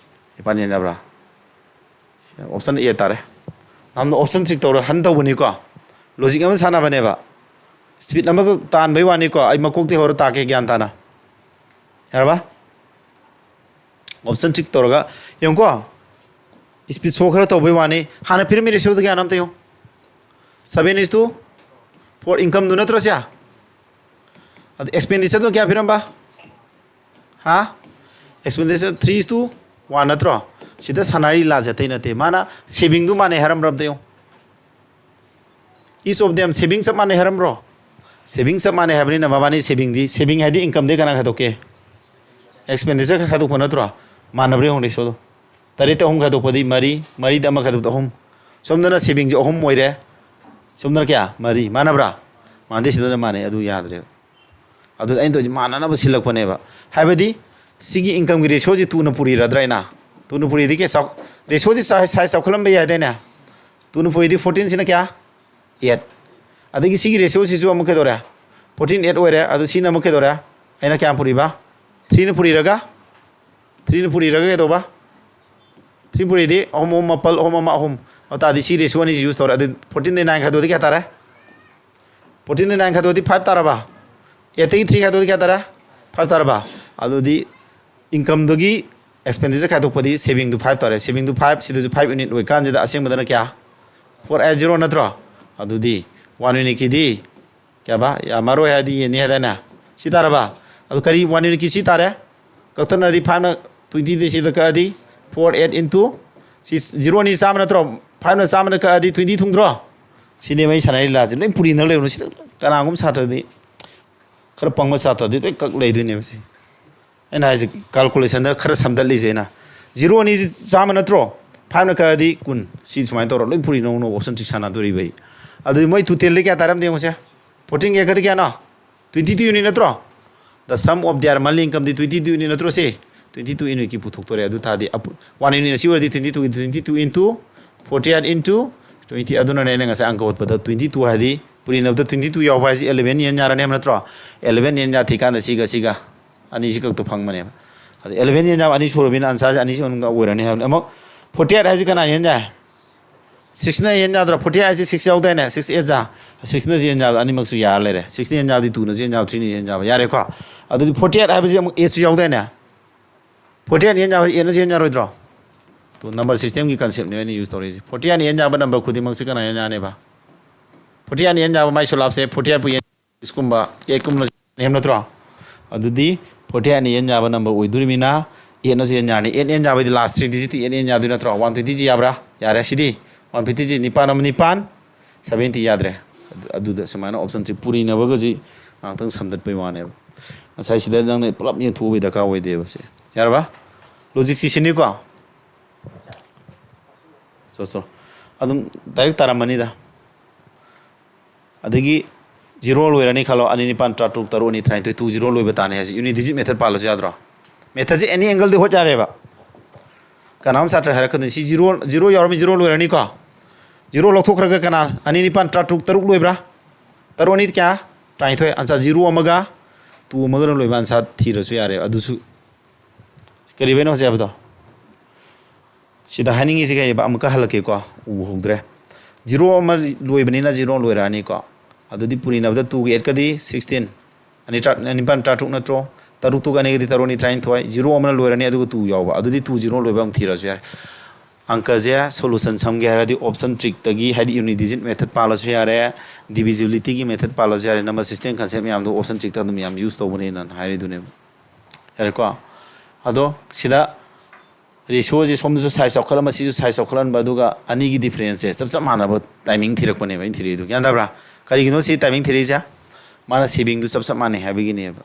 ꯅꯤꯄꯥꯟ ꯆꯦꯟ ꯌꯥꯕ꯭ꯔꯥ? ꯑꯣꯞꯁꯟ ꯑꯦ ꯇꯥꯔꯦ꯫ ꯅꯍꯥꯟꯗ ꯑꯣꯞꯁꯟ ꯆꯦꯛ ꯇꯧꯔ ꯍꯟ ꯇꯧꯕꯅꯤꯀꯣ꯫ ꯂꯣꯖꯤꯛ ꯑꯃ ꯁꯥꯟꯅꯕꯅꯦꯕ꯫ ꯁ꯭ꯄꯤꯠ ꯑꯃꯈꯛ ꯇꯥꯟꯕꯩ ꯋꯥꯅꯤꯀꯣ꯫ ꯑꯩ ꯃꯀꯣꯛꯇꯩ ꯍꯧꯔ ꯇꯥꯛꯀꯦ ꯒ꯭ꯌꯥꯟ ꯇꯥꯅ꯫ ꯌꯥꯔꯕ? ꯑꯣꯞꯁꯟ ꯆꯦꯛ ꯇꯧꯔꯒ ꯌꯦꯡꯉꯨꯀꯣ꯫ ꯁ꯭ꯄꯤꯠ ꯁꯣ ꯈꯔ ꯇꯧꯕꯩ ꯋꯥꯅꯤ꯫ ꯍꯥꯟꯅ ꯄꯤꯔꯝꯃꯤ ꯔꯦꯁꯤꯌꯣꯗꯣ ꯀꯌꯥꯅꯣ ꯑꯝꯇ ꯌꯦꯡꯉꯨ꯫ Seven is to four income ꯗꯨ ꯅꯠꯇ꯭ꯔꯣ ꯁꯦ? ꯑꯗꯨ ꯑꯦꯛꯁꯄꯦꯟꯗꯤꯆꯔꯗꯣ ꯀꯌꯥ ꯄꯤꯔꯝꯕ? ꯍꯥ? Expenditure three is to one ꯅꯠꯇ꯭ꯔꯣ? ꯁꯤꯗ ꯁꯥꯟꯅꯔꯤ ꯂꯥꯁꯦ ꯑꯇꯩ ꯅꯠꯇꯦ꯫ ꯃꯥꯅ ꯁꯦꯚꯤꯡꯗꯨ ꯃꯥꯟꯅꯩ ꯍꯥꯏꯔꯝꯕ꯭ꯔꯥ ꯑꯝꯇ ꯌꯦꯡꯉꯨ꯫ Each of them saving ꯆꯞ ꯃꯥꯟꯅꯩ ꯍꯥꯏꯔꯝꯕ꯭ꯔꯣ? ꯁꯦꯚꯤꯡ ꯆꯞ ꯃꯥꯟꯅꯩ ꯍꯥꯏꯕꯅꯤꯅ ꯃꯕꯥꯅꯤ ꯁꯦꯚꯤꯡꯗꯤ, ꯁꯦꯚꯤꯡ ꯍꯥꯏꯗꯤ ꯏꯟꯀꯝꯗꯤ ꯀꯅꯥ ꯈꯥꯏꯗꯣꯛꯀꯦ? ꯑꯦꯛꯁꯄꯦꯟꯗꯤꯆꯔ ꯈꯥꯏꯗꯣꯛꯄ ꯅꯠꯇ꯭ꯔꯣ? ꯃꯥꯟꯅꯕ꯭ꯔꯥ ꯌꯦꯡꯉꯨ ꯔꯦꯁꯤꯌꯣꯗꯣ꯫ ꯇꯔꯦꯠꯇ ꯑꯍꯨꯝ ꯈꯥꯏꯗꯣꯛꯄꯗꯤ ꯃꯔꯤ, ꯃꯔꯤꯗ ꯑꯃ ꯈꯥꯏꯗꯣꯛꯄꯗ ꯑꯍꯨꯝ꯫ ꯁꯣꯝꯗꯅ ꯁꯦꯚꯤꯡꯁꯦ ꯑꯍꯨꯝ ꯑꯣꯏꯔꯦ, ꯁꯣꯝꯗꯅ ꯀꯌꯥ? ꯃꯔꯤ꯫ ꯃꯥꯟꯅꯕ꯭ꯔꯥ? ꯃꯥꯟꯅꯗꯦ, ꯁꯤꯗꯅ ꯃꯥꯟꯅꯩ, ꯑꯗꯨ ꯌꯥꯗ꯭ꯔꯦꯕ꯫ ꯑꯗꯨꯗ ꯑꯩꯅ ꯇꯧꯔꯤꯁꯦ ꯃꯥꯟꯅꯅꯕ ꯁꯤꯜꯂꯛꯄꯅꯦꯕ꯫ ꯍꯥꯏꯕꯗꯤ ꯁꯤꯒꯤ ꯏꯟꯀꯝꯒꯤ ꯔꯦꯁꯤꯌꯣꯁꯤ ꯇꯨꯅ ꯄꯨꯔꯤꯔꯗ꯭ꯔꯥ ꯑꯩꯅ? ꯇꯨꯅ ꯄꯨꯔꯤꯗꯤ ꯀꯌꯥ ꯆꯥꯎ-, ꯔꯦꯁꯤꯌꯣꯁꯤ ꯁꯥꯏ-, ꯁꯥꯏꯖ ꯆꯥꯎꯈꯠꯍꯟꯕ ꯌꯥꯏꯗꯥꯏꯅꯦ? ꯇꯨꯅ ꯄꯨꯔꯤꯗꯤ fourteen ꯁꯤꯅ ꯀꯌꯥ? Eight꯫ ꯑꯗꯒꯤ ꯁꯤꯒꯤ ꯔꯦꯁꯤꯌꯣꯁꯤꯁꯨ ꯑꯃꯨꯛ ꯀꯩꯗꯧꯔꯦ? Fourteen eight ꯑꯣꯏꯔꯦ꯫ ꯑꯗꯨ ꯁꯤꯅ ꯑꯃꯨꯛ ꯀꯩꯗꯧꯔꯦ? ꯑꯩꯅ ꯀꯌꯥꯝ ꯄꯨꯔꯤꯕ? Threeꯅ ꯄꯨꯔꯤꯔꯒ? Threeꯅ ꯄꯨꯔꯤꯔꯒ ꯀꯩꯗꯧꯕ? Three ꯄꯨꯔꯤꯗꯤ ꯑꯍꯨꯝ, ꯑꯍꯨꯝ ꯃꯥꯄꯜ, ꯑꯍꯨꯝ ꯑꯃ ꯑꯍꯨꯝ꯫ ꯑꯗꯨ ꯇꯥꯔꯗꯤ ꯁꯤ ꯔꯦꯁꯤꯌꯣ ꯑꯅꯤꯁꯤ ꯌꯨꯁ ꯇꯧꯔꯦ꯫ ꯑꯗꯨ fourteen ꯗꯒꯤ nine ꯈꯥꯏꯗꯣꯛꯑꯗꯤ ꯀꯌꯥ ꯇꯥꯔꯦ? Fourteen ꯗꯒꯤ nine ꯈꯥꯏꯗꯣꯛꯑꯗꯤ five ꯇꯥꯔꯕ? Eight ꯇꯒꯤ three ꯈꯥꯏꯗꯣꯛꯑꯗꯤ ꯀꯌꯥ ꯇꯥꯔꯦ? Five ꯇꯥꯔꯕ? ꯑꯗꯨꯗꯤ ꯏꯟꯀꯝꯗꯒꯤ ꯑꯦꯛꯁꯄꯦꯟꯗꯤꯆꯔ ꯈꯥꯏꯗꯣꯛꯄꯗꯤ ꯁꯦꯚꯤꯡꯗꯨ five ꯇꯥꯔꯦ꯫ ꯁꯦꯚꯤꯡꯗꯨ five, ꯁꯤꯗꯁꯨ five unit ꯑꯣꯏꯀꯥꯟꯁꯤꯗ ꯑꯁꯦꯡꯕꯗꯅ ꯀꯌꯥ? Four eight zero ꯅꯠꯇ꯭ꯔꯣ? ꯑꯗꯨꯗꯤ ꯋꯥꯟ ꯌꯨꯅꯤꯠꯀꯤꯗꯤ ꯀꯌꯥꯕ? ꯌꯥꯝꯃꯔꯣꯏ ꯍꯥꯏꯗꯤ ꯌꯦꯟꯅꯤ ꯍꯥꯏꯗꯥꯏꯅꯦ? ꯁꯤ ꯇꯥꯔꯕ? ꯑꯗꯨ ꯀꯔꯤ ꯋꯥꯟ ꯌꯨꯅꯤꯠꯀꯤ ꯁꯤ ꯇꯥꯔꯦ? ꯀꯛꯊꯠꯅꯔꯗꯤ ꯐꯥꯏꯚꯅ ꯇ꯭ꯋꯦꯟꯇꯤꯗ ꯁꯤꯗ ꯀꯛꯑꯗꯤ ꯐꯣꯔ ꯑꯦꯠ ꯏꯟꯇꯨ ꯁꯤ ꯖꯤꯔꯣ ꯑꯅꯤ ꯆꯥꯝꯃ ꯅꯠꯇ꯭ꯔꯣ? ꯐꯥꯏꯚꯅ ꯆꯥꯝꯃꯗ ꯀꯛꯑꯗꯤ ꯇ꯭ꯋꯦꯟꯇꯤ ꯊꯨꯡꯗ꯭ꯔꯣ? ꯁꯤꯅꯦꯕ ꯑꯩ ꯁꯥꯟꯅꯔꯤ ꯂꯤꯂꯥꯁꯦ꯫ ꯂꯣꯏ ꯄꯨꯔꯤꯅ ꯂꯩꯕꯅꯣ ꯁꯤꯗ꯫ ꯀꯅꯥꯒꯨꯝꯕ ꯁꯥꯇ꯭ꯔꯗꯤ, ꯈꯔ ꯄꯪꯕ ꯁꯥꯇ꯭ꯔꯗꯤ ꯂꯣꯏ ꯀꯛ ꯂꯩꯗꯣꯏꯅꯦꯕ ꯁꯤ꯫ ꯑꯩꯅ ꯍꯥꯏꯁꯦ ꯀꯥꯜꯀꯨꯂꯦꯁꯟꯗ ꯈꯔ ꯁꯝꯗꯠꯂꯤꯁꯦ ꯑꯩꯅ꯫ ꯖꯤꯔꯣ ꯑꯅꯤꯁꯤ ꯆꯥꯝꯃ ꯅꯠꯇ꯭ꯔꯣ? ꯐꯥꯏꯚꯅ ꯀꯛꯑꯗꯤ ꯀꯨꯟ꯫ ꯁꯤ ꯁꯨꯃꯥꯏꯅ ꯇꯧꯔ ꯂꯣꯏ ꯄꯨꯔꯤ ꯅꯧꯅ ꯑꯣꯞꯁꯟ ꯁꯥꯟꯅꯗꯣꯔꯤꯕ ꯑꯩ꯫ ꯑꯗꯨꯗꯤ ꯃꯣꯏ ꯇꯣꯇꯦꯜꯗꯤ ꯀꯌꯥ ꯇꯥꯔꯝꯗꯦ ꯌꯦꯡꯉꯨꯁꯦ꯫ ꯐꯣꯔꯇꯤꯟ ꯀꯌꯥ ꯀꯗꯤ ꯀꯌꯥꯅꯣ? ꯇ꯭ꯋꯦꯟꯇꯤ ꯇꯨ ꯌꯨꯅꯤꯠ ꯅꯠꯇ꯭ꯔꯣ? The sum of their monthly income ꯗꯤ ꯇ꯭ꯋꯦꯟꯇꯤ ꯇꯨ ꯌꯨꯅꯤꯠ ꯅꯠꯇ꯭ꯔꯣ ꯁꯤ? ꯇ꯭ꯋꯦꯟꯇꯤ ꯇꯨ ꯌꯨꯅꯤꯠꯀꯤ ꯄꯨꯊꯣꯛꯇꯣꯔꯦ꯫ ꯑꯗꯨ ꯇꯥꯔꯗꯤ ꯋꯥꯟ ꯌꯨꯅꯤꯠ ꯑꯁꯤ ꯑꯣꯏꯔꯗꯤ twenty two into twenty two into forty eight into twenty. ꯑꯗꯨꯅꯅꯦ ꯑꯩꯅ ꯉꯁꯥꯏ ꯑꯪꯀ ꯍꯣꯠꯄꯗ ꯇ꯭ꯋꯦꯟꯇꯤ ꯇꯨ ꯍꯥꯏꯗꯤ ꯄꯨꯔꯤꯅꯕꯗ ꯇ꯭ꯋꯦꯟꯇꯤ ꯇꯨ ꯌꯥꯎꯕ ꯍꯥꯏꯁꯤ ꯑꯦꯂꯦꯚꯦꯟ ꯌꯦꯟ ꯌꯥꯔꯅꯦꯕ ꯅꯠꯇ꯭ꯔꯣ? ꯑꯦꯂꯦꯚꯦꯟ ꯌꯦꯟ ꯌꯥ ꯊꯤꯀꯥꯟꯗ ꯁꯤꯒ ꯁꯤꯒ ꯑꯅꯤꯁꯤ ꯈꯛꯇ ꯐꯪꯕꯅꯦꯕ꯫ ꯑꯗ ꯑꯦꯂꯦꯚꯦꯟ ꯌꯦꯟ ꯌꯥꯕ ꯑꯅꯤ ꯁꯨꯔꯕꯅꯤꯅ ꯑꯟꯁꯥꯔꯁꯦ ꯑꯅꯤꯁꯤ ꯃꯅꯨꯡꯗ ꯑꯣꯏꯔꯅꯤ ꯍꯥꯏꯕꯅꯤ꯫ ꯑꯃꯨꯛ ꯐꯣꯔꯇꯤ ꯑꯩꯠ ꯍꯥꯏꯁꯤ ꯀꯅꯥ ꯌꯦꯟ ꯌꯥꯏ? ꯁꯤꯛꯁꯅ ꯌꯦꯟ ꯌꯥꯗ꯭ꯔꯣ? ꯐꯣꯔꯇꯤ ꯑꯩꯠ ꯍꯥꯏꯁꯤ ꯁꯤꯛꯁ ꯌꯥꯎꯗꯥꯏꯅꯦ? ꯁꯤꯛꯁ ꯑꯦꯠ ꯖꯥ, ꯁꯤꯛꯁꯅꯁꯨ ꯌꯦꯟ ꯌꯥꯕ ꯑꯅꯤꯃꯛꯁꯨ ꯌꯥꯔ ꯂꯩꯔꯦ꯫ ꯁꯤꯛꯁꯅ ꯌꯦꯟ ꯌꯥꯕꯗꯤ ꯇꯨꯅꯁꯨ ꯌꯦꯟ ꯌꯥꯕ, ꯊ꯭ꯔꯤꯅꯁꯨ ꯌꯦꯟ ꯌꯥꯕ꯫ ꯌꯥꯔꯦꯀꯣ? ꯑꯗꯨꯗꯤ ꯐꯣꯔꯇꯤ ꯑꯩꯠ ꯍꯥꯏꯕꯁꯤ ꯑꯃꯨꯛ ꯑꯦꯠꯁꯨ ꯌꯥꯎꯗꯥꯏꯅꯦ? ꯐꯣꯔꯇꯤ ꯑꯩꯠꯅ ꯌꯦꯟ ꯌꯥꯕ, ꯑꯦꯠꯅꯁꯨ ꯌꯦꯟ ꯌꯥꯔꯣꯏꯗ꯭ꯔꯣ? ꯇꯨ ꯅꯝꯕꯔ ꯁꯤꯁꯇꯦꯝꯒꯤ ꯀꯟꯁꯦꯞꯅꯦ ꯑꯩꯅ ꯌꯨꯁ ꯇꯧꯔꯤꯁꯦ꯫ ꯐꯣꯔꯇꯤ ꯑꯩꯠꯅ ꯌꯦꯟ ꯌꯥꯕ ꯅꯝꯕꯔ ꯈꯨꯗꯤꯡꯃꯛꯁꯤ ꯀꯅꯥ ꯌꯦꯟ ꯌꯥꯅꯦꯕ? ꯐꯣꯔꯇꯤ ꯑꯩꯠꯅ ꯌꯦꯟ ꯌꯥꯕ ꯃꯥꯏ ꯁꯣꯂꯥꯞꯁꯦ ꯐꯣꯔꯇꯤ ꯑꯩꯠꯄꯨ ꯌꯦꯟ ꯁꯤꯛꯁꯀꯨꯝꯕ ꯑꯦꯠꯀꯨꯝꯕ ꯅꯦꯝ ꯅꯠꯇ꯭ꯔꯣ? ꯑꯗꯨꯗꯤ ꯐꯣꯔꯇꯤ ꯑꯩꯠꯅ ꯌꯦꯟ ꯌꯥꯕ ꯅꯝꯕꯔ ꯑꯣꯏꯗꯣꯔꯤꯃꯤꯅ ꯑꯦꯠꯅꯁꯨ ꯌꯦꯟ ꯌꯥꯔꯅꯤ꯫ ꯑꯦꯠ ꯌꯦꯟ ꯌꯥꯕꯗꯤ ꯂꯥꯁ ꯊ꯭ꯔꯤ ꯗꯤꯖꯤꯠꯇꯤ ꯑꯦꯠ ꯌꯦꯟ ꯌꯥꯗꯣꯏ ꯅꯠꯇ꯭ꯔꯣ? ꯋꯥꯟ ꯇ꯭ꯋꯦꯟꯇꯤꯁꯤ ꯌꯥꯕ꯭ꯔꯥ? ꯌꯥꯔꯦ꯫ ꯁꯤꯗꯤ ꯋꯥꯟ ꯐꯤꯐꯇꯤꯁꯤ ꯅꯤꯄꯥꯟ ꯑꯃ ꯅꯤꯄꯥꯟ, ꯁꯕꯦꯟꯇꯤ ꯌꯥꯗ꯭ꯔꯦ꯫ ꯑꯗꯨ-, ꯑꯗꯨꯗ ꯁꯨꯃꯥꯏꯅ ꯑꯣꯞꯁꯟꯁꯤ ꯄꯨꯔꯤꯅꯕꯒꯁꯤ ꯉꯥꯛꯇꯪ ꯁꯝꯗꯠꯄꯩ ꯋꯥꯅꯦꯕ꯫ ꯉꯁꯥꯏ ꯁꯤꯗ ꯅꯪꯅ ꯄꯨꯂꯞ ꯌꯦꯟꯊꯣꯛꯎꯕꯩ ꯗꯔꯀꯥꯔ ꯑꯣꯏꯗꯦꯕ ꯁꯦ꯫ ꯌꯥꯔꯕ? ꯂꯣꯖꯤꯛꯁꯤ ꯁꯤꯅꯤꯀꯣ? ꯆꯣ, ꯆꯣ꯫ ꯑꯗꯨꯝ ꯗꯥꯏꯔꯦꯛ ꯇꯥꯔꯝꯃꯅꯤꯗ꯫ ꯑꯗꯒꯤ ꯖꯤꯔꯣ ꯂꯣꯏꯔꯅꯤ ꯈꯜꯂꯣ, ꯑꯅꯤ ꯅꯤꯄꯥꯟ ꯇꯔꯥ ꯇꯔꯨꯛ, ꯇꯔꯨꯛ ꯑꯅꯤ ꯇꯔꯥꯅꯤꯊꯣꯏ, ꯇꯨ ꯖꯤꯔꯣ ꯂꯣꯏꯕ ꯇꯥꯅꯤ ꯍꯥꯏꯁꯦ꯫ ꯌꯨꯅꯤꯠ ꯗꯤꯖꯤꯠ ꯃꯦꯊꯠ ꯄꯥꯜꯂꯁꯨ ꯌꯥꯗ꯭ꯔꯣ? ꯃꯦꯊꯠꯁꯦ ꯑꯦꯅꯤ ꯑꯦꯡꯒꯜꯗꯤ ꯍꯣꯠ ꯌꯥꯔꯦꯕ꯫ ꯀꯅꯥꯒꯨꯝꯕ ꯁꯥꯇ꯭ꯔ ꯍꯥꯏꯔꯛꯀꯗꯣꯏꯅꯤ, "ꯁꯤ ꯖꯤꯔꯣ, ꯖꯤꯔꯣ ꯌꯥꯎꯔꯝꯃꯤ, ꯖꯤꯔꯣ ꯂꯣꯏꯔꯅꯤꯀꯣ?" ꯖꯤꯔꯣ ꯂꯧꯊꯣꯛꯈ꯭ꯔꯒ ꯀꯅꯥ? ꯑꯅꯤ ꯅꯤꯄꯥꯟ ꯇꯔꯥ ꯇꯔꯨꯛ, ꯇꯔꯨꯛ ꯂꯣꯏꯕ꯭ꯔꯥ? ꯇꯔꯨꯛ ꯑꯅꯤ ꯀꯌꯥ? ꯇꯔꯥꯅꯤꯊꯣꯏ꯫ ꯑꯟꯁꯥꯔ ꯖꯤꯔꯣ ꯑꯃꯒ ꯇꯨ ꯑꯃꯒꯅ ꯂꯣꯏꯕ ꯑꯟꯁꯥꯔ ꯊꯤꯔꯁꯨ ꯌꯥꯔꯦ꯫ ꯑꯗꯨꯁꯨ ꯀꯔꯤꯕ ꯑꯩꯅ ꯍꯧꯖꯤꯛ ꯍꯥꯏꯕꯗꯣ? ꯁꯤꯗ ꯍꯥꯏꯅꯤꯡꯉꯤꯁꯤ ꯀꯩꯕ? ꯑꯃꯨꯛꯀ ꯍꯜꯂꯛꯀꯦꯀꯣ, ꯎꯍꯧꯗ꯭ꯔꯦ꯫ ꯖꯤꯔꯣ ꯑꯃ ꯂꯣꯏꯕꯅꯤꯅ ꯖꯤꯔꯣ ꯂꯣꯏꯔꯛꯑꯅꯤꯀꯣ꯫ ꯑꯗꯨꯗꯤ ꯄꯨꯔꯤꯅꯕꯗ ꯇꯨꯒ ꯑꯦꯠꯀꯗꯤ ꯁꯤꯛꯁꯇꯤꯟ, ꯑꯅꯤ ꯇꯔꯥ-, ꯅꯤꯄꯥꯟ ꯇꯔꯥꯇꯔꯨꯛ ꯅꯠꯇ꯭ꯔꯣ? ꯇꯔꯨꯛ ꯇꯨꯒ ꯑꯅꯤꯒꯗꯤ ꯇꯔꯨꯛ ꯑꯅꯤ ꯇꯔꯥꯅꯤꯊꯣꯏ, ꯖꯤꯔꯣ ꯑꯃꯅ ꯂꯣꯏꯔꯅꯤ, ꯑꯗꯨꯒ ꯇꯨ ꯌꯥꯎꯕ, ꯑꯗꯨꯗꯤ ꯇꯨ ꯖꯤꯔꯣ ꯂꯣꯏꯕ ꯑꯃꯨꯛ ꯊꯤꯔꯁꯨ ꯌꯥꯔꯦ꯫ ꯑꯪꯀꯁꯦ solution ꯁꯝꯒꯦ ꯍꯥꯏꯔꯗꯤ option trickꯇꯒꯤ, ꯍꯥꯏꯗꯤ unit digit method ꯄꯥꯜꯂꯁꯨ ꯌꯥꯔꯦ, divisibilityꯒꯤ method ꯄꯥꯜꯂꯁꯨ ꯌꯥꯔꯦ, number system concept ꯃꯌꯥꯝꯗꯣ option trickꯇ ꯑꯗꯨꯝ ꯌꯥꯝ use ꯇꯧꯕꯅꯦꯅ ꯍꯥꯏꯔꯤꯗꯨꯅꯦꯕ꯫ ꯌꯥꯔꯦꯀꯣ? ꯑꯗꯣ ꯁꯤꯗ ratioꯁꯦ ꯁꯣꯝꯗꯁꯨ size ꯆꯥꯎꯈꯠꯍꯟꯕ, ꯁꯤꯁꯨ size ꯆꯥꯎꯈꯠꯍꯟꯕ, ꯑꯗꯨꯒ ꯑꯅꯤꯒꯤ differenceꯁꯦ ꯆꯞ ꯆꯞ ꯃꯥꯟꯅꯕ timing ꯊꯤꯔꯛꯄꯅꯦꯕ ꯑꯩꯅ ꯊꯤꯔꯛꯏꯗꯣ꯫ ꯒ꯭ꯌꯥꯟ ꯇꯥꯕ꯭ꯔꯥ? ꯀꯔꯤꯒꯤꯅꯣ ꯁꯤ timing ꯊꯤꯔꯛꯏꯁꯦ? ꯃꯥꯅ savingꯗꯨ ꯆꯞ ꯆꯞ ꯃꯥꯟꯅꯩ ꯍꯥꯏꯕꯒꯤꯅꯦꯕ꯫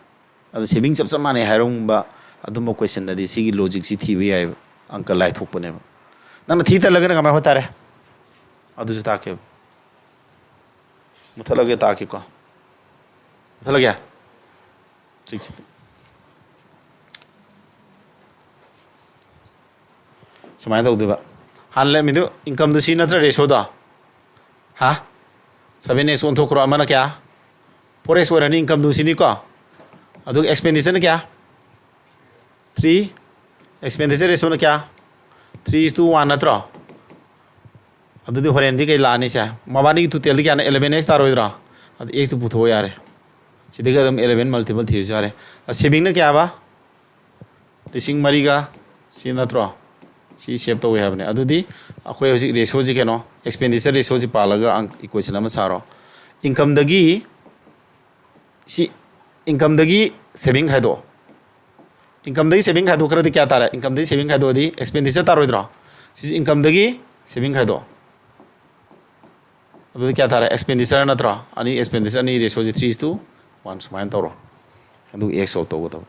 ꯑꯗꯨ saving ꯆꯞ ꯆꯞ ꯃꯥꯟꯅꯩ ꯍꯥꯏꯔꯝꯕ ꯑꯗꯨꯝꯕ questionꯗꯗꯤ ꯁꯤꯒꯤ logicꯁꯤ ꯊꯤꯕ ꯌꯥꯏꯑꯕ꯫ ꯑꯪꯀ ꯂꯥꯏꯊꯣꯛꯄꯅꯦꯕ꯫ ꯅꯪꯅ ꯊꯤ ꯇꯜꯂꯒꯅ ꯀꯃꯥꯏꯅ ꯍꯣꯠ ꯇꯥꯔꯦ? ꯑꯗꯨꯁꯨ ꯇꯥꯛꯀꯦꯕ꯫ ꯃꯨꯊꯠꯂꯒꯦ ꯇꯥꯛꯀꯦꯀꯣ꯫ ꯃꯨꯊꯠꯂꯒꯦ꯫ Trickꯁꯤꯗ꯫ ꯁꯨꯃꯥꯏꯅ ꯇꯧꯗꯣꯏꯕ꯫ ꯍꯥꯟꯅ ꯂꯩꯔꯝꯃꯤꯗꯨ incomeꯗꯨ ꯁꯤ ꯅꯠꯇ꯭ꯔ ratioꯗꯣ? ꯍꯥ? Seven x ꯑꯣꯟꯊꯣꯛꯈ꯭ꯔꯣ꯫ ꯑꯃꯅ ꯀꯌꯥ? Four x ꯑꯣꯏꯔꯅꯤ incomeꯗꯨ ꯁꯤꯅꯤꯀꯣ꯫ ꯑꯗꯨꯒ expenditure ꯀꯌꯥ? Three꯫ Expenditure ratioꯅ ꯀꯌꯥ? Three is to one ꯅꯠꯇ꯭ꯔꯣ? ꯑꯗꯨꯗꯤ ꯍꯣꯔꯦꯟꯗꯤ ꯀꯩ ꯂꯥꯛꯑꯅꯤ ꯁꯦ? ꯃꯕꯥꯅꯤꯒꯤ totalꯗꯤ ꯀꯌꯥꯅꯣ? Eleven x ꯇꯥꯔꯣꯏꯗ꯭ꯔꯣ? ꯑꯗꯨ xꯇꯨ ꯄꯨꯊꯣꯛꯑꯣ ꯌꯥꯔꯦ꯫ ꯁꯤꯗꯒꯤ ꯑꯗꯨꯝ eleven multiple ꯊꯤꯔꯁꯨ ꯌꯥꯔꯦ꯫ ꯑ, savingꯅ ꯀꯌꯥꯕ? ꯂꯤꯁꯤꯡ ꯃꯔꯤꯒ, ꯁꯤ ꯅꯠꯇ꯭ꯔꯣ? ꯁꯤ save ꯇꯧꯋꯦ ꯍꯥꯏꯕꯅꯦ꯫ ꯑꯗꯨꯗꯤ ꯑꯩꯈꯣꯏ ꯍꯧꯖꯤꯛ ratioꯁꯤ ꯀꯩꯅꯣ, expenditure ratioꯁꯤ ꯄꯥꯜꯂꯒ ꯑꯪ-, equation ꯑꯃ ꯁꯥꯔꯣ꯫ Incomeꯗꯒꯤ, ꯁꯤ incomeꯗꯒꯤ saving ꯈꯥꯏꯗꯣꯛꯑꯣ꯫ Incomeꯗꯒꯤ saving ꯈꯥꯏꯗꯣꯛꯈ꯭ꯔꯗꯤ ꯀꯌꯥ ꯇꯥꯔꯦ? Incomeꯗꯒꯤ saving ꯈꯥꯏꯗꯣꯛꯑꯗꯤ expenditure ꯇꯥꯔꯣꯏꯗ꯭ꯔꯣ? ꯁꯤꯁꯨ incomeꯗꯒꯤ saving ꯈꯥꯏꯗꯣꯛꯑꯣ꯫ ꯑꯗꯨꯗꯤ ꯀꯌꯥ ꯇꯥꯔꯦ? Expenditure ꯅꯠꯇ꯭ꯔꯣ? ꯑꯅꯤ, expenditure ꯑꯅꯤ, ratioꯁꯤ three is to one ꯁꯨꯃꯥꯏꯅ ꯇꯧꯔꯣ꯫ ꯑꯗꯨ x off ꯇꯧꯒꯗꯕ꯫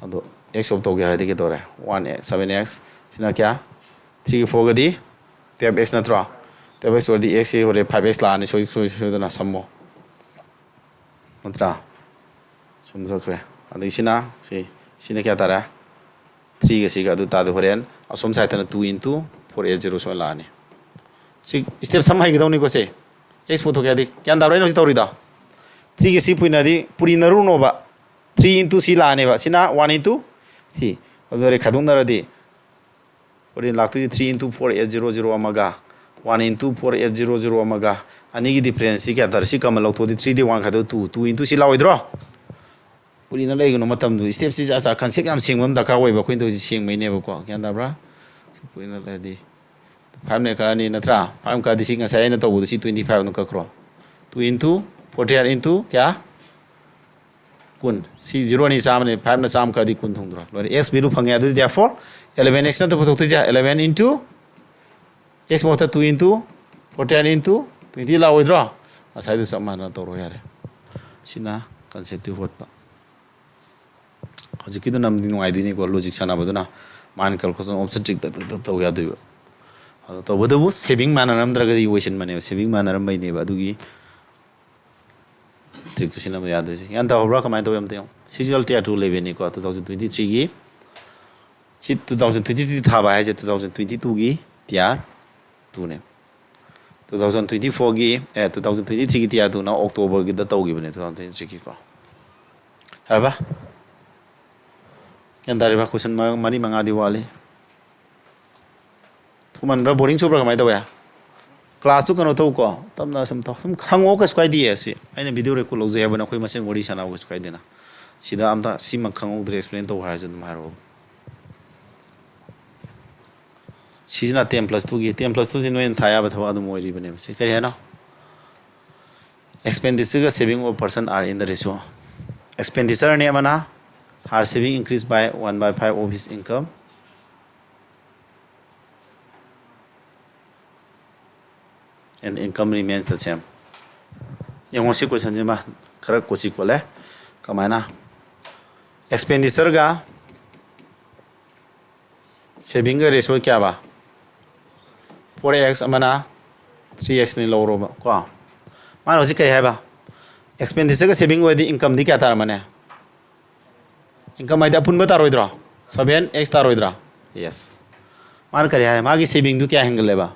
ꯑꯗꯣ x off ꯇꯧꯒꯦ ꯍꯥꯏꯔꯗꯤ ꯀꯩꯗꯧꯔꯦ? One x, seven x꯫ ꯁꯤꯅ ꯀꯌꯥ? Threeꯒ fourꯒꯗꯤ twelve x ꯅꯠꯇ꯭ꯔꯣ? Twelve x ꯑꯣꯏꯔꯗꯤ xꯁꯤ ꯍꯣꯔꯦꯟ five x ꯂꯥꯛꯑꯅꯤ꯫ ꯁꯣꯏ-, ꯁꯣꯏ-, ꯁꯣꯏꯗꯅ ꯁꯝꯃꯣ꯫ ꯅꯠꯇ꯭ꯔꯥ? ꯁꯨꯝ ꯆꯠꯈ꯭ꯔꯦ꯫ ꯑꯗꯒꯤ ꯁꯤꯅ, ꯁꯤ, ꯁꯤꯅ ꯀꯌꯥ ꯇꯥꯔꯦ? Threeꯒ ꯁꯤꯒ꯫ ꯑꯗꯨ ꯇꯥꯔꯗꯤ ꯍꯣꯔꯦꯟ ꯑꯁꯣꯝ sideꯇꯅ two into four eight zero ꯁꯨꯃꯥꯏꯅ ꯂꯥꯛꯑꯅꯤ꯫ ꯁꯤ step ꯁꯝ ꯍꯩꯒꯗꯧꯅꯤꯀꯣ ꯁꯦ꯫ X ꯄꯨꯊꯣꯛꯀꯦ ꯍꯥꯏꯗꯤ꯫ ꯒ꯭ꯌꯥꯟ ꯇꯥꯕ꯭ꯔꯥ ꯑꯩꯅ ꯍꯧꯖꯤꯛ ꯇꯧꯔꯤꯗꯣ? Threeꯒ ꯁꯤ ꯄꯨꯏꯅꯗꯤ ꯄꯨꯔꯤꯅꯔꯨꯅꯣꯕ꯫ Three into ꯁꯤ ꯂꯥꯛꯑꯅꯦꯕ꯫ ꯁꯤꯅ one into ꯁꯤ꯫ ꯑꯗꯨ ꯍꯣꯔꯦꯟ ꯈꯥꯏꯗꯣꯛꯅꯔꯗꯤ ꯍꯣꯔꯦꯟ ꯂꯥꯛꯇꯣꯏꯁꯦ three into four eight zero zero ꯑꯃꯒ, one into four eight zero zero ꯑꯃꯒ, ꯑꯅꯤꯒꯤ differenceꯁꯤ ꯀꯌꯥ ꯇꯥꯔꯦ? ꯁꯤ common ꯂꯧꯊꯣꯛꯑꯗꯤ three ꯗꯤ one ꯈꯥꯏꯗꯣꯛ two, two into ꯁꯤ ꯂꯥꯛꯑꯣꯏꯗ꯭ꯔꯣ? ꯄꯨꯔꯤꯅ ꯂꯩꯒꯅꯨ ꯃꯇꯝꯗꯨ꯫ Stepꯁꯤ ꯑꯁꯥ concept ꯌꯥꯝ ꯁꯦꯡꯕ ꯑꯃ ꯗꯔꯀꯥꯔ ꯑꯣꯏꯕ ꯑꯩꯈꯣꯏꯅ ꯇꯧꯔꯤꯁꯤ ꯁꯦꯡꯕꯩꯅꯦꯕꯀꯣ꯫ ꯒ꯭ꯌꯥꯟ ꯇꯥꯕ꯭ꯔꯥ? ꯇꯨ ꯄꯣꯏꯟ ꯍꯥꯏꯗꯤ ꯐꯥꯏꯚꯅ ꯀꯛꯑꯅꯤ ꯅꯠꯇ꯭ꯔꯥ? ꯐꯥꯏꯚ ꯀꯛꯑꯗꯤ ꯁꯤ ꯉꯁꯥꯏ ꯑꯩꯅ ꯇꯧꯕꯗꯣ ꯁꯤ twenty five ꯑꯗꯨꯝ ꯀꯛꯈ꯭ꯔꯣ꯫ Two into forty eight into ꯀꯌꯥ? ꯀꯨꯟ꯫ ꯁꯤ ꯖꯤꯔꯣ ꯑꯅꯤ ꯆꯥꯝꯃꯅꯤ, ꯐꯥꯏꯚꯅ ꯆꯥꯝꯃ ꯀꯛꯑꯗꯤ ꯀꯨꯟ ꯊꯨꯡꯗ꯭ꯔꯣ? ꯂꯣꯏꯔꯦ, x value ꯐꯪꯉꯦ꯫ ꯑꯗꯨꯗꯤ therefore eleven x ꯅꯠꯇ꯭ꯔꯣ ꯄꯨꯊꯣꯛꯇꯣꯏꯁꯦ? Eleven into x ꯃꯍꯨꯠꯇ two into forty eight into twenty ꯂꯥꯛꯑꯣꯏꯗ꯭ꯔꯣ? ꯉꯁꯥꯏꯗꯨ ꯆꯞ ꯃꯥꯟꯅꯅ ꯇꯧꯔꯣ ꯌꯥꯔꯦ꯫ ꯁꯤꯅ conceptive ꯍꯣꯠꯄ꯫ ꯍꯧꯖꯤꯛꯀꯤꯗꯨꯅ ꯑꯃꯗꯤ ꯅꯨꯡꯉꯥꯏꯗꯣꯏꯅꯤꯀꯣ, logic ꯁꯥꯟꯅꯕꯗꯨꯅ꯫ Mind calculation option trick ꯇ ꯇꯧ ꯌꯥꯗꯣꯏꯕ꯫ ꯑꯗꯣ ꯇꯧꯕꯇꯕꯨ saving ꯃꯥꯟꯅꯔꯝꯗ꯭ꯔꯒꯗꯤ ꯑꯣꯏꯁꯤꯟꯕꯅꯦꯕ, saving ꯃꯥꯟꯅꯔꯝꯕꯩꯅꯦꯕ꯫ ꯑꯗꯨꯒꯤ trick ꯇꯨ ꯁꯤꯖꯤꯟꯅꯕ ꯌꯥꯗꯣꯏꯁꯦ꯫ ꯒ꯭ꯌꯥꯟ ꯇꯥꯍꯧꯕ꯭ꯔꯥ? ꯀꯃꯥꯏꯅ ꯇꯧꯋꯤ ꯑꯝꯇ ꯌꯦꯡꯉꯣ꯫ ꯁꯤꯁꯨ ꯇꯤꯌꯥꯔ ꯇꯨ ꯂꯩꯕꯅꯤꯀꯣ, two thousand twenty three ꯒꯤ꯫ ꯁꯤ two thousand twenty three ꯊꯥꯕ ꯍꯥꯏꯁꯦ two thousand twenty two ꯒꯤ ꯇꯤꯌꯥꯔ ꯇꯨꯅꯦ꯫ Two thousand twenty four ꯒꯤ, ꯑꯦ, two thousand twenty three ꯒꯤ ꯇꯤꯌꯥꯔ ꯇꯨꯅ October ꯒꯤꯗ ꯇꯧꯈꯤꯕꯅꯦ, two thousand twenty three ꯒꯤꯀꯣ꯫ ꯍꯥꯏꯕ? ꯒ꯭ꯌꯥꯟ ꯇꯥꯔꯤꯕ? Question ꯃꯔꯤ ꯃꯉꯥꯗꯤ ꯋꯥꯠꯂꯤ꯫ ꯊꯨꯃꯟꯕ꯭ꯔꯥ? Boring ꯆꯨꯕ꯭ꯔꯥ? ꯀꯃꯥꯏꯅ ꯇꯧꯋꯦ? Class ꯇꯨ ꯀꯩꯅꯣ ꯇꯧꯀꯣ, ꯇꯞꯅ ꯁꯨꯝ ꯇꯧ, ꯁꯨꯝ ꯈꯪꯉꯣ, ꯀꯩꯁꯨ ꯀꯥꯏꯗꯦ꯫ ꯁꯤ ꯑꯩꯅ video record ꯂꯧꯖꯩ ꯍꯥꯏꯕ, ꯅꯈꯣꯏ ꯃꯁꯦꯟ ꯋꯥꯔꯤ ꯁꯥꯟꯅꯕ ꯀꯩꯁꯨ ꯀꯥꯏꯗꯦꯅ꯫ ꯁꯤꯗ ꯑꯝꯇ ꯁꯤꯃ ꯈꯪꯍꯧꯗ꯭ꯔꯦ explain ꯇꯧ ꯍꯥꯏꯔꯁꯨ ꯑꯗꯨꯝ ꯍꯥꯏꯔꯛꯑꯣ꯫ ꯁꯤꯁꯤꯅ ten plus two ꯒꯤ, ten plus two ꯁꯤ ꯅꯣꯏꯅ ꯊꯥ ꯌꯥꯕ ꯊꯕꯛ ꯑꯗꯨꯝ ꯑꯣꯏꯔꯤꯕꯅꯦꯕ꯫ ꯁꯤ ꯀꯔꯤ ꯍꯥꯏꯅꯣ? Expenditure ꯒ saving of person are in the ratio꯫ Expenditure ꯅꯦ ꯑꯃꯅ, her saving increase by one by five of his income, and income remains the same꯫ ꯌꯦꯡꯉꯣ, ꯁꯤ question ꯁꯤꯃ ꯈꯔ ꯀꯣꯆꯤ ꯈꯣꯠꯂꯦ꯫ ꯀꯃꯥꯏꯅ? Expenditure ꯒ saving ꯒ ratio ꯀꯌꯥꯕ? Four x ꯑꯃꯅ three x ꯅꯤ ꯂꯧꯔꯣꯕ ꯀꯣ꯫ ꯃꯥꯅ ꯍꯧꯖꯤꯛ ꯀꯔꯤ ꯍꯥꯏꯕ? Expenditure ꯒ saving ꯑꯣꯏꯔꯗꯤ income ꯗꯤ ꯀꯌꯥ ꯇꯥꯔꯝꯃꯅꯤ? Income ꯍꯥꯏꯗꯤ ꯑꯄꯨꯟꯕ ꯇꯥꯔꯣꯏꯗ꯭ꯔꯣ? Seven x ꯇꯥꯔꯣꯏꯗ꯭ꯔꯥ? Yes꯫ ꯃꯥꯅ ꯀꯔꯤ ꯍꯥꯏ? ꯃꯥꯒꯤ saving ꯗꯨ ꯀꯌꯥ ꯍꯦꯟꯒꯠꯂꯦꯕ?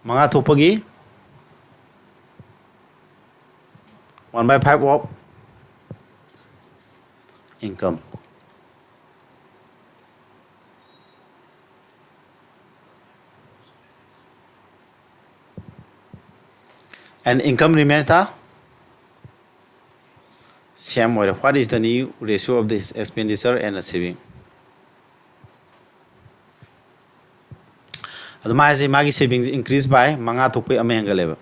ꯃꯉꯥ ꯊꯣꯛꯄꯒꯤ one by five of income꯫ And income remains the same ꯑꯣꯏꯔꯦ꯫ What is the new ratio of this expenditure and the saving? ꯑꯗꯨ ꯃꯥꯁꯦ, ꯃꯥꯒꯤ savingꯁꯦ increase by ꯃꯉꯥ ꯊꯣꯛꯄꯩ ꯑꯃ ꯍꯦꯟꯒꯠꯂꯦꯕ꯫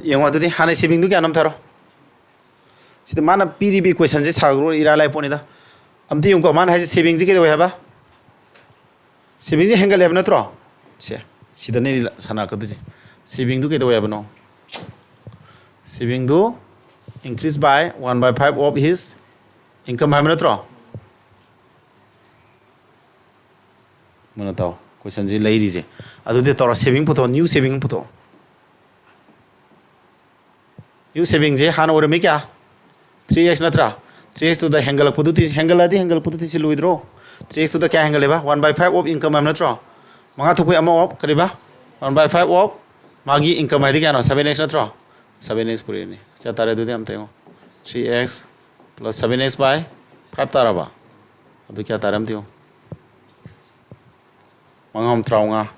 ꯌꯦꯡꯉꯣ, ꯑꯗꯨꯗꯤ ꯍꯥꯟꯅ savingꯗꯨ ꯀꯌꯥꯅꯣ ꯑꯝꯊꯥꯔꯣ꯫ ꯁꯤꯗ ꯃꯥꯅ ꯄꯤꯔꯤꯕ equationꯁꯦ ꯁꯥꯒꯠꯂꯣ, ꯏꯔꯥꯏ ꯂꯥꯏ ꯄꯣꯠꯅꯤꯗ꯫ ꯑꯝꯇ ꯌꯦꯡꯉꯨꯀꯣ, ꯃꯥꯅ ꯍꯥꯏꯁꯦ savingꯁꯦ ꯀꯩꯗꯧꯋꯦ ꯍꯥꯏꯕ? Savingꯁꯦ ꯍꯦꯟꯒꯠꯂꯦ ꯍꯥꯏꯕ ꯅꯠꯇ꯭ꯔꯣ? ꯁꯦ, ꯁꯤꯗꯅꯦ ꯁꯥꯟꯅꯔꯛꯀꯗꯣꯏꯁꯦ꯫ Savingꯗꯨ ꯀꯩꯗꯧꯋꯦ ꯍꯥꯏꯕꯅꯣ? Savingꯗꯨ increase by one by five of his income ꯍꯥꯏꯕ ꯅꯠꯇ꯭ꯔꯣ? ꯃꯨꯟꯅ ꯇꯥꯎ, questionꯁꯤ ꯂꯩꯔꯤꯁꯦ꯫ ꯑꯗꯨꯗꯤ ꯇꯧꯔꯣ, saving ꯄꯨꯊꯣꯛꯑꯣ, new saving ꯄꯨꯊꯣꯛꯑꯣ꯫ New savingꯁꯦ ꯍꯥꯟꯅ ꯑꯣꯏꯔꯝꯃꯤ ꯀꯌꯥ? Three x ꯅꯠꯇ꯭ꯔꯥ? Three xꯇꯨꯗ ꯍꯦꯟꯒꯠꯂꯛꯄꯗꯨꯗꯤ, ꯍꯦꯟꯒꯠꯂꯛꯑꯗꯤ ꯍꯦꯟꯒꯠꯂꯛꯄꯗꯨꯗꯤ ꯁꯤ ꯂꯣꯏꯗ꯭ꯔꯣ? Three xꯇꯨꯗ ꯀꯌꯥ ꯍꯦꯟꯒꯠꯂꯦꯕ? One by five of income ꯍꯥꯏꯕ ꯅꯠꯇ꯭ꯔꯣ? ꯃꯉꯥ ꯊꯣꯛꯄꯩ ꯑꯃ of ꯀꯔꯤꯕ? One by five of ꯃꯥꯒꯤ income ꯍꯥꯏꯗꯤ ꯀꯌꯥꯅꯣ? Seven x ꯅꯠꯇ꯭ꯔꯣ? Seven x ꯄꯨꯔꯛꯏꯅꯦ꯫ ꯀꯌꯥ ꯇꯥꯔꯦ ꯑꯗꯨꯗꯤ ꯑꯝꯇ ꯌꯦꯡꯉꯣ꯫ Three x plus seven x by five ꯇꯥꯔꯕ? ꯑꯗꯨ ꯀꯌꯥ ꯇꯥꯔꯦ ꯑꯝꯇ ꯌꯦꯡꯉꯣ꯫ ꯃꯉꯥ ꯑꯃ ꯇꯔꯥꯃꯉꯥ꯫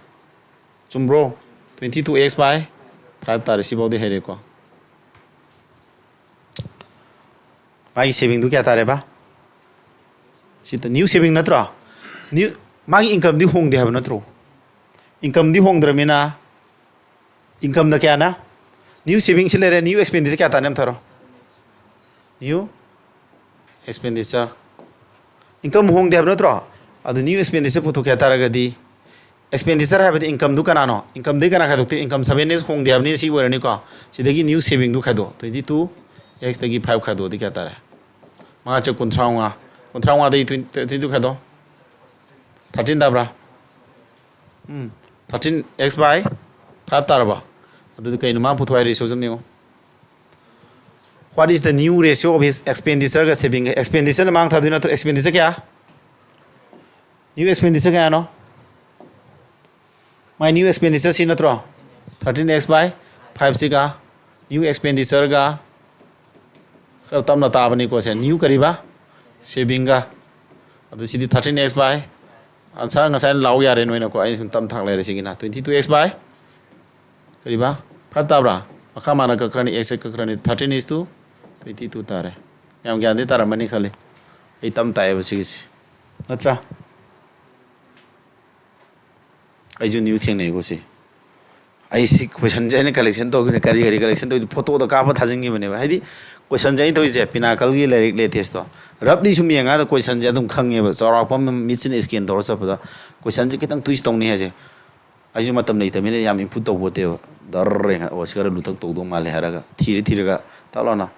ꯆꯨꯝꯕ꯭ꯔꯣ? Twenty two x by five ꯇꯥꯔꯦ꯫ ꯁꯤꯐꯥꯎꯗꯤ ꯍꯩꯔꯦꯀꯣ꯫ ꯃꯥꯒꯤ savingꯗꯨ ꯀꯌꯥ ꯇꯥꯔꯦꯕ? ꯁꯤ new saving ꯅꯠꯇ꯭ꯔꯣ? New, ꯃꯥꯒꯤ incomeꯗꯤ ꯍꯣꯡꯗꯦ ꯍꯥꯏꯕ ꯅꯠꯇ꯭ꯔꯣ? Incomeꯗꯤ ꯍꯣꯡꯗ꯭ꯔꯃꯤꯅ, incomeꯗ ꯀꯌꯥꯅ? New saving ꯁꯤ ꯂꯩꯔꯦ, new expenditure ꯀꯌꯥ ꯇꯥꯅꯤ ꯑꯝꯊꯥꯔꯣ? New expenditure꯫ Income ꯍꯣꯡꯗꯦ ꯍꯥꯏꯕ ꯅꯠꯇ꯭ꯔꯣ? ꯑꯗꯨ new expenditure ꯄꯨꯊꯣꯛꯀꯦ ꯍꯥꯏ ꯇꯥꯔꯒꯗꯤ, expenditure ꯍꯥꯏꯕꯗꯤ incomeꯗꯨ ꯀꯅꯥꯅꯣ? Incomeꯗꯩ ꯀꯅꯥ ꯈꯥꯏꯗꯣꯛꯇꯣꯏ? Income seven x ꯍꯣꯡꯗꯦ ꯍꯥꯏꯕꯅꯤꯅ ꯁꯤ ꯑꯣꯏꯔꯅꯤꯀꯣ꯫ ꯁꯤꯗꯒꯤ new savingꯗꯨ ꯈꯥꯏꯗꯣꯛ, twenty two xꯇꯒꯤ five ꯈꯥꯏꯗꯣꯛꯑꯗꯤ ꯀꯌꯥ ꯇꯥꯔꯦ? ꯃꯉꯥ ꯆꯥꯝ ꯀꯨꯟꯊ꯭ꯔꯥ ꯃꯉꯥ꯫ ꯀꯨꯟꯊ꯭ꯔꯥ ꯃꯉꯥꯗꯒꯤ twenty two ꯈꯥꯏꯗꯣꯛ꯫ Thirteen ꯇꯥꯕ꯭ꯔꯥ? ꯎꯝ꯫ Thirteen x by five ꯇꯥꯔꯕ? ꯑꯗꯨꯗꯤ ꯀꯩꯅꯣ ꯃꯥ ꯄꯨꯊꯣꯛ ꯍꯥꯏ ratioꯁꯦ ꯑꯝ ꯌꯦꯡꯉꯣ꯫ What is the new ratio of his expenditure ꯒ saving? Expenditure ꯅ ꯃꯥꯡ ꯊꯥꯗꯣꯏ ꯅꯠꯇ꯭ꯔꯣ? Expenditure ꯀꯌꯥ? New expenditure ꯀꯌꯥꯅꯣ? My new expenditure ꯁꯤ ꯅꯠꯇ꯭ꯔꯣ? Thirteen x by five ꯁꯤꯒ new expenditure ꯒ ꯈꯔ ꯇꯞꯅ ꯇꯥꯕꯅꯤꯀꯣ ꯁꯦ꯫ New ꯀꯔꯤꯕ? Saving ꯒ꯫ ꯑꯗꯨ ꯁꯤꯗꯤ thirteen x by, answer ꯉꯁꯥꯏ ꯂꯥꯎ ꯌꯥꯔꯦ ꯅꯣꯏꯅꯀꯣ꯫ ꯑꯩ ꯁꯨꯝ ꯇꯞ ꯊꯥꯛ ꯂꯩꯔꯦ ꯁꯤꯒꯤꯅ꯫ Twenty two x by ꯀꯔꯤꯕ? Five ꯇꯥꯕ꯭ꯔꯥ? ꯃꯈꯥ ꯃꯥꯅ ꯀꯛꯈ꯭ꯔꯅꯤ, x say ꯀꯛꯈ꯭ꯔꯅꯤ꯫ Thirteen is to twenty two ꯇꯥꯔꯦ꯫ ꯌꯥꯝ ꯒ꯭ꯌꯥꯟꯗꯤ ꯇꯥꯔꯝꯃꯅꯤ ꯈꯜꯂꯤ꯫ ꯑꯩ ꯇꯝ ꯇꯥꯏꯌꯦꯕ ꯁꯤꯒꯤꯁꯤ, ꯅꯠꯇ꯭ꯔꯥ? ꯑꯩꯁꯨ new ꯊꯦꯡꯅꯩꯀꯣ ꯁꯤ꯫ ꯑꯩ ꯁꯤ questionꯁꯦ ꯑꯩꯅ collection ꯇꯧꯈꯤꯕꯅꯦ꯫ ꯀꯔꯤ ꯀꯔꯤ collection ꯇꯧꯈꯤꯕꯅꯣ? Photoꯗ ꯀꯥꯞꯄ ꯊꯥꯖꯤꯟꯈꯤꯕꯅꯦꯕ꯫ ꯍꯥꯏꯗꯤ questionꯁꯦ ꯑꯩꯅ ꯇꯧꯔꯤꯁꯦ Pinnacleꯒꯤ ꯂꯥꯏꯔꯤꯛ latestꯇꯣ roughly ꯁꯨꯝ ꯌꯦꯡꯉꯀꯥꯟꯗ questionꯁꯦ ꯑꯗꯨꯝ ꯈꯪꯉꯦꯕ꯫ ꯆꯥꯎꯔꯥꯛꯄ ꯑꯃ ꯃꯤꯠꯁꯤꯅ scan ꯇꯧꯔ ꯆꯠꯄꯗ questionꯁꯦ ꯈꯤꯇꯪ twist ꯇꯧꯅꯤ ꯍꯥꯏꯁꯦ꯫ ꯑꯩꯁꯨ ꯃꯇꯝ ꯂꯩꯇꯕꯅꯤꯅ ꯌꯥꯝ input ꯇꯧꯕ ꯄꯣꯠꯇꯦꯕ꯫ ꯗꯔ ꯍꯥꯏꯅ, "ꯑꯣ, ꯁꯤ ꯈꯔ ꯂꯨꯊꯛ ꯇꯧꯗꯧ ꯃꯥꯜꯂꯦ" ꯍꯥꯏꯔꯒ ꯊꯤꯔ ꯊꯤꯔꯒ ꯇꯛ ꯂꯥꯎꯅ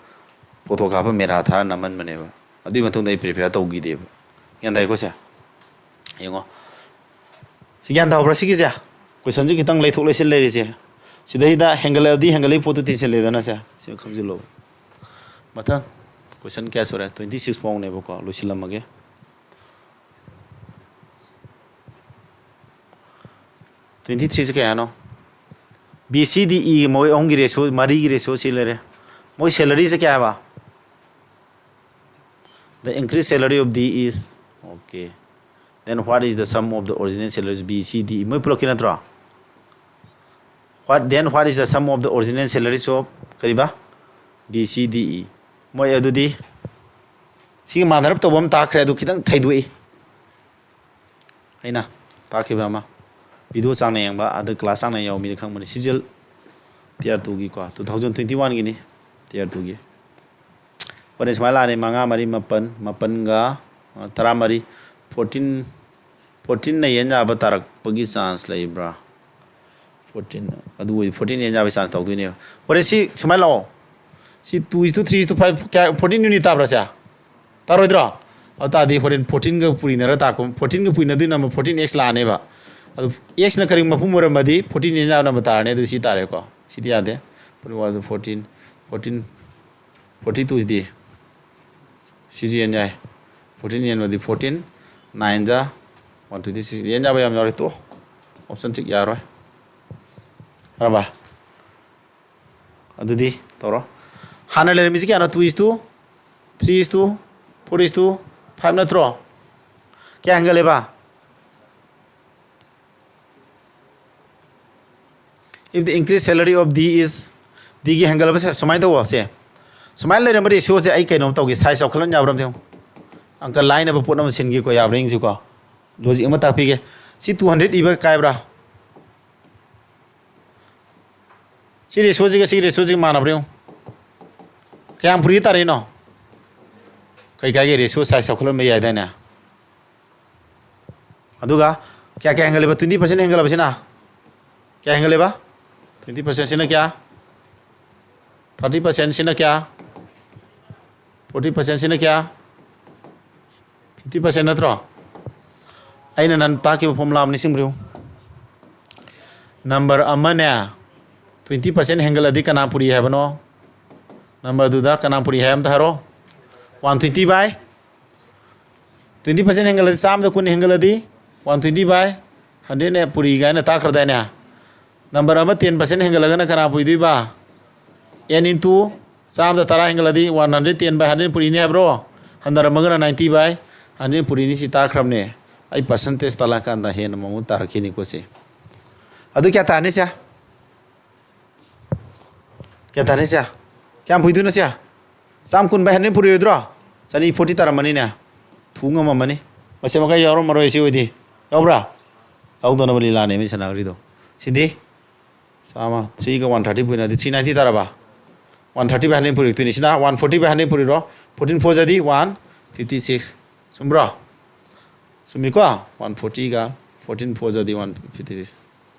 photo ꯀꯥꯞꯄ ꯃꯦꯔꯥ ꯊꯥꯔ ꯅꯝꯍꯟꯕꯅꯦꯕ꯫ ꯑꯗꯨꯒꯤ ꯃꯇꯨꯡꯗ ꯑꯩ prepare ꯇꯧꯈꯤꯗꯦꯕ꯫ ꯒ꯭ꯌꯥꯟ ꯇꯥꯏꯀꯣ ꯁꯦ? ꯌꯦꯡꯉꯣ꯫ ꯁꯤ ꯒ꯭ꯌꯥꯟ ꯇꯥꯕ꯭ꯔꯥ ꯁꯤꯒꯤꯁꯦ? Questionꯁꯦ ꯈꯤꯇꯪ ꯂꯩꯊꯣꯛ ꯂꯩꯁꯤꯟ ꯂꯩꯔꯤꯁꯦ꯫ ꯁꯤꯗꯩꯗ ꯍꯦꯟꯒꯠꯂꯛꯑꯗꯤ ꯍꯦꯟꯒꯠꯂꯛꯏ ꯄꯣꯠꯇꯨ ꯇꯤꯟꯁꯤꯜꯂꯦꯗꯅ ꯁꯦ꯫ ꯁꯤ ꯈꯪꯖꯤꯜꯂꯣ꯫ ꯃꯊꯪ question ꯀꯌꯥ ꯁꯨꯔꯦ? Twenty six ꯐꯥꯎꯅꯦꯕꯀꯣ꯫ ꯂꯣꯏꯁꯤꯜꯂꯝꯃꯒꯦ꯫ Twenty threeꯁꯦ ꯀꯌꯥꯅꯣ? B C D E ꯃꯣꯏ ꯑꯍꯨꯝꯒꯤ ratio, ꯃꯔꯤꯒꯤ ratio ꯁꯤ ꯂꯩꯔꯦ꯫ ꯃꯣꯏ salaryꯁꯦ ꯀꯌꯥ ꯍꯥꯏꯕ? The increased salary of D is, okay. Then what is the sum of the original salaries B C D E? ꯃꯣꯏ ꯄꯨꯂꯞꯀꯤ ꯅꯠꯇ꯭ꯔꯣ? What, then what is the sum of the original salaries of ꯀꯔꯤꯕ? B C D E. ꯃꯣꯏ ꯑꯗꯨꯗꯤ ꯁꯤꯒꯤ ꯃꯥꯟꯅꯔꯞ ꯇꯧꯕ ꯑꯃ ꯇꯥꯛꯈ꯭ꯔꯦ, ꯑꯗꯨ ꯈꯤꯇꯪ ꯊꯩꯗꯣꯛꯏ꯫ ꯑꯩꯅ ꯇꯥꯛꯈꯤꯕ ꯑꯃ, video ꯆꯥꯡꯅ ꯌꯦꯡꯕ, ꯑꯗ class ꯆꯥꯡꯅ ꯌꯥꯎꯕ ꯃꯤꯗꯤ ꯈꯪꯕꯅꯤ꯫ C G L Tier twoꯒꯤꯀꯣ, two thousand twenty oneꯒꯤꯅꯤ, Tier twoꯒꯤ꯫ ꯍꯣꯔꯦꯟ ꯁꯨꯃꯥꯏꯅ ꯂꯥꯛꯑꯅꯤ, ꯃꯉꯥ ꯃꯔꯤ ꯃꯥꯄꯟ, ꯃꯥꯄꯟꯒ, ꯑ, ꯇꯔꯥꯃꯔꯤ, fourteen, fourteenꯅ ꯌꯦꯟ ꯌꯥꯕ ꯇꯥꯔꯛꯄꯒꯤ chance ꯂꯩꯕ꯭ꯔꯥ? Fourteen, ꯑꯗꯨ ꯑꯣꯏꯗꯤ fourteen ꯌꯦꯟ ꯌꯥꯕꯒꯤ chance ꯇꯧꯗꯣꯏꯅꯦꯕ꯫ ꯍꯣꯔꯦꯟ ꯁꯤ ꯁꯨꯃꯥꯏꯅ ꯂꯥꯛꯑꯣ, ꯁꯤ two is to three is to five, ꯀꯌꯥ, fourteen unit ꯇꯥꯕ꯭ꯔꯥ ꯁꯦ? ꯇꯥꯔꯣꯏꯗ꯭ꯔꯣ? ꯑꯗꯨ ꯇꯥꯔꯗꯤ ꯍꯣꯔꯦꯟ fourteenꯒ ꯄꯨꯔꯤꯅꯔ ꯇꯥꯛꯄ, fourteenꯒ ꯄꯨꯔꯤꯅꯗꯣꯏ number fourteen X ꯂꯥꯛꯑꯅꯦꯕ꯫ ꯑꯗꯨ Xꯅ ꯀꯔꯤ ꯃꯄꯨꯝ ꯑꯣꯏꯔꯝꯃꯗꯤ fourteen ꯌꯦꯟ ꯌꯥꯕ number ꯇꯥꯔꯅꯤ, ꯑꯗꯨ ꯁꯤ ꯇꯥꯔꯦꯀꯣ꯫ ꯁꯤꯗꯤ ꯌꯥꯗꯦ꯫ Fourteen was fourteen, fourteen, forty two ꯁꯤꯗꯤ ꯁꯤꯁꯨ ꯌꯦꯟ ꯌꯥꯏ꯫ Fourteen ꯌꯦꯟꯕꯗꯤ fourteen, nine ꯖꯥ one twenty six, ꯌꯦꯟ ꯌꯥꯕ ꯌꯥꯝ ꯌꯥꯎꯔꯦ, ꯇꯣꯛꯑꯣ꯫ Option tick ꯌꯥꯔꯣꯏ꯫ ꯈꯪꯉꯕ? ꯑꯗꯨꯗꯤ ꯇꯧꯔꯣ꯫ ꯍꯥꯟꯅ ꯂꯩꯔꯝꯃꯤꯁꯤ ꯀꯌꯥꯅꯣ? Two is to three is to four is to five ꯅꯠꯇ꯭ꯔꯣ? ꯀꯌꯥ ꯍꯦꯟꯒꯠꯂꯦꯕ? If the increased salary of D is, Dꯒꯤ ꯍꯦꯟꯒꯠꯂꯕꯁꯦ ꯁꯨꯃꯥꯏꯅ ꯇꯧꯕ ꯁꯦ, ꯁꯨꯃꯥꯏꯅ ꯂꯩꯔꯝꯕ ratioꯁꯦ ꯑꯩ ꯀꯩꯅꯣꯝ ꯇꯧꯒꯦ, size ꯆꯥꯎꯈꯠꯍꯟ ꯌꯥꯕ꯭ꯔꯥ ꯑꯝꯇ ꯌꯦꯡꯉꯨ꯫ ꯑꯪꯀ ꯂꯥꯏꯅꯕ ꯄꯣꯠ ꯑꯃ ꯁꯤꯟꯒꯦꯀꯣ, ꯌꯥꯕ꯭ꯔꯥ ꯌꯦꯡꯁꯤꯀꯣ꯫ Logic ꯑꯃ ꯇꯥꯛꯄꯤꯒꯦ꯫ ꯁꯤ two hundred ꯏꯕ ꯀꯥꯏꯕ꯭ꯔꯥ? ꯁꯤ ratioꯁꯤꯒ ꯁꯤ ratioꯁꯤꯒ ꯃꯥꯟꯅꯕ꯭ꯔꯥ ꯌꯦꯡꯉꯨ꯫ ꯀꯌꯥꯝ ꯄꯨꯔꯤ ꯇꯥꯔꯛꯏꯅꯣ? ꯀꯩ ꯀꯥꯏꯒꯦ? Ratio size ꯆꯥꯎꯈꯠꯍꯟꯕ ꯌꯥꯏꯗꯥꯏꯅꯦ? ꯑꯗꯨꯒ ꯀꯌꯥ, ꯀꯌꯥ ꯍꯦꯟꯒꯠꯂꯦꯕ? Twenty percent ꯍꯦꯟꯒꯠꯂꯕꯁꯤꯅ? ꯀꯌꯥ ꯍꯦꯟꯒꯠꯂꯦꯕ? Twenty percent ꯁꯤꯅ ꯀꯌꯥ? Thirty percent ꯁꯤꯅ ꯀꯌꯥ? Forty percent ꯁꯤꯅ ꯀꯌꯥ? Fifty percent ꯅꯠꯇ꯭ꯔꯣ? ꯑꯩꯅ ꯅꯍꯥꯟ ꯇꯥꯛꯈꯤꯕ formula ꯑꯃ ꯅꯤꯡꯁꯤꯡꯕꯤꯌꯨ꯫ Number ꯑꯃꯅꯦ twenty percent ꯍꯦꯟꯒꯠꯂꯗꯤ ꯀꯅꯥ ꯄꯨꯔꯤ ꯍꯥꯏꯕꯅꯣ? Number ꯑꯗꯨꯗ ꯀꯅꯥ ꯄꯨꯔꯤ ꯍꯥꯏ ꯑꯝꯇ ꯍꯥꯏꯔꯣ꯫ One twenty by twenty percent ꯍꯦꯟꯒꯠꯂꯗꯤ, ꯆꯥꯝꯃꯗ ꯀꯨꯟ ꯍꯦꯟꯒꯠꯂꯗꯤ one twenty by hundredꯅꯦ ꯄꯨꯔꯤ ꯀꯥꯏꯅ ꯇꯥꯛꯈ꯭ꯔꯗꯥꯏꯅꯦ? Number ꯑꯃ ten percent ꯍꯦꯟꯒꯠꯂꯒꯅ ꯀꯅꯥ ꯄꯨꯔꯤꯗꯣꯏꯕ? N into ꯆꯥꯝꯃꯗ ꯇꯔꯥ ꯍꯦꯟꯒꯠꯂꯗꯤ one hundred ten by hundred ꯄꯨꯔꯤꯅꯤ ꯍꯥꯏꯕ꯭ꯔꯣ? ꯍꯟꯊꯔꯝꯃꯒꯅ ninety by hundred ꯄꯨꯔꯤꯅꯤ, ꯁꯤ ꯇꯥꯛꯈ꯭ꯔꯕꯅꯦ꯫ ꯑꯩ percentage ꯇꯥꯛꯂꯛꯑꯀꯥꯟꯗ ꯍꯦꯟꯅ ꯃꯃꯨꯠ ꯇꯥꯔꯛꯈꯤꯅꯤꯀꯣ ꯁꯤ꯫ ꯑꯗꯨ ꯀꯌꯥ ꯇꯥꯔꯅꯤ ꯁꯦ? ꯀꯌꯥ ꯇꯥꯔꯅꯤ ꯁꯦ? ꯀꯌꯥꯝ ꯄꯨꯏꯗꯣꯏꯅꯣ ꯁꯦ? ꯆꯥꯝ ꯀꯨꯟ by hundred ꯄꯨꯔꯤꯔꯣꯏꯗ꯭ꯔꯣ? ꯆꯅꯤ forty ꯇꯥꯔꯝꯃꯅꯤꯅꯦ꯫ ꯊꯨ ꯉꯝꯃꯝꯃꯅꯤ꯫ ꯃꯁꯤ ꯃꯈꯩ ꯌꯥꯎꯔꯝꯃꯔꯣꯏ ꯁꯤ ꯑꯣꯏꯗꯤ꯫ ꯌꯥꯎꯕ꯭ꯔꯥ? ꯌꯥꯎꯗꯅꯕ ꯂꯤꯂꯥꯅꯦ ꯃꯤ ꯁꯥꯟꯅꯈ꯭ꯔꯤꯗꯣ꯫ ꯁꯤꯗꯤ ꯆꯥꯝꯃ, threeꯒ one thirty ꯄꯨꯏꯅꯗꯤ three ninety ꯇꯥꯔꯕ? One thirty by hundred ꯄꯨꯔꯛꯇꯣꯏꯅꯤ꯫ ꯁꯤꯅ one forty by hundred ꯄꯨꯔꯤꯔꯣ? Fourteen four ꯖꯗꯤ one fifty six꯫ ꯆꯨꯝꯕ꯭ꯔꯣ? ꯆꯨꯝꯃꯤꯀꯣ? One fortyꯒ fourteen four ꯖꯗꯤ one fifty six꯫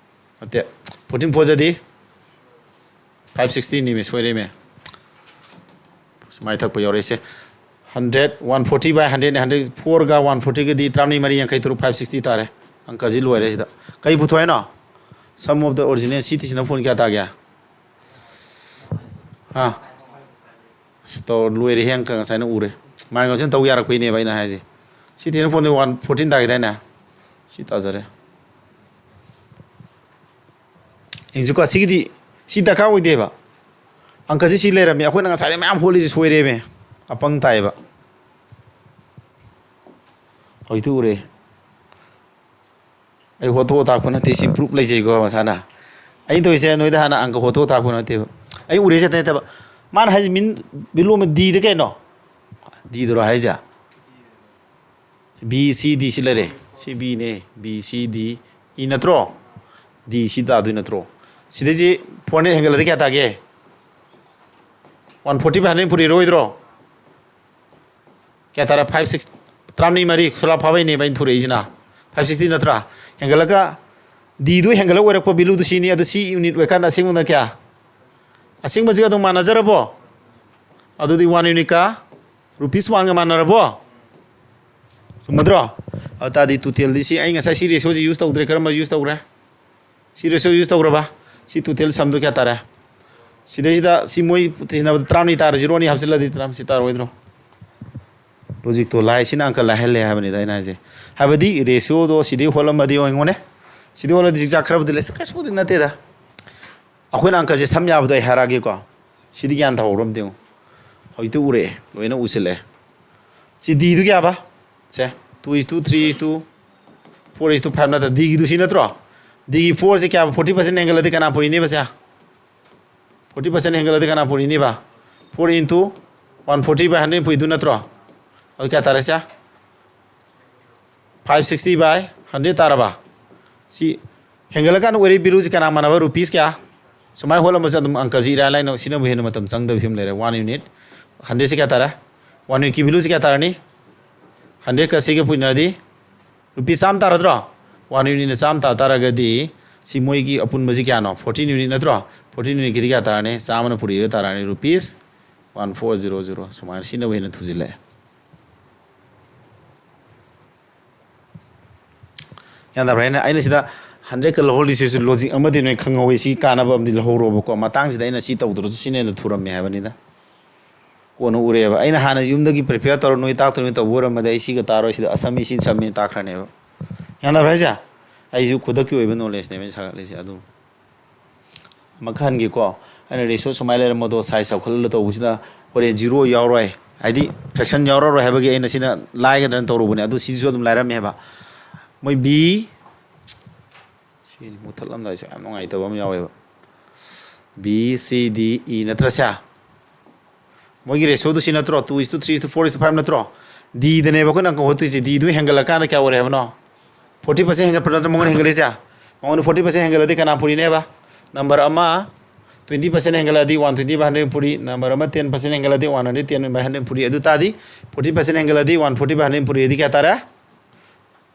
ꯅꯠꯇꯦ, fourteen four ꯖꯗꯤ five sixty ꯅꯤꯃꯦ, ꯁꯣꯏꯔꯦꯃꯦ꯫ ꯁꯨꯃꯥꯏꯅ ꯊꯛꯄ ꯌꯥꯎꯔꯛꯏꯁꯦ꯫ Hundred, one forty by hundredꯅꯦ, hundred fourꯒ one fortyꯒꯗꯤ ꯇꯔꯥꯃꯔꯤ ꯃꯔꯤ ꯌꯥꯡꯈꯩ ꯇꯔꯨꯛ, five sixty ꯇꯥꯔꯦ꯫ ꯑꯪꯀꯁꯤ ꯂꯣꯏꯔꯦ ꯁꯤꯗ꯫ ꯀꯩ ꯄꯨꯊꯣꯛꯑꯦ ꯍꯥꯏꯅꯣ? Sum of the original ꯁꯤ ꯇꯤꯁꯤꯅ ꯐꯣꯟ ꯀꯌꯥ ꯇꯥꯒꯦ? ꯍꯥ? ꯑꯁ, ꯇꯧ-, ꯂꯣꯏꯔꯦꯍꯦ, ꯑꯪꯀ ꯉꯁꯥꯏꯅ ꯎꯔꯦ꯫ ꯃꯥꯏ ꯉꯁꯤꯅ ꯇꯧ ꯌꯥꯔꯛꯄꯩꯅꯦꯕ ꯑꯩꯅ ꯍꯥꯏꯁꯦ꯫ ꯁꯤ ꯇꯤꯁꯤꯅ ꯐꯣꯟꯗꯤ one fourteen ꯇꯥꯈꯤꯗꯥꯏꯅꯦ? ꯁꯤ ꯇꯥꯖꯔꯦ꯫ ꯌꯦꯡꯁꯤꯀꯣ, ꯁꯤꯒꯤꯗꯤ, ꯁꯤ ꯗꯔꯀꯥꯔ ꯑꯣꯏꯗꯦꯕ꯫ ꯑꯪꯀꯁꯤ ꯁꯤ ꯂꯩꯔꯝꯃꯤ, ꯑꯩꯈꯣꯏꯅ ꯉꯁꯥꯏꯗꯩ ꯃꯌꯥꯝ ꯍꯣꯠꯂꯤꯁꯤ ꯁꯣꯏꯔꯦꯃꯦ꯫ ꯑꯄꯪ ꯇꯥꯏꯌꯦꯕ꯫ ꯍꯧꯖꯤꯛꯇꯤ ꯎꯔꯦ꯫ ꯑꯩ ꯍꯣꯠꯇꯣꯛꯑ ꯇꯥꯛꯄ ꯅꯠꯇꯦ, ꯁꯤ proof ꯂꯩꯖꯩꯀꯣ ꯃꯁꯥꯅ꯫ ꯑꯩꯅ ꯇꯧꯔꯤꯁꯦ ꯅꯣꯏꯗ ꯍꯥꯟꯅ ꯑꯪꯀ ꯍꯣꯠꯇꯣꯛꯑ ꯇꯥꯛꯄ ꯅꯠꯇꯦꯕ꯫ ꯑꯩ ꯎꯔꯤꯁꯦ ꯑꯇꯩ ꯅꯠꯇꯕ꯫ ꯃꯥꯅ ꯍꯥꯏꯁꯦ ꯃꯤꯟ below ꯗꯤꯗ ꯀꯩꯅꯣ? ꯗꯤꯗꯔꯣ ꯍꯥꯏꯁꯦ? B C D ꯁꯤ ꯂꯩꯔꯦ꯫ ꯁꯤ Bꯅꯦ, B C D, E ꯅꯠꯇ꯭ꯔꯣ? D ꯁꯤ ꯇꯥꯗꯣꯏ ꯅꯠꯇ꯭ꯔꯣ? ꯁꯤꯗꯩꯁꯤ four hundred ꯍꯦꯟꯒꯠꯂꯗꯤ ꯀꯌꯥ ꯇꯥꯒꯦ? One forty by hundred ꯄꯨꯔꯤꯔꯣꯏꯗ꯭ꯔꯣ? ꯀꯌꯥ ꯇꯥꯔꯦ? Five six, ꯇꯔꯥꯃꯔꯤ ꯃꯔꯤ, ꯁꯣꯂꯥ ꯐꯥꯕꯩꯅꯦꯕ ꯑꯩꯅ ꯊꯨꯔꯛꯏꯁꯤꯅ꯫ Five sixty ꯅꯠꯇ꯭ꯔꯥ? ꯍꯦꯟꯒꯠꯂꯒ Dꯗꯨ ꯍꯦꯟꯒꯠꯂ ꯑꯣꯏꯔꯛꯄ valueꯗꯨ ꯁꯤꯅꯤ꯫ ꯑꯗꯨ ꯁꯤ unit ꯑꯣꯏꯔꯀꯥꯟꯗ ꯑꯁꯦꯡꯕꯅ ꯀꯌꯥ? ꯑꯁꯦꯡꯕꯁꯤꯒ ꯑꯗꯨꯝ ꯃꯥꯟꯅꯖꯔꯕꯣ? ꯑꯗꯨꯗꯤ one unitꯀ rupees oneꯒ ꯃꯥꯟꯅꯔꯕꯣ? ꯆꯨꯝꯃꯗ꯭ꯔꯣ? ꯑꯗꯨ ꯇꯥꯔꯗꯤ totalꯗꯤ ꯁꯤ, ꯑꯩ ꯉꯁꯥꯏ ꯁꯤ ratioꯁꯤ use ꯇꯧꯗ꯭ꯔꯦ꯫ ꯀꯔꯝꯕ use ꯇꯧꯈ꯭ꯔꯦ? ꯁꯤ ratio use ꯇꯧꯈ꯭ꯔꯕ? ꯁꯤ total sumꯗꯨ ꯀꯌꯥ ꯇꯥꯔꯦ? ꯁꯤꯗꯩꯁꯤꯗ ꯁꯤ ꯃꯣꯏ ꯇꯤꯟꯅꯕꯗ ꯇꯔꯥꯃꯔꯤ ꯇꯥꯔ zero ꯑꯅꯤ ꯍꯥꯞꯆꯤꯜꯂꯗꯤ ꯇꯔꯥꯃꯔꯤ ꯇꯥꯔꯣꯏꯗ꯭ꯔꯣ? Logicꯇꯣ ꯂꯥꯏ, ꯁꯤꯅ ꯑꯪꯀ ꯂꯥꯏꯍꯜꯂꯦ ꯍꯥꯏꯕꯅꯤꯗ ꯑꯩꯅ ꯍꯥꯏꯁꯦ꯫ ꯍꯥꯏꯕꯗꯤ ratioꯗꯣ ꯁꯤꯗꯩ ꯍꯣꯜꯂꯝꯃꯗꯤ ꯌꯦꯡꯉꯨꯅꯦ꯫ ꯁꯤꯗꯩ ꯍꯣꯜꯂꯗꯤ ꯆꯤꯛ ꯆꯥꯛ ꯈꯔꯕꯨꯗꯤ ꯂꯩ, ꯀꯩꯁꯨꯕꯨꯗꯤ ꯅꯠꯇꯦꯗ꯫ ꯑꯩꯈꯣꯏꯅ ꯑꯪꯀꯁꯦ ꯁꯝ ꯌꯥꯕꯗꯣ ꯑꯩ ꯍꯥꯏꯔꯛꯑꯒꯦꯀꯣ꯫ ꯁꯤꯗꯤ ꯒ꯭ꯌꯥꯟ ꯇꯥꯍꯧꯔꯝꯗꯦ ꯌꯦꯡꯉꯨ꯫ ꯍꯧꯖꯤꯛꯇꯤ ꯎꯔꯛꯑꯦ, ꯂꯣꯏꯅ ꯎꯁꯤꯜꯂꯛꯑꯦ꯫ ꯁꯤ Dꯗꯨ ꯀꯌꯥꯕ? ꯁꯦ, two is to three is to four is to five ꯅꯠꯇ꯭ꯔ? Dꯒꯤꯗꯨ ꯁꯤ ꯅꯠꯇ꯭ꯔꯣ? Dꯒꯤ fourꯁꯦ ꯀꯌꯥ? Forty percent ꯍꯦꯟꯒꯠꯂꯗꯤ ꯀꯅꯥ ꯄꯨꯔꯤꯅꯦꯕ ꯁꯦ? Forty percent ꯍꯦꯟꯒꯠꯂꯗꯤ ꯀꯅꯥ ꯄꯨꯔꯤꯅꯦꯕ? Four into one forty by hundred ꯄꯨꯏꯗꯨ ꯅꯠꯇ꯭ꯔꯣ? ꯑꯗꯨ ꯀꯌꯥ ꯇꯥꯔꯦ ꯁꯦ? Five sixty by hundred ꯇꯥꯔꯕ? ꯁꯤ ꯍꯦꯟꯒꯠꯂꯀꯥꯟꯗ ꯑꯣꯏꯔꯛꯏ valueꯁꯤ ꯀꯅꯥ ꯃꯥꯟꯅꯕ? Rupees ꯀꯌꯥ? ꯁꯨꯃꯥꯏꯅ ꯍꯣꯠꯂꯝꯕꯁꯦ ꯑꯗꯨꯝ ꯑꯪꯀꯁꯤ ꯏꯔꯥꯏ ꯂꯥꯏꯅ ꯁꯤꯅꯕꯨ ꯍꯦꯟꯅ ꯃꯇꯝ ꯆꯪꯗꯕ ꯐꯤꯕꯝ ꯂꯩꯔꯦ꯫ One unit, hundredꯁꯤ ꯀꯌꯥ ꯇꯥꯔꯦ? One unitꯀꯤ valueꯁꯤ ꯀꯌꯥ ꯇꯥꯔꯅꯤ? Hundredꯀ ꯁꯤꯒ ꯄꯨꯟꯅꯔꯗꯤ rupees ꯆꯥꯝꯃ ꯇꯥꯔꯗ꯭ꯔꯣ? One unitꯅ ꯆꯥꯝꯃ ꯇꯥ ꯇꯥꯔꯒꯗꯤ ꯁꯤ ꯃꯣꯏꯒꯤ ꯑꯄꯨꯟꯕꯁꯤ ꯀꯌꯥꯅꯣ? Fourteen unit ꯅꯠꯇ꯭ꯔꯣ? Fourteen unitꯀꯤꯗꯤ ꯀꯌꯥ ꯇꯥꯔꯅꯤ? ꯆꯥꯝꯃꯅ ꯄꯨꯔꯤꯗ ꯇꯥꯔꯅꯤ rupees one four zero zero꯫ ꯁꯨꯃꯥꯏꯅ ꯁꯤꯅꯕꯨ ꯍꯦꯟꯅ ꯊꯨꯖꯤꯜꯂꯛꯑꯦ꯫ ꯒ꯭ꯌꯥꯟ ꯇꯥꯕ꯭ꯔꯥ? ꯑꯩꯅ, ꯑꯩꯅ ꯁꯤꯗ hundredꯀ ꯂꯧꯍꯧꯔꯤꯁꯤꯁꯨ logic ꯑꯃꯗꯤ ꯅꯣꯏ ꯈꯪꯍꯧꯋꯤ꯫ ꯁꯤ ꯀꯥꯟꯅꯕ ꯑꯃꯗꯤ ꯂꯧꯍꯧꯔꯣꯕꯀꯣ꯫ ꯃꯇꯥꯡꯁꯤꯗ ꯑꯩꯅ ꯁꯤ ꯇꯧꯗ꯭ꯔꯁꯨ ꯁꯤꯅ ꯍꯦꯟꯅ ꯊꯨꯔꯝꯃꯦ ꯍꯥꯏꯕꯅꯤꯗ꯫ ꯀꯣꯟꯅ ꯎꯔꯛꯑꯦꯕ꯫ ꯑꯩꯅ ꯍꯥꯟꯅ ꯌꯨꯝꯗꯒꯤ prepare ꯇꯧꯔ ꯅꯣꯏ ꯇꯥꯛꯇꯣꯏ ꯅꯣꯏ ꯇꯧꯕ ꯑꯣꯏꯔꯝꯃꯗꯤ ꯑꯩ ꯁꯤꯒ ꯇꯥꯔꯣꯏ, ꯁꯤꯗ ꯑꯁꯝꯃꯤ ꯁꯤ ꯁꯝꯃꯤ ꯇꯥꯛꯈ꯭ꯔꯅꯦꯕ꯫ ꯒ꯭ꯌꯥꯟ ꯇꯥꯕ꯭ꯔꯥ ꯍꯥꯏꯁꯦ? ꯑꯩꯁꯨ ꯈꯨꯗꯛꯀꯤ ꯑꯣꯏꯕ knowledgeꯅꯦꯕ ꯑꯩꯅ ꯁꯥꯒꯠꯂꯤꯁꯦ꯫ ꯑꯗꯨ ꯑꯃ ꯈꯟꯒꯦꯀꯣ꯫ ꯑꯩꯅ ratio ꯁꯨꯃꯥꯏꯅ ꯂꯩꯔꯝꯕꯗꯣ size ꯆꯥꯎꯈꯠꯍꯜꯂ ꯇꯧꯕꯁꯤꯅ ꯍꯣꯔꯦꯟ zero ꯌꯥꯎꯔꯣꯏ, ꯍꯥꯏꯗꯤ fraction ꯌꯥꯎꯔꯔꯣꯏ ꯍꯥꯏꯕꯒꯤ ꯑꯩꯅ ꯁꯤꯅ ꯂꯥꯏꯒꯗ꯭ꯔꯅ ꯇꯧꯔꯨꯕꯅꯦ꯫ ꯑꯗꯨ ꯁꯤꯁꯨ ꯑꯗꯨꯝ ꯂꯥꯏꯔꯝꯃꯦ ꯍꯥꯏꯕ꯫ ꯃꯣꯏ B, ꯁꯤ ꯃꯨꯊꯠꯂꯝꯗꯥꯏꯁꯨ ꯌꯥꯝ ꯅꯨꯡꯉꯥꯏꯇꯕ ꯑꯃ ꯌꯥꯎꯋꯦꯕ꯫ B, C, D, E ꯅꯠꯇ꯭ꯔꯥ ꯁꯦ? ꯃꯣꯏꯒꯤ ratioꯗꯨ ꯁꯤ ꯅꯠꯇ꯭ꯔꯣ? Two is to three is to four is to five ꯅꯠꯇ꯭ꯔꯣ? ꯗꯤꯗꯅꯦꯕ ꯑꯩꯈꯣꯏꯅ ꯑꯪꯀ ꯍꯣꯠꯇꯣꯏꯁꯦ꯫ ꯗꯤꯗꯨ ꯍꯦꯟꯒꯠꯂꯀꯥꯟꯗ ꯀꯌꯥ ꯑꯣꯏꯔꯦ ꯍꯥꯏꯕꯅꯣ? ꯐꯣꯔꯇꯤ ꯄꯥꯔꯁꯦꯟ ꯍꯦꯟꯒꯠꯄ ꯅꯠꯇ꯭ꯔꯣ ꯃꯉꯣꯟꯗ ꯍꯦꯟꯒꯠꯂꯤꯁꯦ? ꯃꯉꯣꯟꯗ ꯐꯣꯔꯇꯤ ꯄꯥꯔꯁꯦꯟ ꯍꯦꯟꯒꯠꯂꯗꯤ ꯀꯅꯥ ꯄꯨꯔꯤꯅꯦꯕ? ꯅꯝꯕꯔ ꯑꯃ ꯇ꯭ꯋꯦꯟꯇꯤ ꯄꯥꯔꯁꯦꯟ ꯍꯦꯟꯒꯠꯂꯗꯤ ꯋꯥꯟ ꯇ꯭ꯋꯦꯟꯇꯤ ꯕꯥꯏ ꯍꯟꯗ꯭ꯔꯦꯠ ꯄꯨꯔꯤ, ꯅꯝꯕꯔ ꯑꯃ ꯇꯦꯟ ꯄꯥꯔꯁꯦꯟ ꯍꯦꯟꯒꯠꯂꯗꯤ one hundred ten by hundred ꯄꯨꯔꯤ꯫ ꯑꯗꯨ ꯇꯥꯔꯗꯤ ꯐꯣꯔꯇꯤ ꯄꯥꯔꯁꯦꯟ ꯍꯦꯟꯒꯠꯂꯗꯤ ꯋꯥꯟ ꯐꯣꯔꯇꯤ ꯕꯥꯏ ꯍꯟꯗ꯭ꯔꯦꯠ ꯄꯨꯔꯤ꯫ ꯑꯗꯨ ꯀꯌꯥ ꯇꯥꯔꯦ?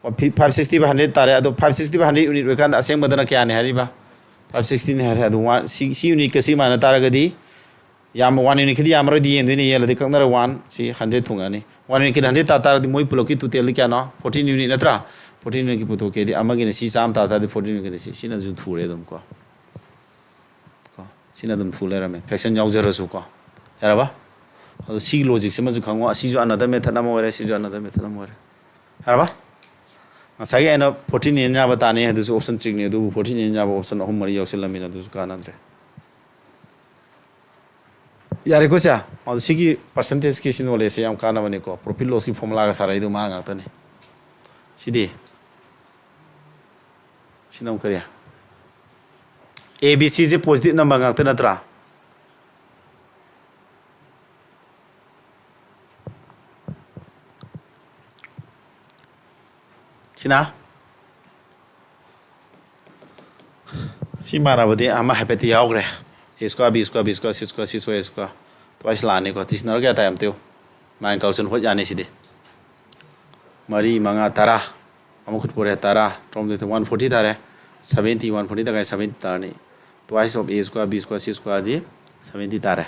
ꯐꯥꯏꯚ ꯁꯤꯛꯁꯇꯤ ꯕꯥꯏ ꯍꯟꯗ꯭ꯔꯦꯠ ꯇꯥꯔꯦ꯫ ꯑꯗꯣ five sixty by hundred unit ꯑꯣꯏꯀꯥꯟꯗ ꯑꯁꯦꯡꯕꯗꯅ ꯀꯌꯥꯅꯤ ꯍꯥꯏꯔꯤꯕ? ꯐꯥꯏꯚ ꯁꯤꯛꯁꯇꯤꯅꯤ ꯍꯥꯏꯔꯦ꯫ ꯑꯗꯨ ꯋꯥꯟ ꯁꯤ ꯁꯤ ꯌꯨꯅꯤꯠꯀ ꯁꯤ ꯃꯥꯟꯅ ꯇꯥꯔꯒꯗꯤ ꯌꯥꯝ ꯋꯥꯟ ꯌꯨꯅꯤꯠꯀꯤꯗꯤ ꯌꯥꯝꯃꯔꯣꯏꯗꯤ ꯌꯦꯟꯗꯣꯏꯅꯦ꯫ ꯌꯦꯜꯂꯗꯤ ꯀꯛꯅꯔ ꯋꯥꯟ ꯁꯤ ꯍꯟꯗ꯭ꯔꯦꯠ ꯊꯨꯡꯉꯛꯑꯅꯤ꯫ ꯋꯥꯟ ꯌꯨꯅꯤꯠꯀꯤꯗꯤ ꯍꯟꯗ꯭ꯔꯦꯠ ꯇꯥ ꯇꯥꯔꯗꯤ ꯃꯣꯏ ꯄꯨꯂꯞꯀꯤ ꯇꯣꯇꯦꯜꯗꯤ ꯀꯌꯥꯅꯣ? ꯐꯣꯔꯇꯤꯟ ꯌꯨꯅꯤꯠ ꯅꯠꯇ꯭ꯔꯥ? ꯐꯣꯔꯇꯤꯟ ꯌꯨꯅꯤꯠꯀꯤ ꯄꯨꯊꯣꯛꯀꯦꯗꯤ ꯑꯃꯒꯤꯅ ꯁꯤ ꯆꯥꯝꯃ ꯇꯥ ꯇꯥꯔꯗꯤ ꯐꯣꯔꯇꯤꯟ ꯌꯨꯅꯤꯠꯀꯤꯗꯤ ꯁꯤ ꯁꯤꯅ ꯑꯗꯨꯝ ꯊꯨꯔꯦ ꯑꯗꯨꯝ ꯀꯣ꯫ ꯀꯣ ꯁꯤꯅ ꯑꯗꯨꯝ ꯊꯨ ꯂꯩꯔꯝꯃꯦ, ꯐ꯭ꯔꯦꯛꯁꯟ ꯌꯥꯎꯖꯔꯁꯨ ꯀꯣ꯫ ꯌꯥꯔꯕ? ꯑꯗꯣ ꯁꯤꯒꯤ ꯂꯣꯖꯤꯛꯁꯤꯃꯁꯨ ꯈꯪꯉꯣ꯫ ꯑꯁꯤꯁꯨ ꯑꯅꯗꯔ ꯃꯦꯊꯠ ꯑꯃ ꯑꯣꯏꯔꯦ, ꯁꯤꯁꯨ ꯑꯅꯗꯔ ꯃꯦꯊꯠ ꯑꯃ ꯑꯣꯏꯔꯦ꯫ ꯌꯥꯔꯕ? ꯉꯁꯥꯏꯒꯤ ꯑꯩꯅ ꯐꯣꯔꯇꯤꯟ ꯌꯦꯟ ꯌꯥꯕ ꯇꯥꯅꯤ ꯍꯥꯏꯗꯨꯁꯨ ꯑꯣꯞꯁꯟ ꯇ꯭ꯔꯤꯛꯅꯤ, ꯑꯗꯨꯕꯨ ꯐꯣꯔꯇꯤꯟ ꯌꯦꯟ ꯌꯥꯕ ꯑꯣꯞꯁꯟ ꯑꯍꯨꯝ ꯃꯔꯤ ꯌꯥꯎꯁꯜꯂꯝꯃꯤꯅ ꯑꯗꯨꯁꯨ ꯀꯥꯟꯅꯗ꯭ꯔꯦ꯫ ꯌꯥꯔꯦꯀꯣ ꯁꯦ? ꯑꯗꯣ ꯁꯤꯒꯤ ꯄꯥꯔꯁꯦꯟꯇꯦꯖꯀꯤ ꯁꯤ ꯅꯣꯂꯦꯖꯁꯦ ꯌꯥꯝ ꯀꯥꯟꯅꯕꯅꯤꯀꯣ꯫ ꯄ꯭ꯔꯣꯐꯤꯠ ꯂꯣꯁꯀꯤ ꯐꯣꯔꯃꯨꯂꯥꯒ ꯁꯥꯔꯛꯏꯗꯣ ꯃꯥ ꯉꯥꯛꯇꯅꯤ꯫ ꯁꯤꯗꯤ? ꯁꯤꯅ ꯑꯃꯨꯛ ꯀꯔꯤ? ꯑꯦ ꯕꯤ ꯁꯤꯁꯦ ꯄꯣꯖꯤꯇꯤꯚ ꯅꯝꯕꯔ ꯉꯥꯛꯇ ꯅꯠꯇ꯭ꯔꯥ? ꯁꯤꯅ? ꯁꯤ ꯃꯥꯟꯅꯕꯗꯤ ꯑꯃ ꯍꯥꯏꯐꯦꯠꯇꯤ ꯌꯥꯎꯈ꯭ꯔꯦ꯫ A square, B square, B square, C square, C square, A square. Twice ꯂꯥꯛꯑꯅꯤꯀꯣ꯫ ꯇꯤꯁꯅꯔ ꯀꯌꯥ ꯇꯥꯏ ꯑꯝꯇ ꯌꯦꯡꯉꯨ꯫ ꯃꯥꯏꯟ ꯀꯜꯀꯨꯂꯦꯁꯟ ꯍꯣꯠ ꯌꯥꯅꯤ ꯁꯤꯗꯤ꯫ ꯃꯔꯤ, ꯃꯉꯥ, ꯇꯔꯥ꯫ ꯑꯃꯈꯛ ꯄꯨꯔꯦ, ꯇꯔꯥ꯫ ꯇꯔꯥꯍꯨꯝꯗꯣꯏ, ꯋꯥꯟ ꯐꯣꯔꯇꯤ ꯇꯥꯔꯦ꯫ ꯁꯚꯦꯟꯇꯤ, ꯋꯥꯟ ꯐꯣꯔꯇꯤ ꯇꯥꯔꯦ, ꯁꯚꯦꯟꯇꯤ ꯇꯥꯔꯅꯤ꯫ Twice of a square, b square, c square D seventy ꯇꯥꯔꯦ꯫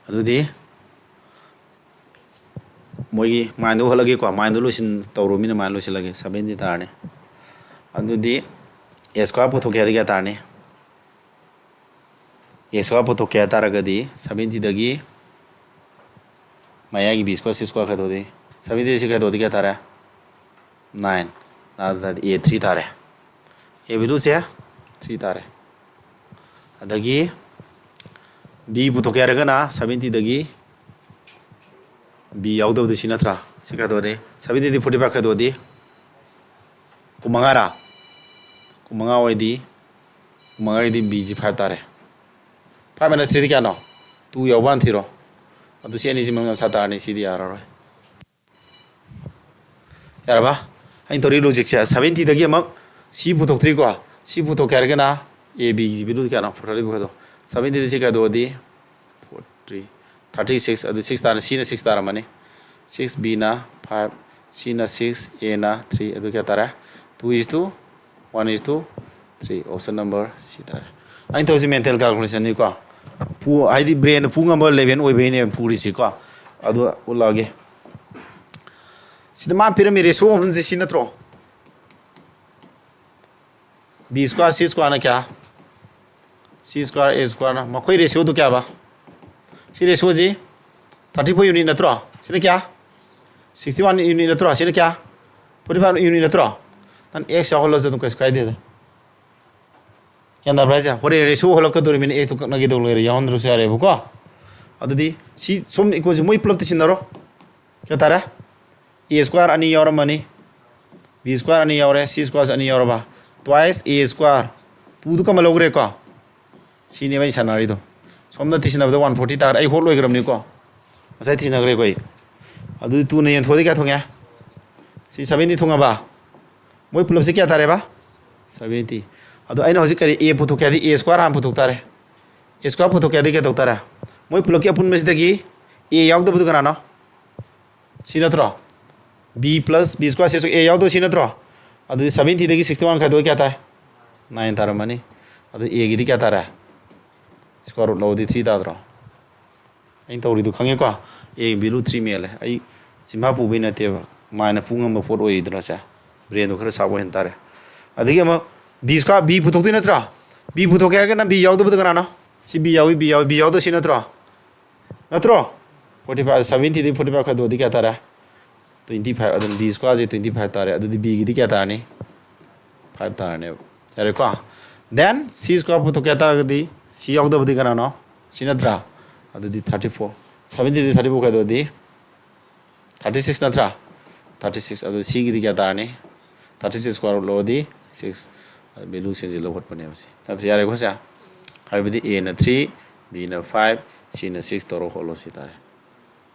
ꯑꯗꯨꯗꯤ ꯃꯣꯏꯒꯤ ꯃꯥꯏꯟꯗꯣ ꯎꯍꯜꯂꯒꯦꯀꯣ꯫ ꯃꯥꯏꯟꯗꯣ ꯂꯣꯏꯁꯤꯟ ꯇꯧꯔꯨꯃꯤꯅ ꯃꯥꯏꯟ ꯂꯣꯏꯁꯤꯜꯂꯒꯦ꯫ ꯁꯚꯦꯟꯇꯤ ꯇꯥꯔꯅꯤ꯫ ꯑꯗꯨꯗꯤ ꯑꯦ ꯁ꯭ꯀ꯭ꯋꯥꯔ ꯄꯨꯊꯣꯛꯀꯦ ꯍꯥꯏꯗꯤ ꯀꯌꯥ ꯇꯥꯔꯅꯤ? ꯑꯦ ꯁ꯭ꯀ꯭ꯋꯥꯔ ꯄꯨꯊꯣꯛꯀꯦ ꯍꯥꯏ ꯇꯥꯔꯒꯗꯤ ꯁꯚꯦꯟꯇꯤꯗꯒꯤ ꯃꯌꯥꯏꯒꯤ B square C square ꯈꯥꯏꯗꯣꯛꯑꯗꯤ, seventy ꯁꯤ ꯈꯥꯏꯗꯣꯛꯑꯗꯤ ꯀꯌꯥ ꯇꯥꯔꯦ? ꯅꯥꯏꯟ꯫ ꯑꯗꯨꯗꯤ ꯑꯦ ꯊ꯭ꯔꯤ ꯇꯥꯔꯦ꯫ ꯑꯦ ꯚꯦꯂꯨꯁꯦ ꯊ꯭ꯔꯤ ꯇꯥꯔꯦ꯫ ꯑꯗꯒꯤ ꯕꯤ ꯄꯨꯊꯣꯛꯀꯦ ꯍꯥꯏꯔꯒꯅ ꯁꯚꯦꯟꯇꯤꯗꯒꯤ ꯕꯤ ꯌꯥꯎꯗꯕꯗꯨ ꯁꯤ ꯅꯠꯇ꯭ꯔꯥ? ꯁꯤ ꯈꯥꯏꯗꯣꯛꯑꯗꯤ ꯁꯚꯦꯟꯇꯤꯗꯤ ꯐꯣꯔꯇꯤ ꯐꯥꯏꯚ ꯈꯥꯏꯗꯣꯛꯑꯗꯤ ꯀꯨꯟꯃꯉꯥꯔꯥ? ꯀꯨꯟꯃꯉꯥ ꯑꯣꯏꯗꯤ ꯀꯨꯟꯃꯉꯥꯒꯤꯗꯤ ꯕꯤꯁꯤ ꯐꯥꯏꯚ ꯇꯥꯔꯦ꯫ ꯐꯥꯏꯚ ꯃꯥꯏꯅꯁ ꯊ꯭ꯔꯤꯗꯤ ꯀꯌꯥꯅꯣ? ꯇꯨ ꯌꯥꯎꯕ꯭ꯔꯥꯅ ꯊꯤꯔꯣ꯫ ꯑꯗꯨ ꯁꯤ ꯑꯅꯤꯁꯤ ꯃꯅꯨꯡꯗ ꯁꯥ ꯇꯥꯔꯅꯤ, ꯁꯤꯗꯤ ꯌꯥꯔꯔꯣꯏ꯫ ꯌꯥꯔꯕ? ꯑꯩꯅ ꯇꯧꯔꯤ ꯂꯣꯖꯤꯛꯁꯦ ꯁꯕꯦꯟꯇꯤꯗꯒꯤ ꯑꯃꯨꯛ ꯁꯤ ꯄꯨꯊꯣꯛꯇ꯭ꯔꯤꯀꯣ꯫ ꯁꯤ ꯄꯨꯊꯣꯛꯀꯦ ꯍꯥꯏꯔꯒꯅ ꯑꯦ ꯕꯤꯒꯤ ꯚꯦꯂꯨ ꯀꯌꯥꯅꯣ? ꯐꯣꯔꯇꯤ ꯐꯣꯔꯗꯣ꯫ ꯁꯕꯦꯟꯇꯤꯗ ꯁꯤ ꯀꯌꯥ ꯊꯣꯛꯑꯗꯤ? Forty thirty six. ꯑꯗꯨ ꯁꯤꯛꯁ ꯇꯥꯔꯦ, ꯁꯤꯅ ꯁꯤꯛꯁ ꯇꯥꯔꯝꯃꯅꯤ꯫ ꯁꯤꯛꯁ, ꯕꯤꯅ ꯐꯥꯏꯚ, ꯁꯤꯅ ꯁꯤꯛꯁ, ꯑꯦꯅ ꯊ꯭ꯔꯤ꯫ ꯑꯗꯨ ꯀꯌꯥ ꯇꯥꯔꯦ? Two is to one is to three, option number C ꯇꯥꯔꯦ꯫ ꯑꯩꯅ ꯇꯧꯔꯤꯁꯤ mental calculation ꯅꯤꯀꯣ꯫ ꯐꯨ-, ꯍꯥꯏꯗꯤ brain ꯐꯨ ꯉꯝꯕ level ꯑꯣꯏꯕꯩꯅꯦ ꯐꯨꯔꯤꯁꯤꯀꯣ꯫ ꯑꯗꯨ ꯎꯠꯂꯛꯑꯒꯦ꯫ ꯁꯤꯗ ꯃꯥ ꯄꯤꯔꯝꯃꯤ ratio ꯑꯍꯨꯝꯁꯦ ꯁꯤ ꯅꯠꯇ꯭ꯔꯣ? B square, C square ꯅ ꯀꯌꯥ? C square, A square ꯅ꯫ ꯃꯈꯣꯏ ratio ꯗꯨ ꯀꯌꯥꯕ? ꯁꯤ ratio ꯁꯤ thirty four unit ꯅꯠꯇ꯭ꯔꯣ? ꯁꯤꯅ ꯀꯌꯥ? Sixty one unit ꯅꯠꯇ꯭ꯔꯣ? ꯁꯤꯅ ꯀꯌꯥ? Forty five unit ꯅꯠꯇ꯭ꯔꯣ? ꯅꯪ X ꯌꯥꯎꯍꯜꯂꯁꯨ ꯑꯗꯨꯝ ꯀꯩꯁꯨ ꯀꯥꯏꯗꯦꯗ꯫ ꯒ꯭ꯌꯥꯟ ꯇꯥꯕ꯭ꯔꯥ ꯍꯥꯏꯁꯦ? ꯍꯣꯔꯦꯟ ratio ꯍꯣꯜꯂꯛꯀꯗꯧꯔꯤꯕꯅꯤꯅ X ꯇꯨ ꯀꯛꯅꯒꯦ ꯇꯧ ꯂꯩꯔꯦ, ꯌꯥꯎꯍꯟꯗ꯭ꯔꯁꯨ ꯌꯥꯔꯦꯕꯀꯣ꯫ ꯑꯗꯨꯗꯤ ꯁꯤ ꯁꯨꯝ equation ꯁꯤ ꯃꯣꯏ ꯄꯨꯂꯞꯇ ꯁꯤꯟꯅꯔꯣ꯫ ꯀꯌꯥ ꯇꯥꯔꯦ? A square ꯑꯅꯤ ꯌꯥꯎꯔꯝꯃꯅꯤ, B square ꯑꯅꯤ ꯌꯥꯎꯔꯦ, C square ꯁꯨ ꯑꯅꯤ ꯌꯥꯎꯔꯕ? Twice A square꯫ Two ꯗꯨ ꯀꯃꯟ ꯂꯧꯈ꯭ꯔꯦꯀꯣ? ꯁꯤꯅꯦꯕ ꯑꯩ ꯁꯥꯟꯅꯔꯤꯗꯣ꯫ ꯁꯣꯝꯗ ꯊꯤꯁꯤꯟꯅꯕꯗ one forty ꯇꯥꯔꯦ꯫ ꯑꯩ ꯍꯣꯠ ꯂꯣꯏꯈ꯭ꯔꯕꯅꯤꯀꯣ꯫ ꯉꯁꯥꯏ ꯊꯤꯁꯤꯟꯅꯈ꯭ꯔꯦꯀꯣ ꯑꯩ꯫ ꯑꯗꯨꯗꯤ two ꯅ ꯌꯦꯟꯊꯣꯛꯑꯗꯤ ꯀꯌꯥ ꯊꯨꯡꯉꯦ? ꯁꯤ seventy ꯊꯨꯡꯉꯕ? ꯃꯣꯏ ꯄꯨꯂꯞꯁꯤ ꯀꯌꯥ ꯇꯥꯔꯦꯕ? Seventy꯫ ꯑꯗꯣ ꯑꯩꯅ ꯍꯧꯖꯤꯛ ꯀꯔꯤ A ꯄꯨꯊꯣꯛꯀꯦ ꯍꯥꯏꯗꯤ A square ꯍꯥꯟꯅ ꯄꯨꯊꯣꯛ ꯇꯥꯔꯦ꯫ A square ꯄꯨꯊꯣꯛꯀꯦ ꯍꯥꯏꯗꯤ ꯀꯩꯗꯧ ꯇꯥꯔꯦ? ꯃꯣꯏ ꯄꯨꯂꯞꯀꯤ ꯑꯄꯨꯟꯕꯁꯤꯗꯒꯤ A ꯌꯥꯎꯗꯕꯗꯨ ꯀꯅꯥꯅꯣ? ꯁꯤ ꯅꯠꯇ꯭ꯔꯣ? B plus B square ꯁꯤꯁꯨ A ꯌꯥꯎꯗꯣꯏ ꯁꯤ ꯅꯠꯇ꯭ꯔꯣ? ꯑꯗꯨꯗꯤ seventy ꯗꯒꯤ sixty one ꯈꯥꯏꯗꯣꯛꯑ ꯀꯌꯥ ꯇꯥꯏ? Nine ꯇꯥꯔꯝꯃꯅꯤ꯫ ꯑꯗꯨ A ꯒꯤꯗꯤ ꯀꯌꯥ ꯇꯥꯔꯦ? Square root ꯂꯧꯔꯗꯤ three ꯇꯥꯗ꯭ꯔꯣ? ꯑꯩꯅ ꯇꯧꯔꯤꯗꯨ ꯈꯪꯉꯦꯀꯣ? A ꯒꯤ value three ꯃꯦꯜꯂꯦ꯫ ꯑꯩ ꯆꯤꯟꯐꯥ ꯄꯨꯕꯩ ꯅꯠꯇꯦꯕ, ꯃꯥꯏꯅ ꯄꯨ ꯉꯝꯕ ꯄꯣꯠ ꯑꯣꯏꯗꯅ ꯁꯦ, brain ꯗꯣ ꯈꯔ sharp ꯑꯣꯏꯍꯟ ꯇꯥꯔꯦ꯫ ꯑꯗꯒꯤ ꯑꯃꯨꯛ B square, B ꯄꯨꯊꯣꯛꯇꯣꯏ ꯅꯠꯇ꯭ꯔꯣ? B ꯄꯨꯊꯣꯛꯀꯦ ꯍꯥꯏꯔꯒꯅ B ꯌꯥꯎꯗꯕꯗ ꯀꯅꯥꯅꯣ? ꯁꯤ B ꯌꯥꯎꯏ, B ꯌꯥꯎꯏ, B ꯌꯥꯎꯗꯣꯏ ꯁꯤ ꯅꯠꯇ꯭ꯔꯣ? ꯅꯠꯇ꯭ꯔꯣ? Forty five, seventy ꯗꯒꯤ forty five ꯈꯥꯏꯗꯣꯛꯑꯗꯤ ꯀꯌꯥ ꯇꯥꯔꯦ? Twenty five꯫ ꯑꯗꯨꯝ B square ꯁꯦ twenty five ꯇꯥꯔꯦ꯫ ꯑꯗꯨꯗꯤ B ꯒꯤꯗꯤ ꯀꯌꯥ ꯇꯥꯔꯅꯤ? Five ꯇꯥꯔꯅꯦꯕ꯫ ꯌꯥꯔꯦꯀꯣ? Then C square ꯄꯨꯊꯣꯛꯀꯦ ꯍꯥꯏ ꯇꯥꯔꯒꯗꯤ C ꯌꯥꯎꯗꯕꯗꯤ ꯀꯅꯥꯅꯣ? ꯁꯤ ꯅꯠꯇ꯭ꯔꯥ? ꯑꯗꯨꯗꯤ thirty four꯫ Seventy ꯗꯒꯤ thirty four ꯈꯥꯏꯗꯣꯛꯑꯗꯤ thirty six ꯅꯠꯇ꯭ꯔꯥ? Thirty six꯫ ꯑꯗꯨ C ꯒꯤꯗꯤ ꯀꯌꯥ ꯇꯥꯔꯅꯤ? Thirty six square root ꯂꯧꯔꯗꯤ six꯫ ꯚꯦꯂꯨ ꯁꯤꯡꯁꯦ ꯂꯧꯈꯠꯄꯅꯦꯕ ꯁꯤ꯫ ꯅꯠꯇ꯭ꯔ ꯌꯥꯔꯦꯀꯣ ꯁꯦ? ꯍꯥꯏꯕꯗꯤ A ꯅ three, B ꯅ five, C ꯅ six ꯇꯧꯔ ꯍꯣꯠꯂꯣ ꯁꯤ ꯇꯥꯔꯦ꯫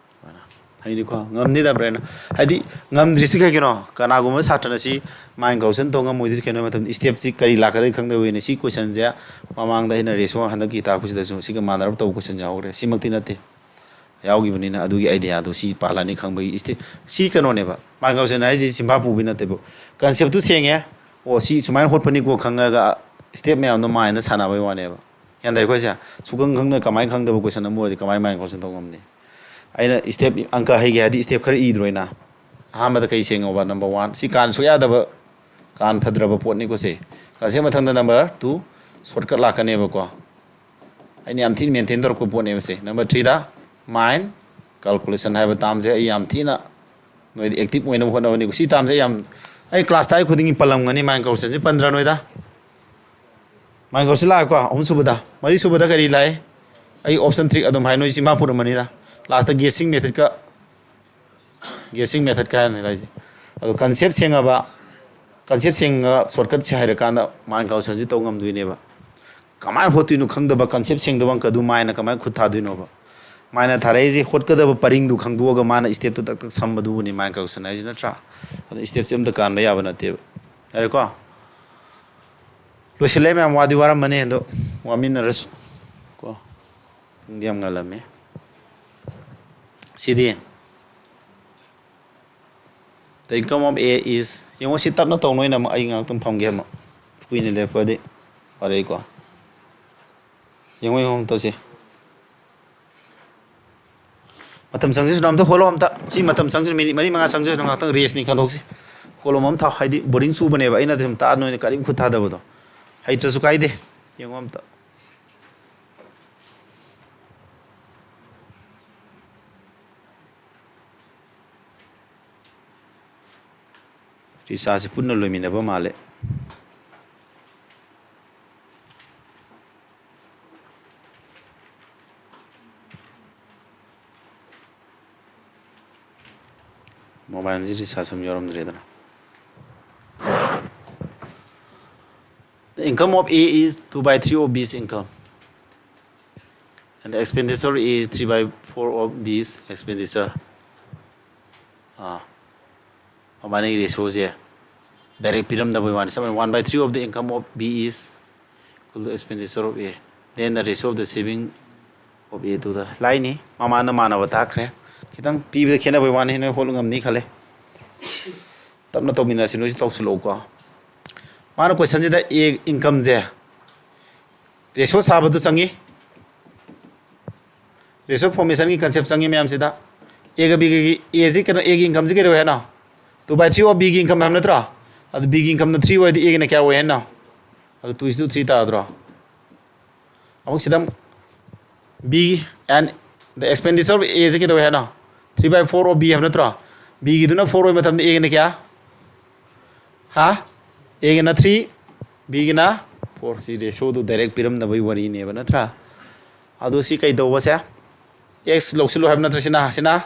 ꯍꯥꯏꯗꯤꯀꯣ, ꯉꯝꯅꯤꯗ ꯕ꯭ꯔꯦꯟꯅ꯫ ꯍꯥꯏꯗꯤ ꯉꯝꯗ꯭ꯔꯤꯁꯤ ꯀꯩꯒꯤꯅꯣ? ꯀꯅꯥꯒꯨꯝꯕ ꯁꯥꯇ꯭ꯔꯅ ꯁꯤ ꯃꯥꯏꯟ ꯀꯜꯀꯨꯂꯦꯁꯟ ꯇꯧ ꯉꯝꯃꯣꯏꯗꯣꯏꯁꯤ ꯀꯩꯅꯣ ꯍꯥꯏꯕ ꯃꯇꯝꯗ, ꯁ꯭ꯇꯦꯞꯁꯤ ꯀꯔꯤ ꯂꯥꯛꯀꯗꯒꯦ ꯈꯪꯗꯕꯒꯤꯅꯤ꯫ ꯁꯤ ꯀꯣꯏꯁꯟꯁꯦ ꯃꯃꯥꯡꯗ ꯑꯩꯅ ꯔꯦꯁꯣ ꯍꯟꯗꯛꯀꯤ ꯇꯥꯛꯄꯁꯤꯗꯁꯨ ꯁꯤꯒ ꯃꯥꯟꯅꯔꯞ ꯇꯧꯕ ꯀꯣꯏꯁꯟ ꯌꯥꯎꯈ꯭ꯔꯦ꯫ ꯁꯤꯃꯛꯇꯤ ꯅꯠꯇꯦ, ꯌꯥꯎꯈꯤꯕꯅꯤꯅ ꯑꯗꯨꯒꯤ ꯑꯥꯏꯗꯤꯌꯥꯗꯣ ꯁꯤ ꯄꯥꯜꯂꯅꯤ ꯈꯪꯕꯒꯤ ꯁ꯭ꯇꯦ-, ꯁꯤ ꯀꯩꯅꯣꯅꯦꯕ꯫ ꯃꯥꯏꯟ ꯀꯜꯀꯨꯂꯦꯁꯟ ꯍꯥꯏꯁꯤ ꯆꯤꯟꯐꯥ ꯄꯨꯕꯒꯤ ꯅꯠꯇꯦꯕ, ꯀꯟꯁꯦꯞꯇꯨ ꯁꯦꯡꯉꯦ꯫ ꯑꯣ, ꯁꯤ ꯁꯨꯃꯥꯏꯅ ꯍꯣꯠꯄꯅꯤꯀꯣ ꯈꯪꯉꯒ ꯁ꯭ꯇꯦꯞ ꯃꯌꯥꯝꯗꯣ ꯃꯥꯏꯟꯗ ꯁꯥꯟꯅꯕꯒꯤ ꯋꯥꯅꯦꯕ꯫ ꯒ꯭ꯌꯥꯟ ꯇꯥꯏꯀꯣ? ꯁꯦ ꯁꯨꯈꯪ ꯈꯪꯗꯅ ꯀꯃꯥꯏꯅ ꯈꯪꯗꯕ ꯀꯣꯏꯁꯟ ꯑꯃ ꯑꯣꯏꯔꯗꯤ ꯀꯃꯥꯏꯅ ꯃꯥꯏꯟ ꯀꯜꯀꯨꯂꯦꯁꯟ ꯇꯧ ꯉꯝꯅꯤ? ꯑꯩꯅ ꯁ꯭ꯇꯦꯞ, ꯑꯪꯀ ꯍꯩꯒꯦ ꯍꯥꯏꯗꯤ ꯁ꯭ꯇꯦꯞ ꯈꯔ ꯏꯗ꯭ꯔꯣꯏꯅ? ꯑꯍꯥꯟꯕꯗ ꯀꯩ ꯁꯦꯡꯉꯣꯕ? ꯅꯝꯕꯔ ꯋꯥꯟ, ꯁꯤ ꯀꯥꯟ ꯁꯨꯛꯌꯥ ꯌꯥꯗꯕ, ꯀꯥꯟ ꯐꯗ꯭ꯔꯕ ꯄꯣꯠꯅꯤꯀꯣ ꯁꯦ꯫ ꯀꯥꯟꯁꯦ ꯃꯊꯪꯗ ꯅꯝꯕꯔ ꯇꯨ, ꯁꯣꯔꯠꯀꯠ ꯂꯥꯛꯀꯅꯦꯕꯀꯣ꯫ ꯑꯩꯅ ꯌꯥꯝ ꯊꯤꯅ ꯃꯦꯟꯇꯦꯟ ꯇꯧꯔꯛꯄ ꯄꯣꯠꯅꯦꯕ ꯁꯦ꯫ ꯅꯝꯕꯔ ꯊ꯭ꯔꯤꯗ ꯃꯥꯏꯟ ꯀꯜꯀꯨꯂꯦꯁꯟ ꯍꯥꯏꯕ ꯇꯥꯝꯁꯦ ꯑꯩ ꯌꯥꯝ ꯊꯤꯅ ꯅꯣꯏꯗ ꯑꯦꯛꯇꯤꯞ ꯑꯣꯏꯅꯕ ꯍꯣꯠꯅꯕꯅꯤꯀꯣ꯫ ꯁꯤ ꯇꯥꯝꯁꯦ ꯑꯩ ꯌꯥꯝ, ꯑꯩ ꯀ꯭ꯂꯥꯁ ꯇꯥꯛꯏ ꯈꯨꯗꯤꯡꯒꯤ ꯄꯜꯂꯝꯒꯅꯤ, ꯃꯥꯏꯟ ꯀꯜꯀꯨꯂꯦꯁꯟꯁꯦ ꯄꯟꯗ꯭ꯔꯥ ꯅꯣꯏꯗ? ꯃꯥꯏꯟ ꯀꯜꯀꯨꯂꯦꯁꯟ ꯂꯥꯛꯑꯦꯀꯣ, ꯑꯍꯨꯝꯁꯨꯕꯗ꯫ ꯃꯔꯤꯁꯨꯕꯗ ꯀꯔꯤ ꯂꯥꯛꯑꯦ? ꯑꯩ ꯑꯣꯞꯁꯟ ꯇ꯭ꯔꯤꯛ ꯑꯗꯨꯝ ꯍꯥꯏ, ꯅꯣꯏ ꯆꯤꯟꯐꯥ ꯄꯨꯔꯝꯃꯅꯤꯗ꯫ ꯂꯥꯁꯇ ꯒꯦꯁꯤꯡ ꯃꯦꯊꯠꯀ, ꯒꯦꯁꯤꯡ ꯃꯦꯊꯠꯀ ꯍꯥꯏꯔꯅꯤ ꯂꯥꯛꯏꯁꯦ꯫ ꯑꯗꯣ ꯀꯟꯁꯦꯞ ꯁꯦꯡꯉꯕ, ꯀꯟꯁꯦꯞ ꯁꯦꯡꯉꯒ ꯁꯣꯔꯠꯀꯠꯁꯦ ꯍꯩꯔꯀꯥꯟꯗ ꯃꯥꯏꯟ ꯀꯜꯀꯨꯂꯦꯁꯟꯁꯤ ꯇꯧ ꯉꯝꯗꯣꯏꯅꯦꯕ꯫ ꯀꯃꯥꯏꯅ ꯍꯣꯠꯇꯣꯏꯅꯣ ꯈꯪꯗꯕ, ꯀꯟꯁꯦꯞ ꯁꯦꯡꯗꯕ ꯑꯪꯀꯗꯨ ꯃꯥꯏꯅ ꯀꯃꯥꯏꯅ ꯈꯨꯠ ꯊꯥꯗꯣꯏꯅꯣꯕ? ꯃꯥꯏꯅ ꯊꯥꯔꯛꯏꯁꯦ ꯍꯣꯠꯀꯗꯕ ꯄꯔꯤꯡꯗꯨ ꯈꯪꯗꯣꯛꯑꯒ ꯃꯥꯅ ꯁ꯭ꯇꯦꯞꯇꯨ ꯇꯛ ꯇꯛ ꯁꯝꯕꯗꯨꯕꯨꯅꯤ ꯃꯥꯏꯟ ꯀꯜꯀꯨꯂꯦꯁꯟ ꯍꯥꯏꯁꯦ, ꯅꯠꯇ꯭ꯔꯥ? ꯑꯗꯨ ꯁ꯭ꯇꯦꯞꯁꯦ ꯑꯝꯇ ꯀꯥꯟꯕ ꯌꯥꯕ ꯅꯠꯇꯦꯕ꯫ ꯌꯥꯔꯦꯀꯣ? ꯂꯣꯏꯁꯤꯜꯂꯦ ꯃꯌꯥꯝ, ꯋꯥꯗꯤ ꯋꯥꯔꯝꯃꯅꯤ, ꯑꯗꯣ ꯋꯥꯃꯤꯟꯅꯔꯁꯨ ꯀꯣ, ꯄꯨꯡꯗꯤ ꯌꯥꯝ ꯉꯜꯂꯝꯃꯦ꯫ ꯁꯤꯗꯤ the income of A is, ꯌꯦꯡꯉꯣ, ꯁꯤ ꯇꯞꯅ ꯇꯧ, ꯅꯣꯏꯅ ꯑꯃꯨꯛ ꯑꯩ ꯉꯥꯏꯍꯥꯛꯇꯪ ꯐꯝꯒꯦ ꯑꯃꯨꯛ, ꯀꯨꯏꯅ ꯂꯦꯞꯄꯗꯤ ꯋꯥꯔꯛꯏꯀꯣ꯫ ꯌꯦꯡꯉꯣ, ꯌꯦꯡꯉꯣ ꯑꯝꯇ ꯁꯤ꯫ ꯃꯇꯝ ꯆꯪꯖꯁꯅꯨ, ꯑꯝꯇ ꯍꯣꯠꯂꯣ ꯑꯝꯇ꯫ ꯁꯤ ꯃꯇꯝ ꯆꯪꯖꯁꯅꯨ, ꯃꯤꯅꯤꯠ ꯃꯔꯤ ꯃꯉꯥ ꯆꯪꯖꯁꯅꯨ, ꯉꯥꯛꯇꯪ ꯔꯦꯁꯅꯤ ꯈꯟꯗꯣꯛꯁꯤ꯫ ꯀꯣꯂꯣꯝ ꯑꯃ ꯊꯥꯎ, ꯍꯥꯏꯗꯤ ꯕꯣꯔꯤꯡ ꯆꯨꯕꯅꯦꯕ, ꯑꯩꯅ ꯑꯗꯨꯝ ꯇꯥꯛꯑ ꯅꯣꯏꯅ ꯀꯔꯤꯝ ꯈꯨꯠ ꯊꯥꯗꯕꯗꯣ꯫ ꯍꯩꯇ꯭ꯔꯁꯨ ꯀꯥꯏꯗꯦ, ꯌꯦꯡꯉꯣ ꯑꯝꯇ꯫ ꯔꯤꯆꯥꯔꯖꯁꯤ ꯄꯨꯟꯅ ꯂꯣꯏꯃꯤꯟꯅꯕ ꯃꯥꯜꯂꯦ꯫ ꯃꯣꯕꯥꯏꯜꯁꯤ ꯔꯤꯆꯥꯔꯖ ꯑꯃ ꯌꯥꯎꯔꯝꯗ꯭ꯔꯦꯗꯅ꯫ The income of A is two by three of B's income. The expenditure is three by four of B's expenditure. ꯑꯥ, ꯃꯕꯥꯅꯤꯒꯤ ꯔꯦꯁꯤꯌꯣꯁꯦ ꯗꯥꯏꯔꯦꯛ ꯄꯤꯔꯝꯗꯕꯩ ꯋꯥꯅꯤ꯫ ꯁꯝꯅ one by three of the income of B is equal to expenditure of A, then the ratio of the saving of A to the, line ꯅꯤ, ꯃꯃꯥꯅ ꯃꯥꯟꯅꯕ ꯇꯥꯛꯈ꯭ꯔꯦ꯫ ꯈꯤꯇꯪ ꯄꯤꯕꯗ ꯈꯦꯠꯅꯕꯩ ꯋꯥꯅꯤ, ꯅꯣꯏ ꯍꯣꯠ ꯉꯝꯅꯤ ꯈꯜꯂꯦ꯫ ꯇꯞꯅ ꯇꯧꯃꯤꯟꯅꯁꯤ, ꯅꯣꯏꯁꯨ ꯇꯧꯁꯤꯜꯂꯛꯎꯀꯣ꯫ ꯃꯥꯅ question ꯁꯤꯗ A income ꯁꯦ ꯔꯦꯁꯤꯌꯣ ꯁꯥꯕꯗꯨ ꯆꯪꯉꯤ꯫ Ratio formation ꯒꯤ concept ꯆꯪꯉꯤ ꯃꯌꯥꯝꯁꯤꯗ꯫ A ꯒ B ꯒꯒꯤ, A ꯁꯤ ꯀꯩꯅꯣ, A ꯒꯤ income ꯁꯤ ꯀꯩꯗꯧꯋꯦ ꯍꯥꯏꯅꯣ? Two by three of B ꯒꯤ income ꯍꯥꯏꯕ ꯅꯠꯇ꯭ꯔꯣ? ꯑꯗꯨ B ꯒꯤ income ꯅ three ꯑꯣꯏꯔꯗꯤ A ꯒꯤꯅ ꯀꯌꯥ ꯑꯣꯏ ꯍꯥꯏꯅꯣ? ꯑꯗꯨ two is to three ꯇꯥꯗ꯭ꯔꯣ? ꯑꯃꯨꯛ ꯁꯤꯗ B and the expenditure of A ꯁꯤ ꯀꯩꯗꯧꯋꯦ ꯍꯥꯏꯅꯣ? Three by four of B ꯍꯥꯏꯕ ꯅꯠꯇ꯭ꯔꯣ? B ꯒꯤꯗꯨꯅ four ꯑꯣꯏꯕ ꯃꯇꯝꯗ A ꯒꯤꯅ ꯀꯌꯥ? ꯍꯥ? A ꯒꯤꯅ three, B ꯒꯤꯅ four꯫ ꯁꯤ ꯔꯦꯁꯤꯌꯣꯗꯨ ꯗꯥꯏꯔꯦꯛ ꯄꯤꯔꯝꯗꯕꯒꯤ ꯋꯥꯔꯤꯅꯦꯕ, ꯅꯠꯇ꯭ꯔꯥ? ꯑꯗꯨ ꯁꯤ ꯀꯩꯗꯧꯕꯁꯦ? X ꯂꯧꯁꯤꯜꯂꯨ ꯍꯥꯏꯕ ꯅꯠꯇ꯭ꯔꯥ? ꯁꯤꯅ, ꯁꯤꯅ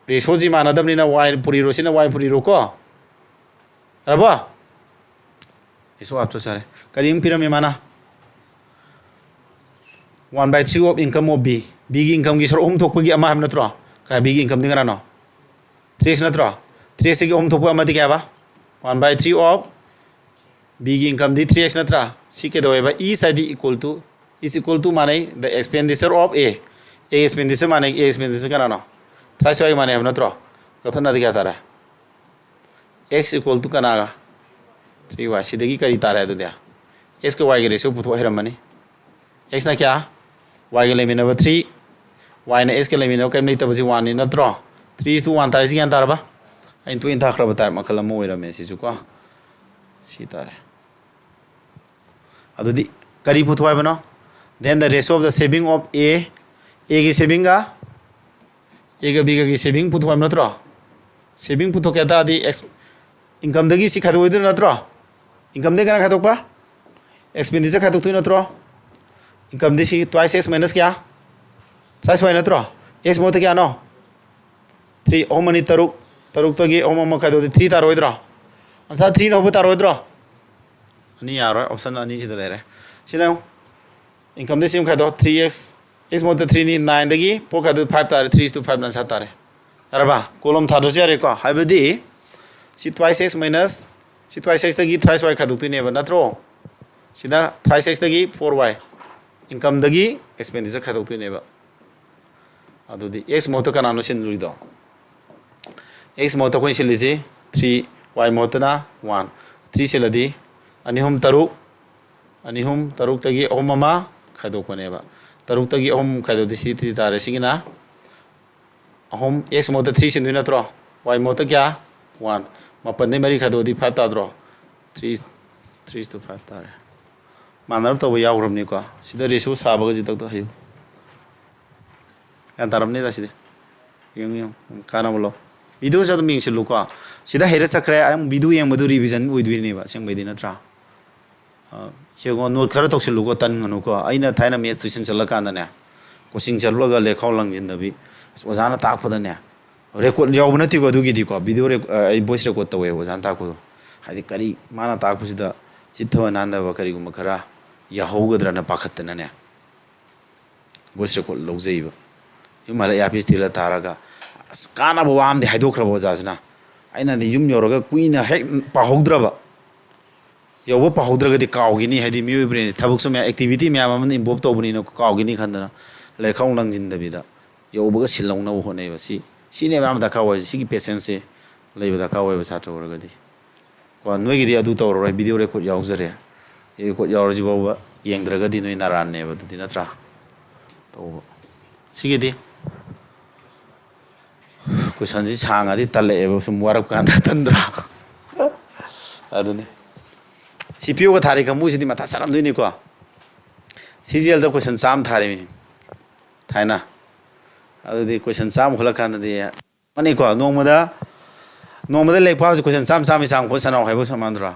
ꯔꯦꯁꯤꯌꯣꯁꯤ ꯃꯥꯟꯅꯗꯕꯅꯤꯅ Y ꯄꯨꯔꯤꯔꯣ, ꯁꯤꯅ Y ꯄꯨꯔꯤꯔꯣꯀꯣ? ꯌꯥꯔꯕꯣ? ꯔꯦꯁꯤꯌꯣ ꯑꯥꯞꯇꯣ ꯁꯥꯔꯦ꯫ ꯀꯔꯤ ꯑꯃ ꯄꯤꯔꯝꯃꯤ ꯃꯥꯅ? One by three of income of B꯫ B ꯒꯤ income ꯒꯤ ꯁꯔꯨꯛ ꯑꯍꯨꯝ ꯊꯣꯛꯄꯒꯤ ꯑꯃ ꯍꯥꯏꯕ ꯅꯠꯇ꯭ꯔꯣ? ꯀꯥꯏ, B ꯒꯤ income ꯗꯤ ꯀꯅꯥꯅꯣ? Three X ꯅꯠꯇ꯭ꯔꯣ? Three X ꯁꯤꯒꯤ ꯑꯍꯨꯝ ꯊꯣꯛꯄ ꯑꯃꯗꯤ ꯀꯌꯥꯕ? One by three of B ꯒꯤ income ꯗꯤ three X ꯅꯠꯇ꯭ꯔꯥ? ꯁꯤ ꯀꯩꯗꯧꯋꯦꯕ? E side D equal to, is equal to ꯃꯥꯟꯅꯩ the expenditure of A꯫ A expenditure ꯃꯥꯟꯅꯩ, A expenditure ꯀꯅꯥꯅꯣ? Three X ꯁ꯭ꯋꯥꯏꯒ ꯃꯥꯟꯅꯩ ꯍꯥꯏꯕ ꯅꯠꯇ꯭ꯔꯣ? ꯀꯛꯊꯠꯅꯗꯤ ꯀꯌꯥ ꯇꯥꯔꯦ? X equal to ꯀꯅꯥꯒ? Three Y꯫ ꯁꯤꯗꯒꯤ ꯀꯔꯤ ꯇꯥꯔꯦ ꯑꯗꯨꯗꯤ? X ꯀ Y ꯒ ꯔꯦꯁꯤꯌꯣ ꯄꯨꯊꯣꯛ ꯍꯩꯔꯝꯃꯅꯤ꯫ X ꯅ ꯀꯌꯥ? Y ꯒ ꯂꯩꯃꯤꯟꯅꯕ three, Y ꯅ X ꯀ ꯂꯩꯃꯤꯟꯅꯕ ꯀꯔꯤꯝ ꯂꯩꯇꯕꯁꯤ one ꯅꯤ ꯅꯠꯇ꯭ꯔꯣ? Three is to one ꯇꯥꯔꯤꯁꯤ ꯒ꯭ꯌꯥꯟ ꯇꯥꯔꯕ? ꯑꯩꯅ ꯇꯣꯏꯅ ꯇꯥꯛꯈ꯭ꯔꯕ type ꯃꯈꯜ ꯑꯃ ꯑꯣꯏꯔꯝꯃꯦ ꯁꯤꯁꯨ ꯀꯣ꯫ ꯁꯤ ꯇꯥꯔꯦ꯫ ꯑꯗꯨꯗꯤ ꯀꯔꯤ ꯄꯨꯊꯣꯛ ꯍꯥꯏꯕꯅꯣ? Then the ratio of the saving of A, A ꯒꯤ saving ꯒ A ꯒ B ꯒꯒꯤ saving ꯄꯨꯊꯣꯛ ꯍꯥꯏꯕ ꯅꯠꯇ꯭ꯔꯣ? Saving ꯄꯨꯊꯣꯛꯀꯦ ꯍꯥꯏ ꯇꯥꯔꯗꯤ X, income ꯗꯒꯤ ꯁꯤ ꯈꯥꯏꯗꯣꯛꯑꯣꯏꯗꯣꯏ ꯅꯠꯇ꯭ꯔꯣ? Income ꯗꯒꯤ ꯀꯅꯥ ꯈꯥꯏꯗꯣꯛꯄ? Expenditure ꯈꯥꯏꯗꯣꯛꯇꯣꯏ ꯅꯠꯇ꯭ꯔꯣ? Income ꯗꯤ ꯁꯤ twice X minus ꯀꯌꯥ? Thrice Y ꯅꯠꯇ꯭ꯔꯣ? X ꯃꯍꯨꯠꯇ ꯀꯌꯥꯅꯣ? Three꯫ ꯑꯍꯨꯝ ꯑꯅꯤ ꯇꯔꯨꯛ, ꯇꯔꯨꯛꯇꯒꯤ ꯑꯍꯨꯝ ꯑꯃ ꯈꯥꯏꯗꯣꯛꯑꯗꯤ three ꯇꯥꯔꯣꯏꯗ꯭ꯔꯣ? Answer three ꯅ ꯍꯧꯕ ꯇꯥꯔꯣꯏꯗ꯭ꯔꯣ? ꯑꯅꯤ ꯌꯥꯔꯣꯏ, option ꯑꯅꯤꯁꯤꯗ ꯂꯩꯔꯦ꯫ ꯁꯤꯅ ꯌꯦꯡꯉꯨ꯫ Incomeꯗ ꯁꯤ ꯑꯃ ꯈꯥꯏꯗꯣꯛ, three x, x ꯃꯍꯨꯠꯇ threeꯅꯤ, nineꯗꯒꯤ four ꯈꯥꯏꯗꯣꯛ five ꯇꯥꯔꯦ, three is to five answer ꯇꯥꯔꯦ꯫ ꯌꯥꯔꯕ? Column ꯊꯥꯗ꯭ꯔꯁꯨ ꯌꯥꯔꯦꯀꯣ, ꯍꯥꯏꯕꯗꯤ ꯁꯤ twice x minus ꯁꯤ twice xꯇꯒꯤ thrice y ꯈꯥꯏꯗꯣꯛꯇꯣꯏꯅꯦꯕ, ꯅꯠꯇ꯭ꯔꯣ? ꯁꯤꯗ thrice xꯇꯒꯤ four y, incomeꯗꯒꯤ expenditure ꯈꯥꯏꯗꯣꯛꯇꯣꯏꯅꯦꯕ꯫ ꯑꯗꯨꯗꯤ x ꯃꯍꯨꯠꯇ ꯀꯅꯥꯅꯣ ꯁꯤꯟꯗꯣꯏꯗꯣ? X ꯃꯍꯨꯠꯇ ꯑꯩꯈꯣꯏꯅ ꯁꯤꯜꯂꯤꯁꯤ three, y ꯃꯍꯨꯠꯇꯅ one꯫ Three ꯁꯤꯜꯂꯗꯤ ꯑꯅꯤ ꯑꯍꯨꯝ ꯇꯔꯨꯛ, ꯑꯅꯤ ꯑꯍꯨꯝ ꯇꯔꯨꯛꯇꯒꯤ ꯑꯍꯨꯝ ꯑꯃ ꯈꯥꯏꯗꯣꯛꯄꯅꯦꯕ꯫ ꯇꯔꯨꯛꯇꯒꯤ ꯑꯍꯨꯝ ꯈꯥꯏꯗꯣꯛꯇꯤ ꯁꯤ ꯇꯤ ꯇꯥꯔꯦ꯫ ꯁꯤꯒꯤꯅ ꯑꯍꯨꯝ, x ꯃꯍꯨꯠꯇ three ꯁꯤꯟꯗꯣꯏ ꯅꯠꯇ꯭ꯔꯣ? Y ꯃꯍꯨꯠꯇ ꯀꯌꯥ? One꯫ ꯃꯥꯄꯟꯗꯩ ꯃꯔꯤ ꯈꯥꯏꯗꯣꯛꯑꯗꯤ five ꯇꯥꯗ꯭ꯔꯣ? Three, three is to five ꯇꯥꯔꯦ꯫ ꯃꯥꯟꯅꯔꯞ ꯇꯧꯕ ꯌꯥꯎꯈ꯭ꯔꯕꯅꯤꯀꯣ꯫ ꯁꯤꯗ ratio ꯁꯥꯕꯒꯁꯤ ꯇꯧꯗꯣ ꯍꯩꯌꯨ꯫ ꯒ꯭ꯌꯥꯟ ꯇꯥꯔꯝꯅꯤꯗ ꯁꯤꯗꯤ꯫ ꯌꯦꯡꯉꯨ, ꯌꯦꯡꯉꯨ꯫ ꯀꯥꯟꯅꯕ ꯂꯧ꯫ Videoꯁꯦ ꯑꯗꯨꯝ ꯌꯦꯡꯁꯤꯜꯂꯨꯀꯣ꯫ ꯁꯤꯗ ꯍꯩꯔ ꯆꯠꯈ꯭ꯔꯦ, ꯑꯃꯨꯛ video ꯌꯦꯡꯕꯗꯨ revision ꯑꯣꯏꯗꯣꯏꯅꯦꯕ, ꯑꯁꯦꯡꯕꯩꯗꯤ, ꯅꯠꯇ꯭ꯔꯥ? ꯑ, ꯌꯦꯡꯉꯣ, note ꯈꯔ ꯇꯧꯁꯤꯜꯂꯨꯀꯣ, ꯇꯟꯒꯅꯨꯀꯣ꯫ ꯑꯩꯅ ꯊꯥꯏꯅ maths tuition ꯆꯠꯂꯀꯥꯟꯗꯅꯦ, coaching ꯆꯠꯂꯒ ꯂꯩꯈꯥꯎ ꯂꯪꯁꯤꯟꯗꯕꯤ, ꯑꯁ, ꯑꯣꯖꯥꯅ ꯇꯥꯛꯄꯗꯅꯦ, record ꯌꯥꯎꯕ ꯅꯠꯇꯦꯀꯣ ꯑꯗꯨꯒꯤꯗꯤꯀꯣ, video rec-, ꯑ, ꯑꯩ voice record ꯇꯧꯋꯦꯕ ꯑꯣꯖꯥꯅ ꯇꯥꯛꯄꯗꯣ꯫ ꯍꯥꯏꯗꯤ ꯀꯔꯤ ꯃꯥꯅ ꯇꯥꯛꯄꯁꯤꯗ ꯆꯤꯠꯊꯕ ꯅꯥꯟꯗꯕ ꯀꯔꯤꯒꯨꯝꯕ ꯈꯔ ꯌꯥꯎꯍꯧꯒꯗ꯭ꯔꯅ ꯄꯥꯈꯠꯇꯅꯅꯦ꯫ Voice record ꯂꯧꯖꯩꯕ꯫ ꯌꯨꯝ ꯍꯜꯂꯛ earpiece ꯊꯤꯜꯂ ꯇꯥꯔꯒ, ꯑꯁ, ꯀꯥꯟꯅꯕ ꯋꯥ ꯑꯃꯗꯤ ꯍꯥꯏꯗꯣꯛꯈ꯭ꯔꯕ ꯑꯣꯖꯥꯁꯤꯅ꯫ ꯑꯩꯅꯗꯤ ꯌꯨꯝ ꯌꯧꯔꯒ ꯀꯨꯏꯅ ꯍꯦꯛ ꯄꯥꯍꯧꯗ꯭ꯔꯕ, ꯌꯧꯕ ꯄꯥꯍꯧꯗ꯭ꯔꯒꯗꯤ ꯀꯥꯎꯈꯤꯅꯤ, ꯍꯥꯏꯗꯤ ꯃꯤꯑꯣꯏ brainꯁꯦ ꯊꯕꯛꯁꯨ ꯃꯌꯥꯝ, activity ꯃꯌꯥꯝ ꯑꯃꯅ involve ꯇꯧꯕꯅꯤꯅ ꯀꯥꯎꯈꯤꯅꯤ ꯈꯟꯗꯅ ꯂꯥꯏꯔꯤꯛ ꯈꯥꯎ ꯂꯪꯁꯤꯟꯗꯕꯤꯗ ꯌꯧꯕꯒ ꯁꯤꯜꯍꯧꯅꯕ ꯍꯣꯠꯅꯩꯕ꯫ ꯁꯤ, ꯁꯤꯅꯦꯕ ꯌꯥꯝ ꯗꯔꯀꯥꯔ ꯑꯣꯏꯔꯤꯁꯦ꯫ ꯁꯤꯒꯤ patienceꯁꯦ ꯂꯩꯕ ꯗꯔꯀꯥꯔ ꯑꯣꯏꯕ ꯁꯥꯇ꯭ꯔ ꯑꯣꯏꯔꯒꯗꯤ꯫ ꯀꯣ, ꯅꯣꯏꯒꯤꯗꯤ ꯑꯗꯨ ꯇꯧꯔꯔꯣꯏ, video record ꯌꯥꯎꯖꯔꯦ꯫ Record ꯌꯥꯎꯔꯁꯤ ꯐꯥꯎꯕ ꯌꯦꯡꯗ꯭ꯔꯒꯗꯤ ꯅꯣꯏ ꯅꯔꯥꯟꯅꯦꯕ ꯑꯗꯨꯗꯤ, ꯅꯠꯇ꯭ꯔꯥ? ꯇꯧꯕ꯫ ꯁꯤꯒꯤꯗꯤ questionꯁꯤ ꯁꯥꯡꯉꯗꯤ ꯇꯜꯂꯛꯑꯦꯕ, ꯁꯨꯝ ꯋꯥꯔꯞ ꯀꯥꯟꯗ ꯇꯟꯗ꯭ꯔꯥ? ꯑꯗꯨꯅꯤ꯫ CPOꯒ ꯊꯥꯔꯤ ꯀꯥꯡꯕꯨꯁꯤꯗꯤ ꯃꯊꯥ ꯁꯥꯔꯝꯗꯣꯏꯅꯤꯀꯣ꯫ CGLꯗ question ꯆꯥꯝꯃ ꯊꯥꯔꯤꯃꯤ ꯊꯥꯏꯅ꯫ ꯑꯗꯨꯗꯤ question ꯆꯥꯝꯃ ꯈꯣꯠꯂꯛꯀꯥꯟꯗꯗꯤ ꯃꯥꯅꯤꯀꯣ, ꯅꯣꯡꯃꯗ, ꯅꯣꯡꯃꯗ ꯂꯥꯏꯔꯤꯛ ꯄꯥꯕꯁꯤ question ꯆꯥꯝꯃ ꯆꯥꯝꯃꯒꯤ ꯆꯥꯡ ꯈꯣꯠ ꯁꯥꯟꯅꯧ ꯍꯥꯏꯕꯒ ꯆꯞ ꯃꯥꯟꯅꯗ꯭ꯔꯣ?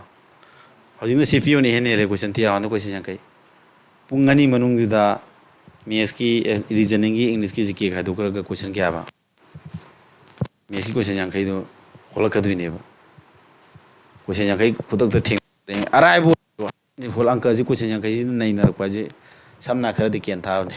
ꯍꯧꯖꯤꯛꯅ CPOꯅ ꯏꯍꯦꯟ ꯍꯦꯜꯂꯦ, question ꯇꯔꯥ ꯍꯥꯟꯅ question ꯌꯥꯡꯈꯩ꯫ ꯄꯨꯡ ꯑꯅꯤ ꯃꯅꯨꯡꯗꯨꯗ mathsꯀꯤ, reasoningꯒꯤ, Englishꯀꯤ, GK ꯈꯥꯏꯗꯣꯛꯈ꯭ꯔꯒ question ꯀꯌꯥꯕ? Mathsꯀꯤ question ꯌꯥꯡꯈꯩꯗꯣ ꯍꯣꯜꯂꯛꯀꯗꯣꯏꯅꯦꯕ꯫ Question ꯌꯥꯡꯈꯩ ꯈꯨꯗꯛꯇ ꯊꯦꯡꯅꯔꯦ꯫ ꯑꯔꯥꯏꯕ ꯑꯣꯏꯗ꯭ꯔꯣ? ꯍꯣꯜ ꯑꯪꯀꯁꯤ question ꯌꯥꯡꯈꯩꯁꯤꯅ ꯅꯩꯅꯔꯛꯄ ꯍꯥꯏꯁꯦ ꯁꯝꯅ ꯈꯔꯗꯤ ꯀꯦꯟ ꯊꯥꯕꯅꯦ꯫